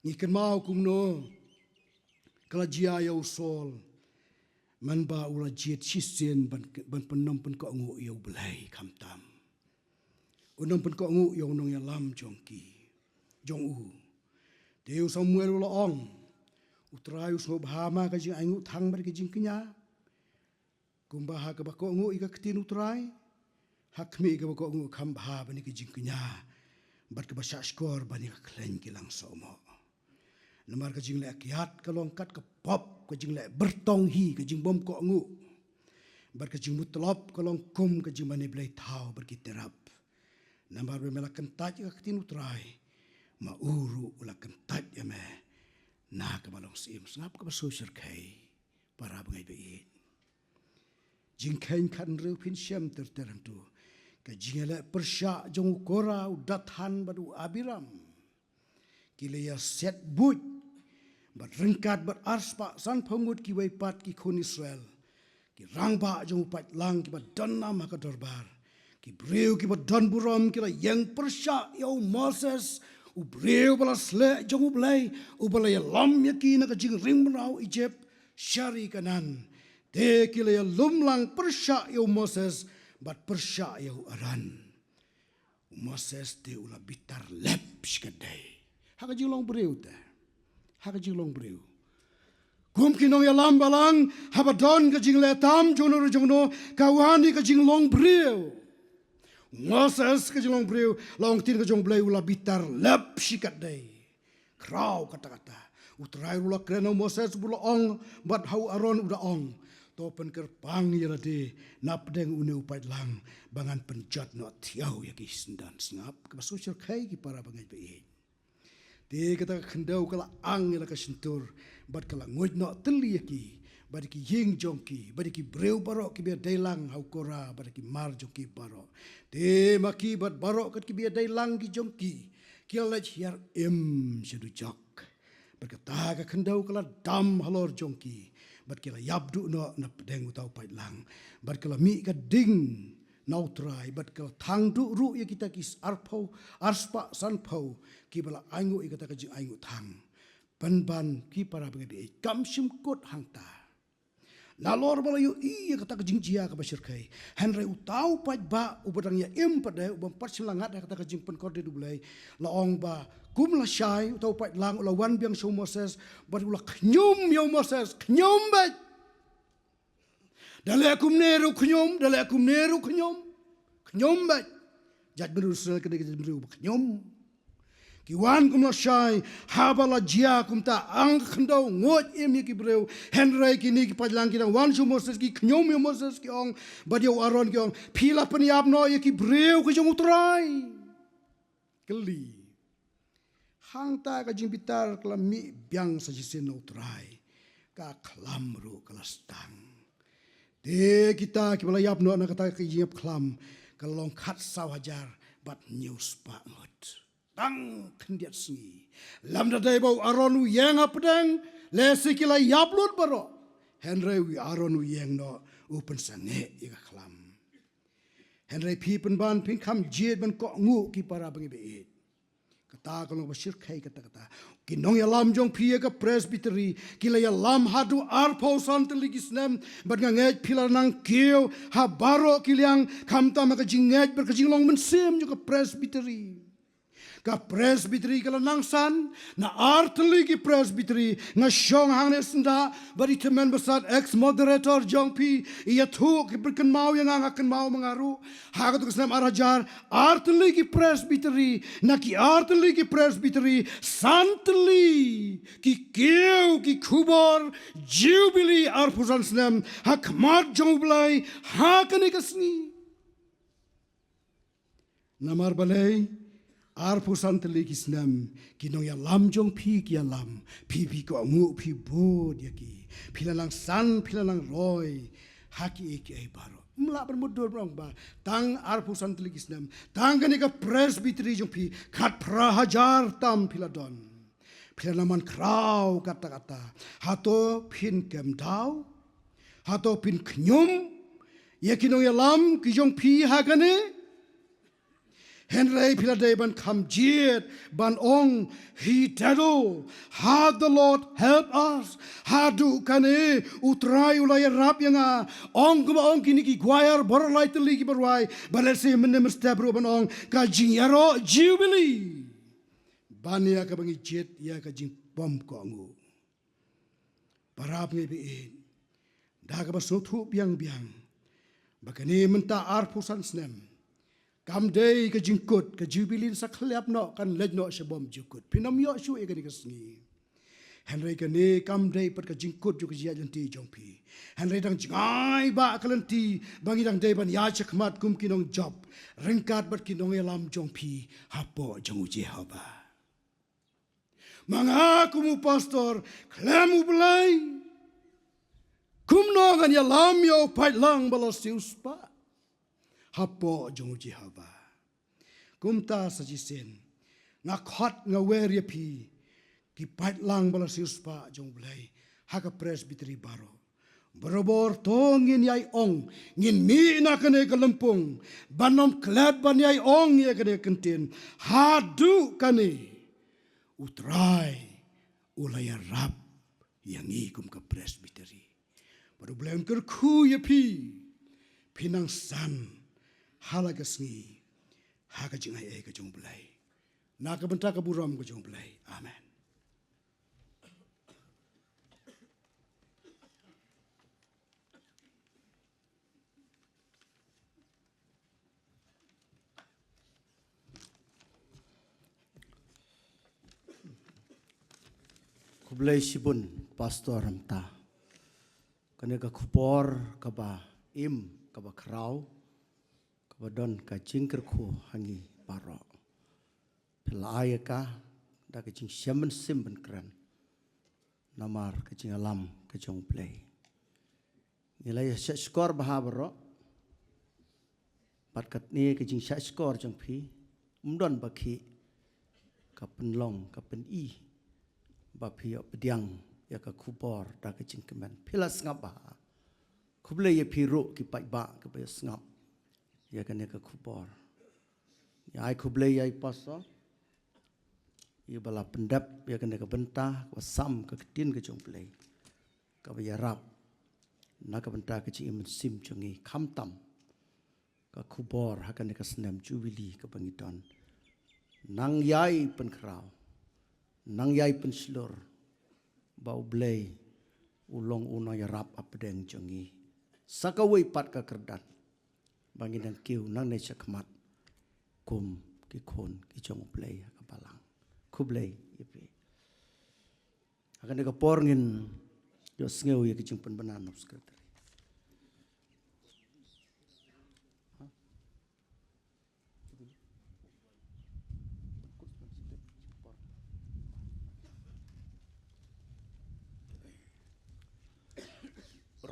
Ngi kynmaw kumno ka la jia ïa u Saul, man ba u la jied shisien ban, ban pynnoh pynkohnguh ïa U Blei khamtam. U nang pynkohnguh ïa u nongïalam jong ki, jong u. Te u Samuel u la ong, U Trai u sngewbha ma ka jingainguh thang bad ka jingkñia, kumba ha kaba kohnguh ïa ka ktien U Trai, ha khmih kaba kohnguh kham bha ban ïa ka jingkñia bad kaba shahshkor ban ïa ka khleiñ ki lang sohmoh. Namar ka jingleh kiad ka long kat ka pop, ka jingleh byrtong hi, ka jingbym kohnguh bad ka jingmutlop ka long kum ka jingmane blei thaw bad ki tyrap. Namar ba me la kyntait ïa ka ktien U Trai, ma u ruh u la kyntait ïa me na kaba long syiem. Sngap kaba sngewsyrkhei, para bangeit baieit. Jingkheiñ khathynriew, phin shem ter ter hangto. Ka jingïaleh pyrshah jong u Kora, u Dathan bad u Abiram, ki la ïasiat buit bad ryngkat bad arspah sanphew ngut kiwei pat ki khun Israel, ki rangbah jong u paidlang kiba don nam ha ka dorbar. Ki briew kiba don burom ki la ïeng pyrshah ïa u Moses, u briew ba la sleh jong U Blei, uba la ïalam ïa ki na ka jingring mraw Ijipt sha ri Kanaan. Te ki la ïalum lang pyrshah ïa u Moses bad pyrshah ïa u Aaron. U Moses te u la bitar lep shikatdei. Ha ka jinglong briew te. Ha ka jinglong briew. Kum ki nongïalam balang, haba don ka jingleh tam jongno re jongno, ka wan ïa ka jinglong briew. Moses ka jinglong briew, la ong ktien ka jong U Blei, u la bitar lep shikatdei. Khraw katta katta. U Trai ruh u la kren ha u Moses, u la ong bad ha u Aaron, u da ong, to pynkyrpang ïa lade na pdeng une u paidlang, ba ngan pynjot noh thiaw ïa ki syndon. Sngap kaba sngewsyrkhei, ki para bangeit baieit. Te kata ka khyndew ka la ang ïa la ka shyntur, bad ka la nguid noh tylli ïa ki, bad ïa ki ïing jong ki, bad ïa ki briew baroh kiba ïadei lang ha u Kora, bad ïa ki mar jong ki baroh. Te ma ki bad baroh kat kiba ïadei lang ki jong ki, ki la leit hiar im sha dujok. Bad kata ka khyndew ka la dam halor jong ki, bad ki la ïap duh noh na pdeng uta u paidlang. Bad ka la mih ka ding na u Trai, bad ka la thang duh ruh ïa kita ki arphew, arspah sanphew, kiba la ainguh ïa kata ka jingainguh thang. Pynban, ki para bangeit baieit, kam shym kut hangta. Nalor ba la ïohi ïa kata ka jingjia kaba shyrkhei, hynrei uta u paidbah uba dang ïa im pat de, uba ym pat shym la ngat ha kata ka jingpynkordit U Blei, la ong ba kum lashai uta u paidlang u la wan biang sha u Moses, bad u la khñium ïa u Moses, khñium beit. Da leh kumne ruh khñium, da leh kumne ruh khñium. Khñium beit. Jaitbynriew Israel ka dei ka jaitbynriew ba khñium. Ki wan kum lashai, haba la jia kumta, ang ka khyndew, nguid im ïa ki briew. Hynrei kine ki paidlang ki dang wan sha u Moses, ki khñium ïa u Moses, ki ong, bad ïa u Aaron, ki ong, phi la pynïap noh ïa ki briew ki jong u Trai. Kylli. Hangta ka jingbitar ka la mih biang sa shisien na u Trai. Ka khlam ruh ka la sdang. Te kita kiba la ïap noh na kata ka jingïap khlam, ka la long khatsaw hajar bad hynñiew spah ngut. Tang khyndiat sngi. Lymda dei ba u Aaron u ïeng hapdeng, lehse ki la ïap lut baroh. Hynrei u Aaron u ïeng noh, u pynsangeh ïa ka khlam. Hynrei phi pynban phin kham jied ban kohnguh, ki para bangeit baieit. Kata ka long ba shyrkhei kata kata. Ki nongïalam jong phi ïa ka Presbytery, ki la ïalam haduh arphew san tylli ki snem, bad nga ngeit phi la nang kiew ha baroh ki liang, khamtam ha ka jingngeit bad ka jinglong mynsiem jong ka Presbytery. Ka Presbytery ka la nang san, na ar tylli ki Presbytery, nga shong hangne syndah, bad i tymmen basan ex-moderator jong phi, i ïathuh ki pynkynmaw ïa nga, nga kynmaw ma nga ruh. Ha kato ka snem ar hajar, ar tylli ki Presbytery, na ki ar tylli ki Presbytery, san tylli ki kiew ki khubor Jubilee arphew san snem, ha khmat jong U Blei, ha kane ka sngi. Namar balei, arphew san tylli ki snem, ki nongïalam jong phi ki ïalam, phi phi kohnguh phi bud ïa ki, phi la nang san, phi la nang roi, ha kiei kiei baroh. Ym lah ban mutdur ban ong ba, tang arphew san tylli ki snem, tang kane ka Presbytery jong phi, khatphra hajar tam phi la don. Phi la nang man khraw katta katta. Hato phin kem daw? Hato phin khñium ïa ki nongïalam ki jong phi ha kane? Hynrei phi la dei ban kham jied, ban ong, hi tado, ha the Lord help us. Haduh kane, u Trai u la ïarap ïa nga, ong kumba ong kine ki choir, baroh lai tylli ki ba rwai, ba lehse mynne mynstep ruh ban ong, ka jingïaroh Jubilee. Ban ïa kaba ngi jied, ïa ka jingbymkohnguh. Parab ngi ba ïeit. Da kaba sngewthuh biang biang. Ba kane mynta arphew san snem. Kam dei ka jingkut, ka Jubilee sa khliap noh, kan leit noh sha bymjukut. Phin ym ïoh shuh ïa kane ka sngi. Hynrei kane kam dei pat ka jingkut jong ka jingïaid lynti jong phi. Hynrei dang jngai ba ka lynti, ba ngi dang dei ban ïaid shakhmat kum ki nongjop. Ryngkat bad ki nongïalam jong phi, hapoh jong u Jehobah. Ma nga kum u pastor, khlem u Blei. Kumno ngan ïalam ïa u paidlang ba la siewspah. Hapoh jong u Jehobah. Kumta sa shisien. Nga khot nga wer ïa phi. Ki paidlang ba la siewspah jong u Blei. Ha ka Presbytery baroh. Barabor to ngin ïai ong, ngin mih na kane ka lympung, ban ym klet ban ïai ong ïa kane ka kyntien, haduh kane, u Trai, u la ïarap, ïa ngi kum ka Presbytery. Bad u Blei un kyrkhu ïa phi, phin nang san, ha la ka sngi, ha ka jingai ei ka jong u Blei. Na ka bynta ka burom ka jong u Blei. Amen. Khublei shibun, Pastor Ramta. Kane ka khubor kaba im, kaba khraw, kaba don ka jingkyrkhu ha ngi baroh. Phi la ai ïa ka, da ka jingshem mynsiem ban kren. Namar ka jingïalam ka jong u Blei. Ngi la ïa shahshkor bha baroh. Bad katne ka jingshahshkor jong phi. Ym don ba khih. Ka pynlong, ka pyni. Ba phi ïoh pdiang, ïa ka khubor, da ka jingkmen. Phi la sngap bha. Khublei ïa phi ruh ki paidbah, kiba ïoh sngap. Ïa kane ka khubor. Ïa ai khublei ïa i Pastor. Ïa ba la pyndep, ïa kane ka bynta, kaba sam ka ktien ka jong u Blei. Kaba ïarap. Na ka bynta ka jingim mynsiem jong ngi khamtam. Ka khubor ha kane ka snem Jubilee kaba ngi don. Nang ïai pynkhraw. Nang ïai pynshlur. Ba u Blei. U long u nongïarap hapdeng jong ngi. Sa kawei pat ka kyrdan. Ba ngin nang kiew nangne shakhmat. Kum ki khun ki jong u Blei ha ka balang. Khublei ïa phi. Ha kane ka por ngin ïohsngew ïa ka jingpynbna na u Secretary.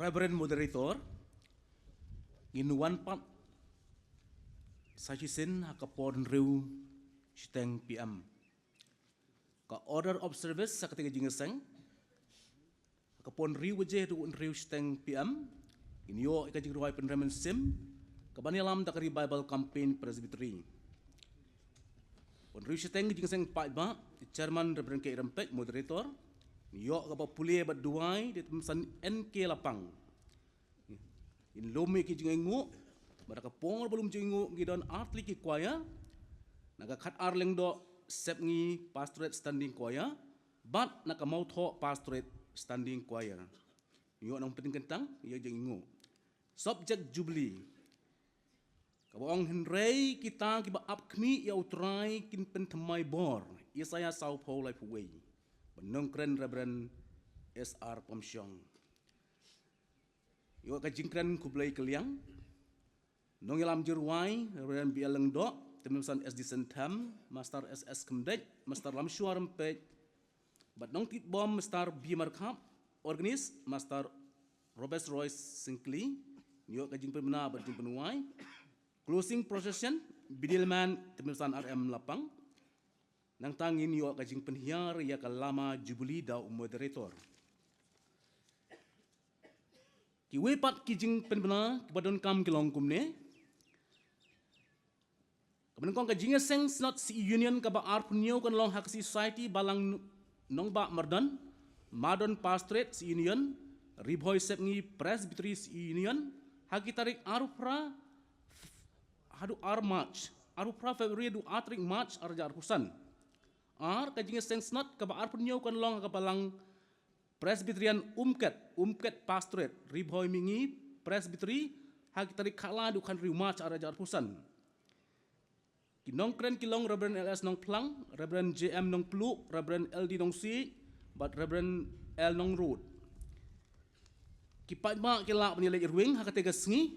Reverend Moderator, ngin wan pat sa shisien ha ka por hynriew shiteng P M. Ka order of service ha katei ka jingïaseng. Ha ka por hynriew baje haduh hynriew shiteng P M. Ngin ïoh ïa ka jingrwai pynrem mynsiem. Kaban ïalam da ka Revival Campaign Presbytery. Por hynriew shiteng ka jingïaseng paidbah, Chairman Reverend K. Rympeit, Moderator. Ngin ïoh kaba pule bad duwai, da i Tymmen Basan N K Lapang. Ngin lum ïa ki jingainguh, bad ha ka por ba lum jingainguh, ngi don artylli ki choir, na ka Khatar Lyngdoh Sepngi Pastorate Standing Choir, bad na ka Mawthoh Pastorate Standing Choir. Ïoh nang pynkyntang, ïa jingainguh. Subject Jubilee. Kaba ong hynrei kita kiba ap khmih ïa u Trai kin pynthymmai bor, Isaiah sawphew laiphew wei. Ba nongkren Reverend S R Pamshong. Ïoh ka jingkren khublei kylliang. Nongïalam jingrwai, Reverend B L Lyngdoh, Tymmen Basan S D Synthem, Master S S Khymdeit, Master Lamshuwa Rympeit, bad nongtitbom Master B Markhap, Organist, Master Robert Roy Synkli, ïoh ka jingpynbna bad jingpynwai. Closing procession, Bidilman, Tymmen Basan R M Lapang. Nangta ngin ïoh ka jingpynhiar ïa ka lama Jubilee da u moderator. Kiwei pat ki jingpynbna kiba donkam ki long kumne. Banyngkong ka jingïaseng Synod C E Union kaba arphew hynñiew kan long ha ka Society Balang Nongbah Mardon, Mardon Pastorate C E Union, Ri Bhoi Sepngi Presbytery C E Union, ha ki tarik arphew phra haduh ar March, arphew phra February haduh ar tarik March arhajar arphew san. Ar ka jingïaseng Synod kaba arphew hynñiew kan long ha ka Balang Presbyterian Umket, Umket Pastorate, Ri Bhoi Mihngi Presbytery, ha ki tarik khatlai haduh khathynriew March arhajar arphew san. Ki nongkren ki long Reverend L S Nongphlang, Reverend J M Nongpluh, Reverend L D Nongsiej, bad Reverend L Nongrud. Ki paidbah ki lah ban ïaleit rwiang ha katei ka sngi,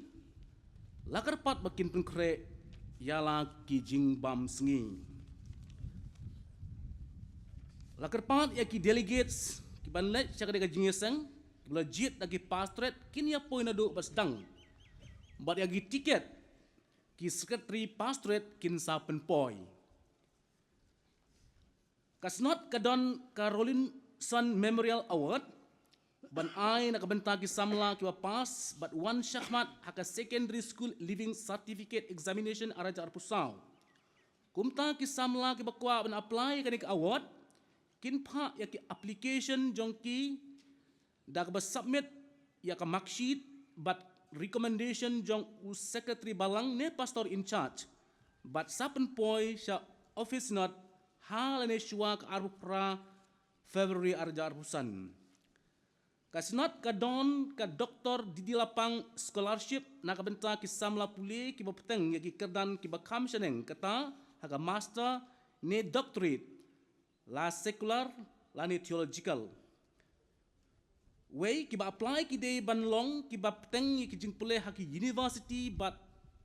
la kyrpad ba kin pynkhreh ïa la ki jingbam sngi. La kyrpad ïa ki delegates ki ban leit sha katei ka jingïaseng, kiba la jied da ki pastorate kin ïa poi naduh ba sdang. Bad ïa ki tiket ki secretary pastorate kin sa pynpoi. Ka Synod ka don ka Rawlinson Memorial Award ban ai na ka bynta ki samla kiba pass bad wan shakhmat ha ka Secondary School Leaving Certificate Examination arhajar arphew saw. Kumta ki samla kiba kwah ban apply ïa kane ka award kin phah ïa ki application jong ki da kaba submit ïa ka marksheet bad recommendation jong u secretary balang ne pastor in charge, bad sa pynpoi sha office Synod ha lane shuwa ka arphew phra February arhajar arphew san. Ka Synod ka don ka Doctor Didi Lapang Scholarship na ka bynta ki samla pule kiba bteng ïa ki kyrdan kiba kham shaneng, kata ha ka Master ne Doctorate, la secular lane theological. Wei kiba apply ki dei ban long kiba bteng ïa ki jingpule ha ki university bad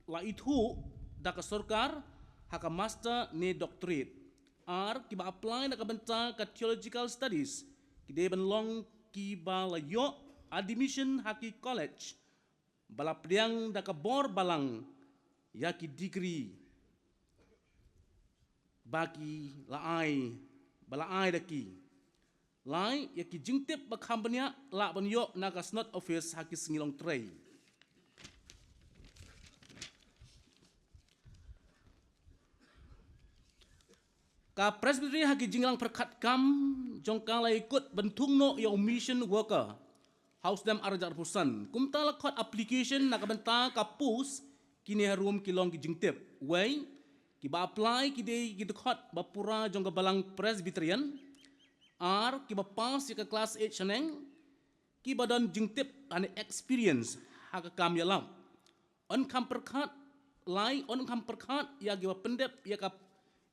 la ithuh da ka sorkar ha ka Master ne Doctorate. Ar kiba apply na ka bynta ka Theological Studies ki dei ban long kiba la ïoh admission ha ki college ba la pdiang da ka bor balang ïa ki degree ba ki la ai, ba la ai da ki. Lai ïa ki jingtip ba kham bniah lah ban ïoh na ka Synod Office ha ki sngi longtrei. Ka Presbytery ha ki jingïalang pyrkhat kam jong ka la ïakut ban thung noh ïa u mission worker ha u snem arhajar arphew san. Kumta la khot application na ka bynta ka post, kine harum ki long ki jingtip. Wei kiba apply ki dei ki dkhot ba pura jong ka balang Presbyterian. Ar kiba pass ïa ka class eight shaneng, kiba don jingtip lane experience ha ka kam ïalap. Yn kham pyrkhat, lai yn kham pyrkhat ïa kiba pyndep ïa ka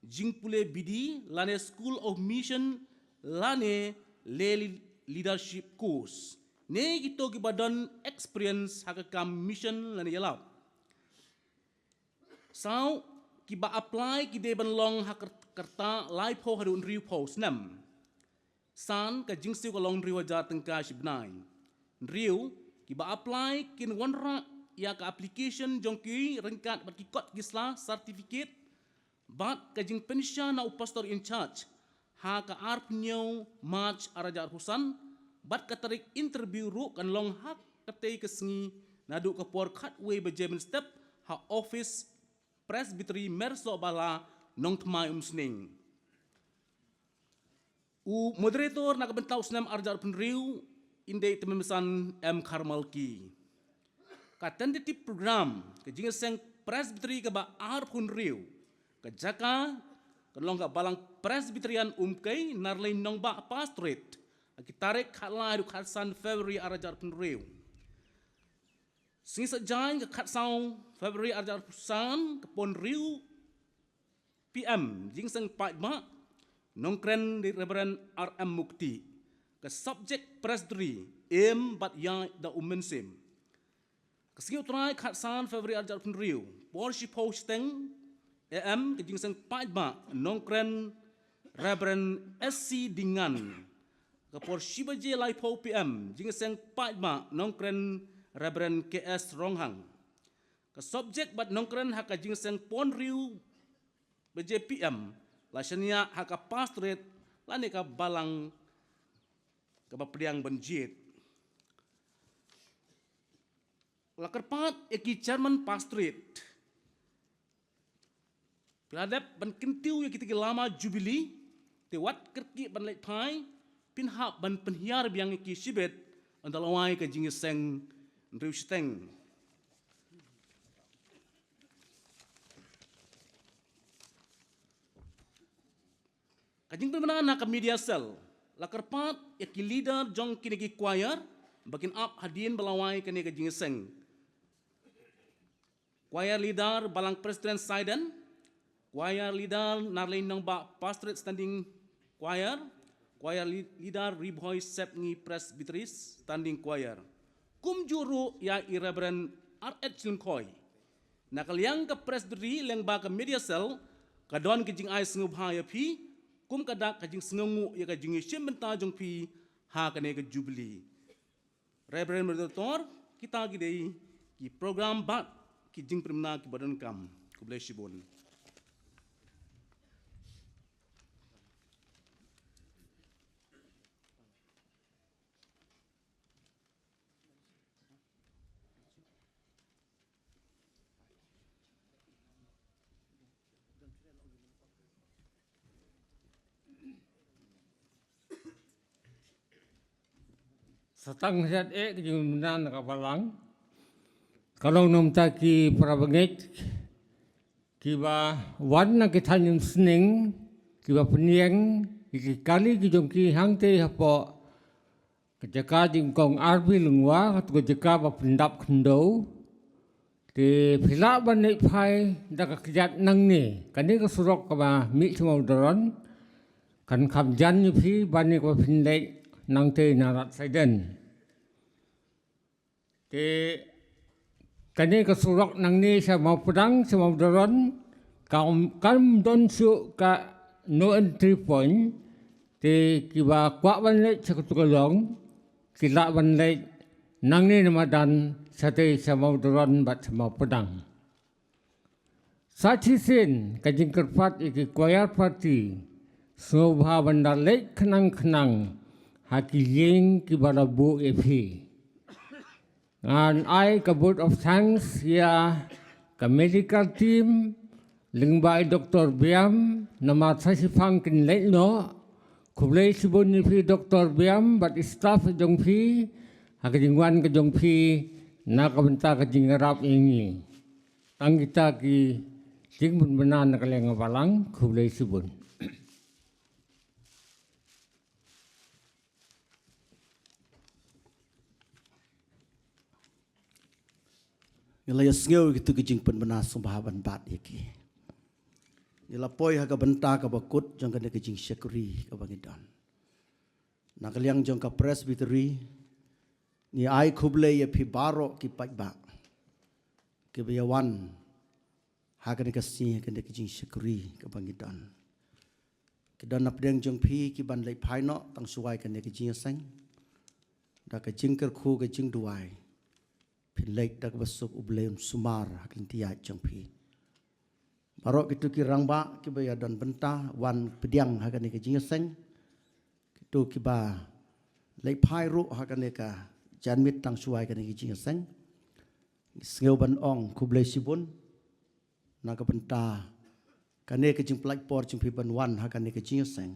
jingpule B D lane School of Mission lane lay leadership course, ne kito kiba don experience ha ka kam mission lane ïalap. Saw kiba apply ki dei ban long ha ka rta laiphew haduh hynriewphew snem. San, ka jingsiew ka long hynriew hajar tyngka shi bnai. Hynriew, kiba apply kin wanrah ïa ka application jong ki ryngkat bad ki kot ki sla certificate bad ka jingpynshai na u pastor in charge ha ka arphew hynñiew March arhajar arphew san, bad ka tarik interview ruh kan long ha katei ka sngi naduh ka por khatwei baje mynstep ha office Presbytery Mersohbala, Nongthymmai Umsning. U moderator na ka bynta u snem arhajar arphew hynriew, in dei Tymmen Basan M Kharmalki. Ka tentative program ka jingïaseng Presbytery kaba arphew hynriew, ka jaka kan long ka Balang Presbyterian Umkei, Narleiñ Nongbah Pastorate, ha ki tarik khatlai haduh khatsan February arhajar arphew hynriew. Sngi Saitjaiñ ka khatsaw February arhajar arphew san, ka por hynriew P M, jingïaseng paidbah, nongkren dei Reverend R M Mukti. Ka subject Presbytery, im bad ïaid da u Mynsiem. Ka sngi U Trai khatsan February arhajar arphew hynriew, por shiphew shiteng A M, ka jingïaseng paidbah, nongkren Reverend S C Dingan. Ka por shi baje laiphew P M, jingïaseng paidbah, nongkren Reverend K S Ronghang. Ka subject bad nongkren ha ka jingïaseng por hynriew baje P M la shaniah ha ka pastorate lane ka balang kaba pdiang ban jied. La kyrpad ïa ki chairman pastorate Phi la dep ban kyntiew ïa kita ki lama jubili, te wat kyrkieh ban leit phai, phin hap ban pynhiar biang ïa ki shibit, ynda la wai ka jingïaseng hynriew shiteng. Ka jingpynbna na ka media cell, la kyrpad ïa ki leader jong kine ki choir, ba kin ap hadien ba la wai kane ka jingïaseng. Choir leader Balang Presbyterian Saiden, choir leader Narlin Nongbah Pastorate Standing Choir, choir li-, leader Ri Bhoi Sepngi Presbytery Standing Choir. Kumjuh ruh ïa i Reverend R H Lyngkhoi. Na ka liang ka Presbytery lyngba ka media cell, ka don ka jingai sngewbha ïa phi, kum ka dak ka jingsngewnguh ïa ka jingïashim bynta jong phi ha kane ka jubili. Reverend Moderator, kita ki dei ki program bad ki jingpynbna kiba donkam. Khublei shibun. Sa tang shet eh ka jingmynta na ka balang. Ka long na ka bynta ki para bangeit kiba wan na ki thaiñ umsning, kiba pynïeng ïa ki kali ki jong ki hangtei hapoh ka jaka jingkong Arbi Lyngwa, katu ka jaka ba pyndap khyndew. Te phi lah ban leit phai da ka kjat nangne, kane ka surok kaba mih sha Mawdaron, kan kham jan ïa phi ban ïa kaba phin leit nangtei na Rat Saiden. Te kane ka surok nangne sha Mawpdang, sha Mawdaron, kam, kam don shuh ka no entry point, te kiba kwah ban leit sha katu ka long, ki lah ban leit nangne na madan shatei sha Mawdaron bad sha Mawpdang. Sa shisien ka jingkyrpad ïa ki choir party, sngewbha ban da leit khnang khnang ha ki ïing kiba la buh ïa phi. Ngan ai ka vote of thanks ïa ka medical team lyngba i Doctor Biam, namar sa shiphang kin leit noh. Khublei shibun ïa phi Doctor Biam bad i staff jong phi ha ka jingwan ka jong phi na ka bynta ka jingïarap ïa ngi. Tang kita ki jingpynbna na ka liang ka balang, khublei shibun. Ngi la ïa sngew ïa kitu ki jingpynbna, sngewbha ban bat ïa ki. Ngi la poi ha ka bynta kaba kut jong kane ka jingshakri kaba ngi don. Na ka liang jong ka Presbytery, ngi ai khublei ïa phi baroh ki paidbah kiba ïa wan ha kane ka sngi, ha kane ka jingshakri kaba ngi don. Ki don na pdeng jong phi ki ban leit phai noh tang shuwa ïa kane ka jingïaseng. Da ka jingkyrkhu, ka jingduwai, phin leit da kaba suk, U Blei un sumar ha ka jingthiah jong phi. Baroh kitu ki rangbah kiba ïa don bynta wan pdiang ha kane ka jingïaseng, kitu kiba leit phai ruh ha kane ka janmiet tang shuwa ïa kane ka jingïaseng, ngi sngew ban ong khublei shibun na ka bynta kane ka jingpyllait por jong phi ban wan ha kane ka jingïaseng.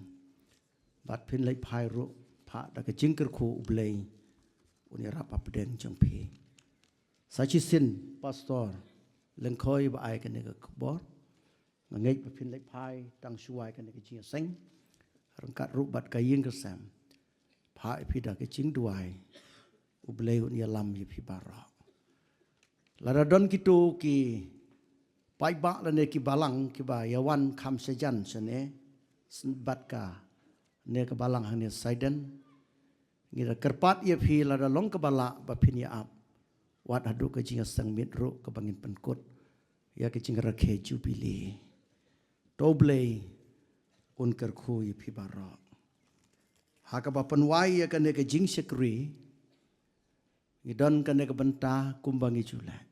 Bad phin leit phai ruh, phah da ka jingkyrkhu, U Blei un ïarap hapdeng jong phi. Sa shisien Pastor Lyngkhoi ba ai kane ka khubor, nga ngeit ba phin leit phai tang shuwa ïa kane ka jingïaseng ryngkat ruh bad ka ïing ka sem. Phah ïa phi da ka jingduwai, U Blei un ïalam ïa phi baroh. Lada don kitu ki paidbah lane ki balang kiba ïa wan kham shajan shane, sngewbha ka ne ka balang hangne Saiden. Ngi da kyrpad ïa phi lada long kaba lah ba phin ïa ap, wat haduh ka jingïaseng miet ruh kaba ngin pynkut ïa ka jingrakhe Jubili. To U Blei un kyrkhu ïa phi baroh. Ha kaba pynwai ïa kane ka jingshakri, ngi don kane ka bynta kumba ngi ju leh.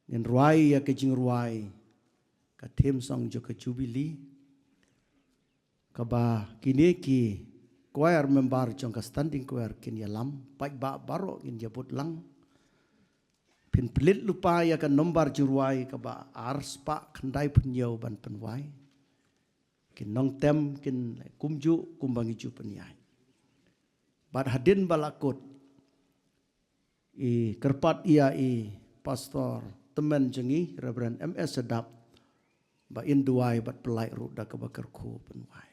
Ngin rwai ïa ka jingrwai ka theme song jong ka Jubili, kaba kine ki choir member jong ka standing choir kin ïalam, paidbah baroh ngin ïabud lang. Phin pynlut lypa ïa ka nombar jingrwai kaba ar spah khyndai phew hynñiew ban pynwai. Ki nongtem kin kumjuh kumba ngi ju pynïaid. Bad hadien ba la kut, i kyrpad ïa i pastor tymmen jong ngi, Reverend M S Sadap, ba in duwai bad pyllait ruh da kaba kyrkhu pynwai.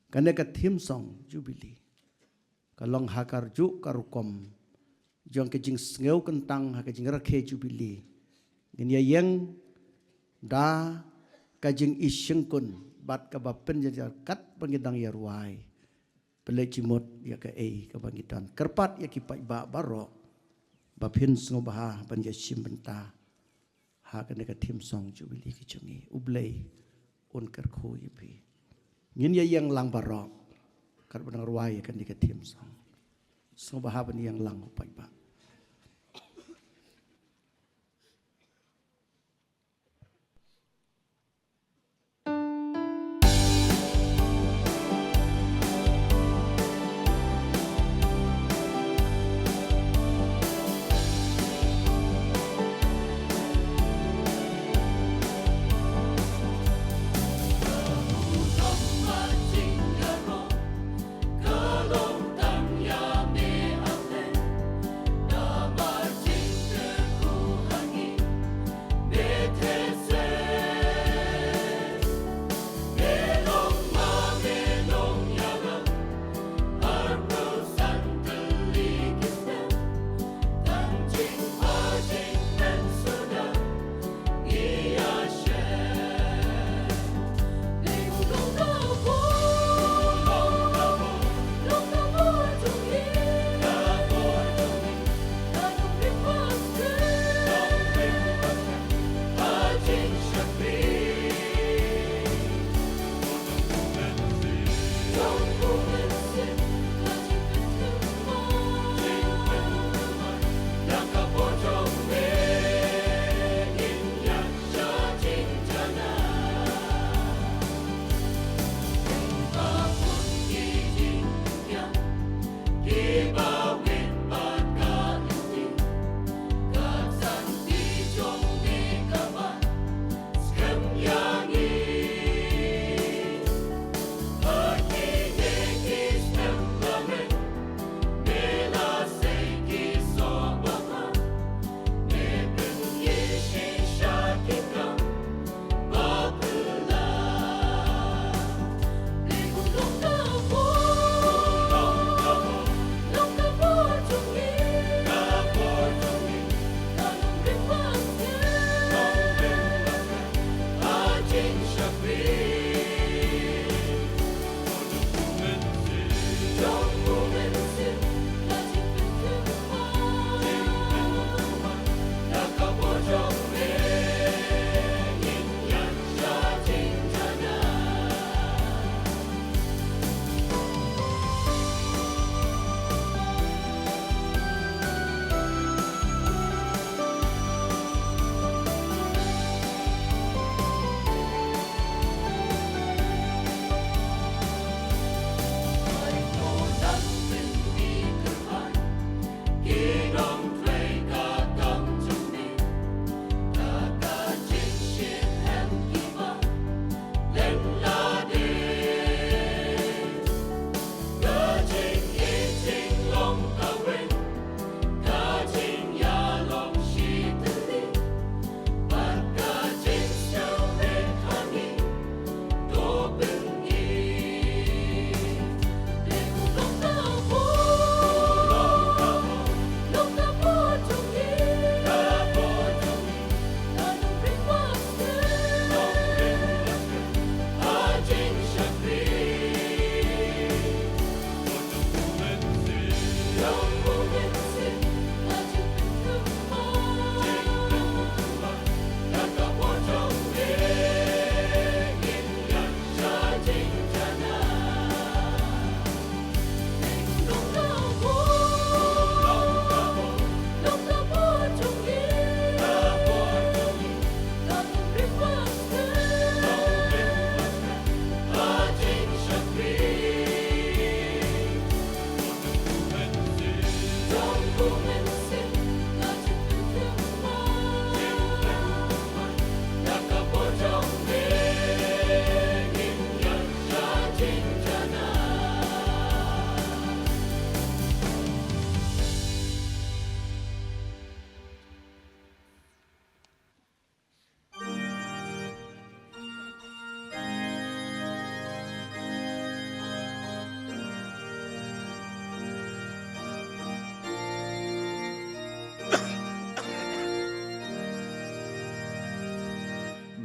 Kane ka theme song Jubilee ka long ha ka juh ka rukom jong ka jingsngew kyntang ha ka jingrakhe Jubilee. Ngin ïa ïeng da ka jingïashongkun bad kaba pynjynjar katba ngi dang ïa rwai. Pynleit jingmut ïa kaei kaba ngi don. Kyrpad ïa ki paidbah baroh ba phin sngewbha ban ïashim bynta ha kane ka theme song Jubilee ka jong ngi. U Blei un kyrkhu ïa phi. Ngin ïa ïeng lang baroh katba nang rwai ïa kane ka theme song. Sngewbha ban ïeng lang u paidbah.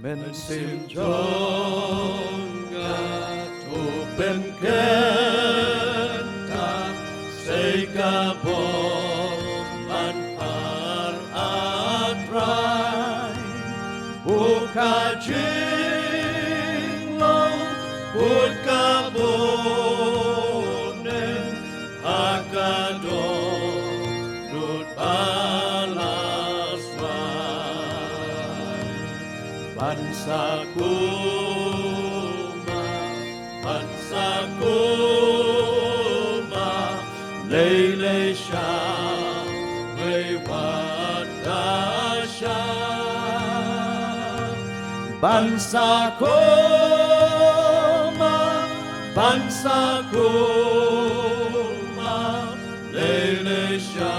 Mynsiem jong nga to pynkyntang, sei ka bymman para trai. Bad ka jinglong bad ka byneng ha ka dohnud ba la swai. Ban sa kumba, ban sa kumba, lei lei sha, wei wat da sha. Ban sa kumba, ban sa kumba, lei lei sha,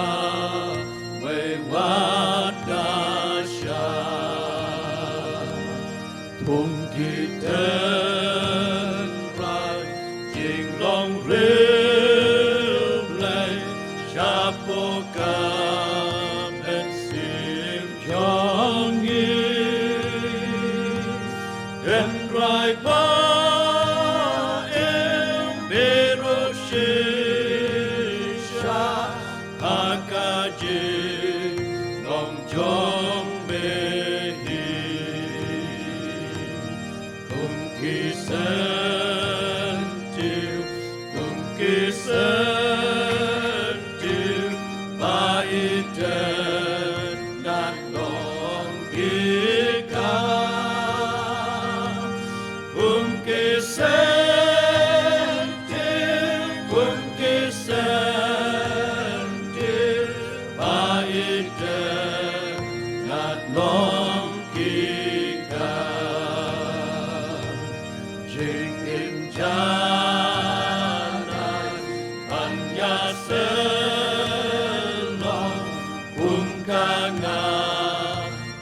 wei wat da sha. Thung ki tynrai jinglong riewblei, shapoh ka mynsiem jong ngi. Tynrai ba im baroh shisha ha ka jinglong jong me hi. Kum ki syntiew, kum ki syntiew ba itynnad long ki kam. Kum ki syntiew, kum ki syntiew ba itynnad long ki kam. Jingim janai ban ïasyrdoh long kum ka nga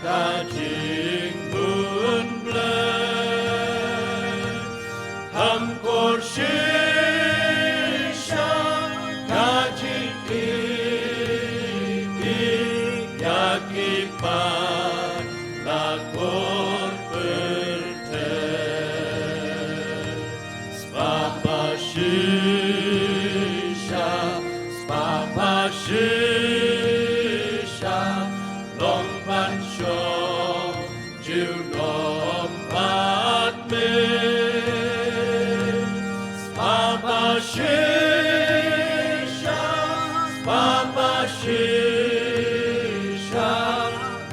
ka jingbun Blei. Kham kor shisha ka jingïeit ïa ki paid la kor pyrthei. Spah ba shisha, spah ba shisha long ban shong junom bad me. Spah ba shisha, spah ba shisha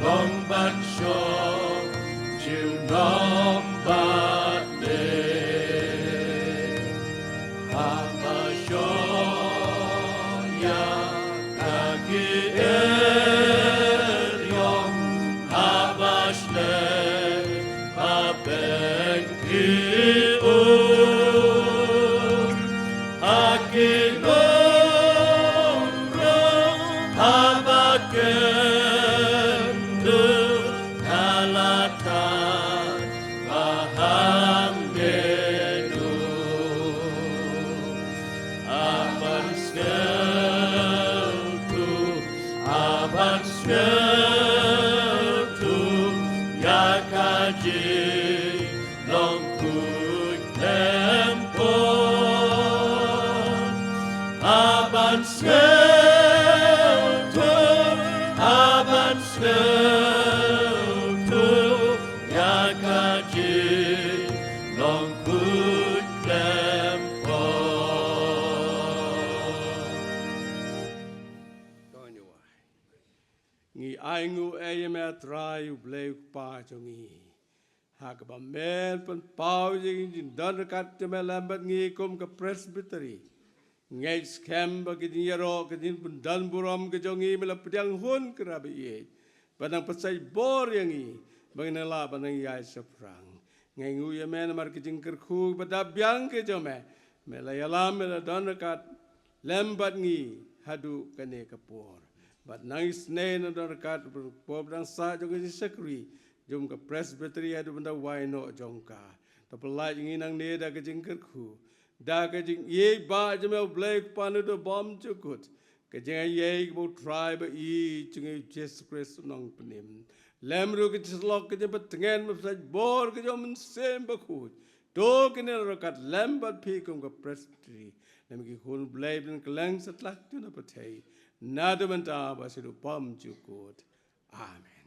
long ban shong junom bad me. Haba shoh ïa ka ki eriong, haba shlei ba peng ki um, ha ki lum rong haba kynduh ka la thang ba hangne duh. Aban sngewthuh, aban sngewthuh ïa ka jinglong khuid khlem pop. Aban sngewthuh, aban sngewthuh ïa ka jinglong khuid khlem pop. Ngi ai nguh ïa me, Trai U Blei U Kpa jong ngi, ha kaba men pynpaw ïa ka jingdon ryngkat jong me lem bad ngi kum ka Presbytery. Ngeit skhem ba ka jingïaroh, ka jingpyndonburom ka jong ngi me la pdiang hun kaba ïeit, ba nang pynsait bor ïa ngi ba ngin nang lah ban nang ïaid shaphrang. Ngi ai nguh ïa me namar ka jingkyrkhu ba da biang ka jong me, me la ïalam, me la don ryngkat lem bad ngi haduh kane ka por. Bad nang isynei nang don ryngkat por ba dang sah jong ka jingshakri jong ka Presbytery haduh ban da wai noh jong ka. To pyllait ngi nangne da ka jingkyrkhu, da ka jingïeit ba jong me U Blei Kpa Naduh Bymjukut, Ka jingaiei kaba U Trai ba-i jong ngi U Jisu Khrist u Nongpynim, lem ruh ka jingsyllok, ka jingpyntngen baptist bor ka jong U Mynsiem Bakhuid, to kine ruh ryngkat lem bad phi kum ka Presbytery, lem ki khun Blei ba don kylleng satlak jong ka pyrthei, naduh mynta bad shaduh pamjukut. Amen.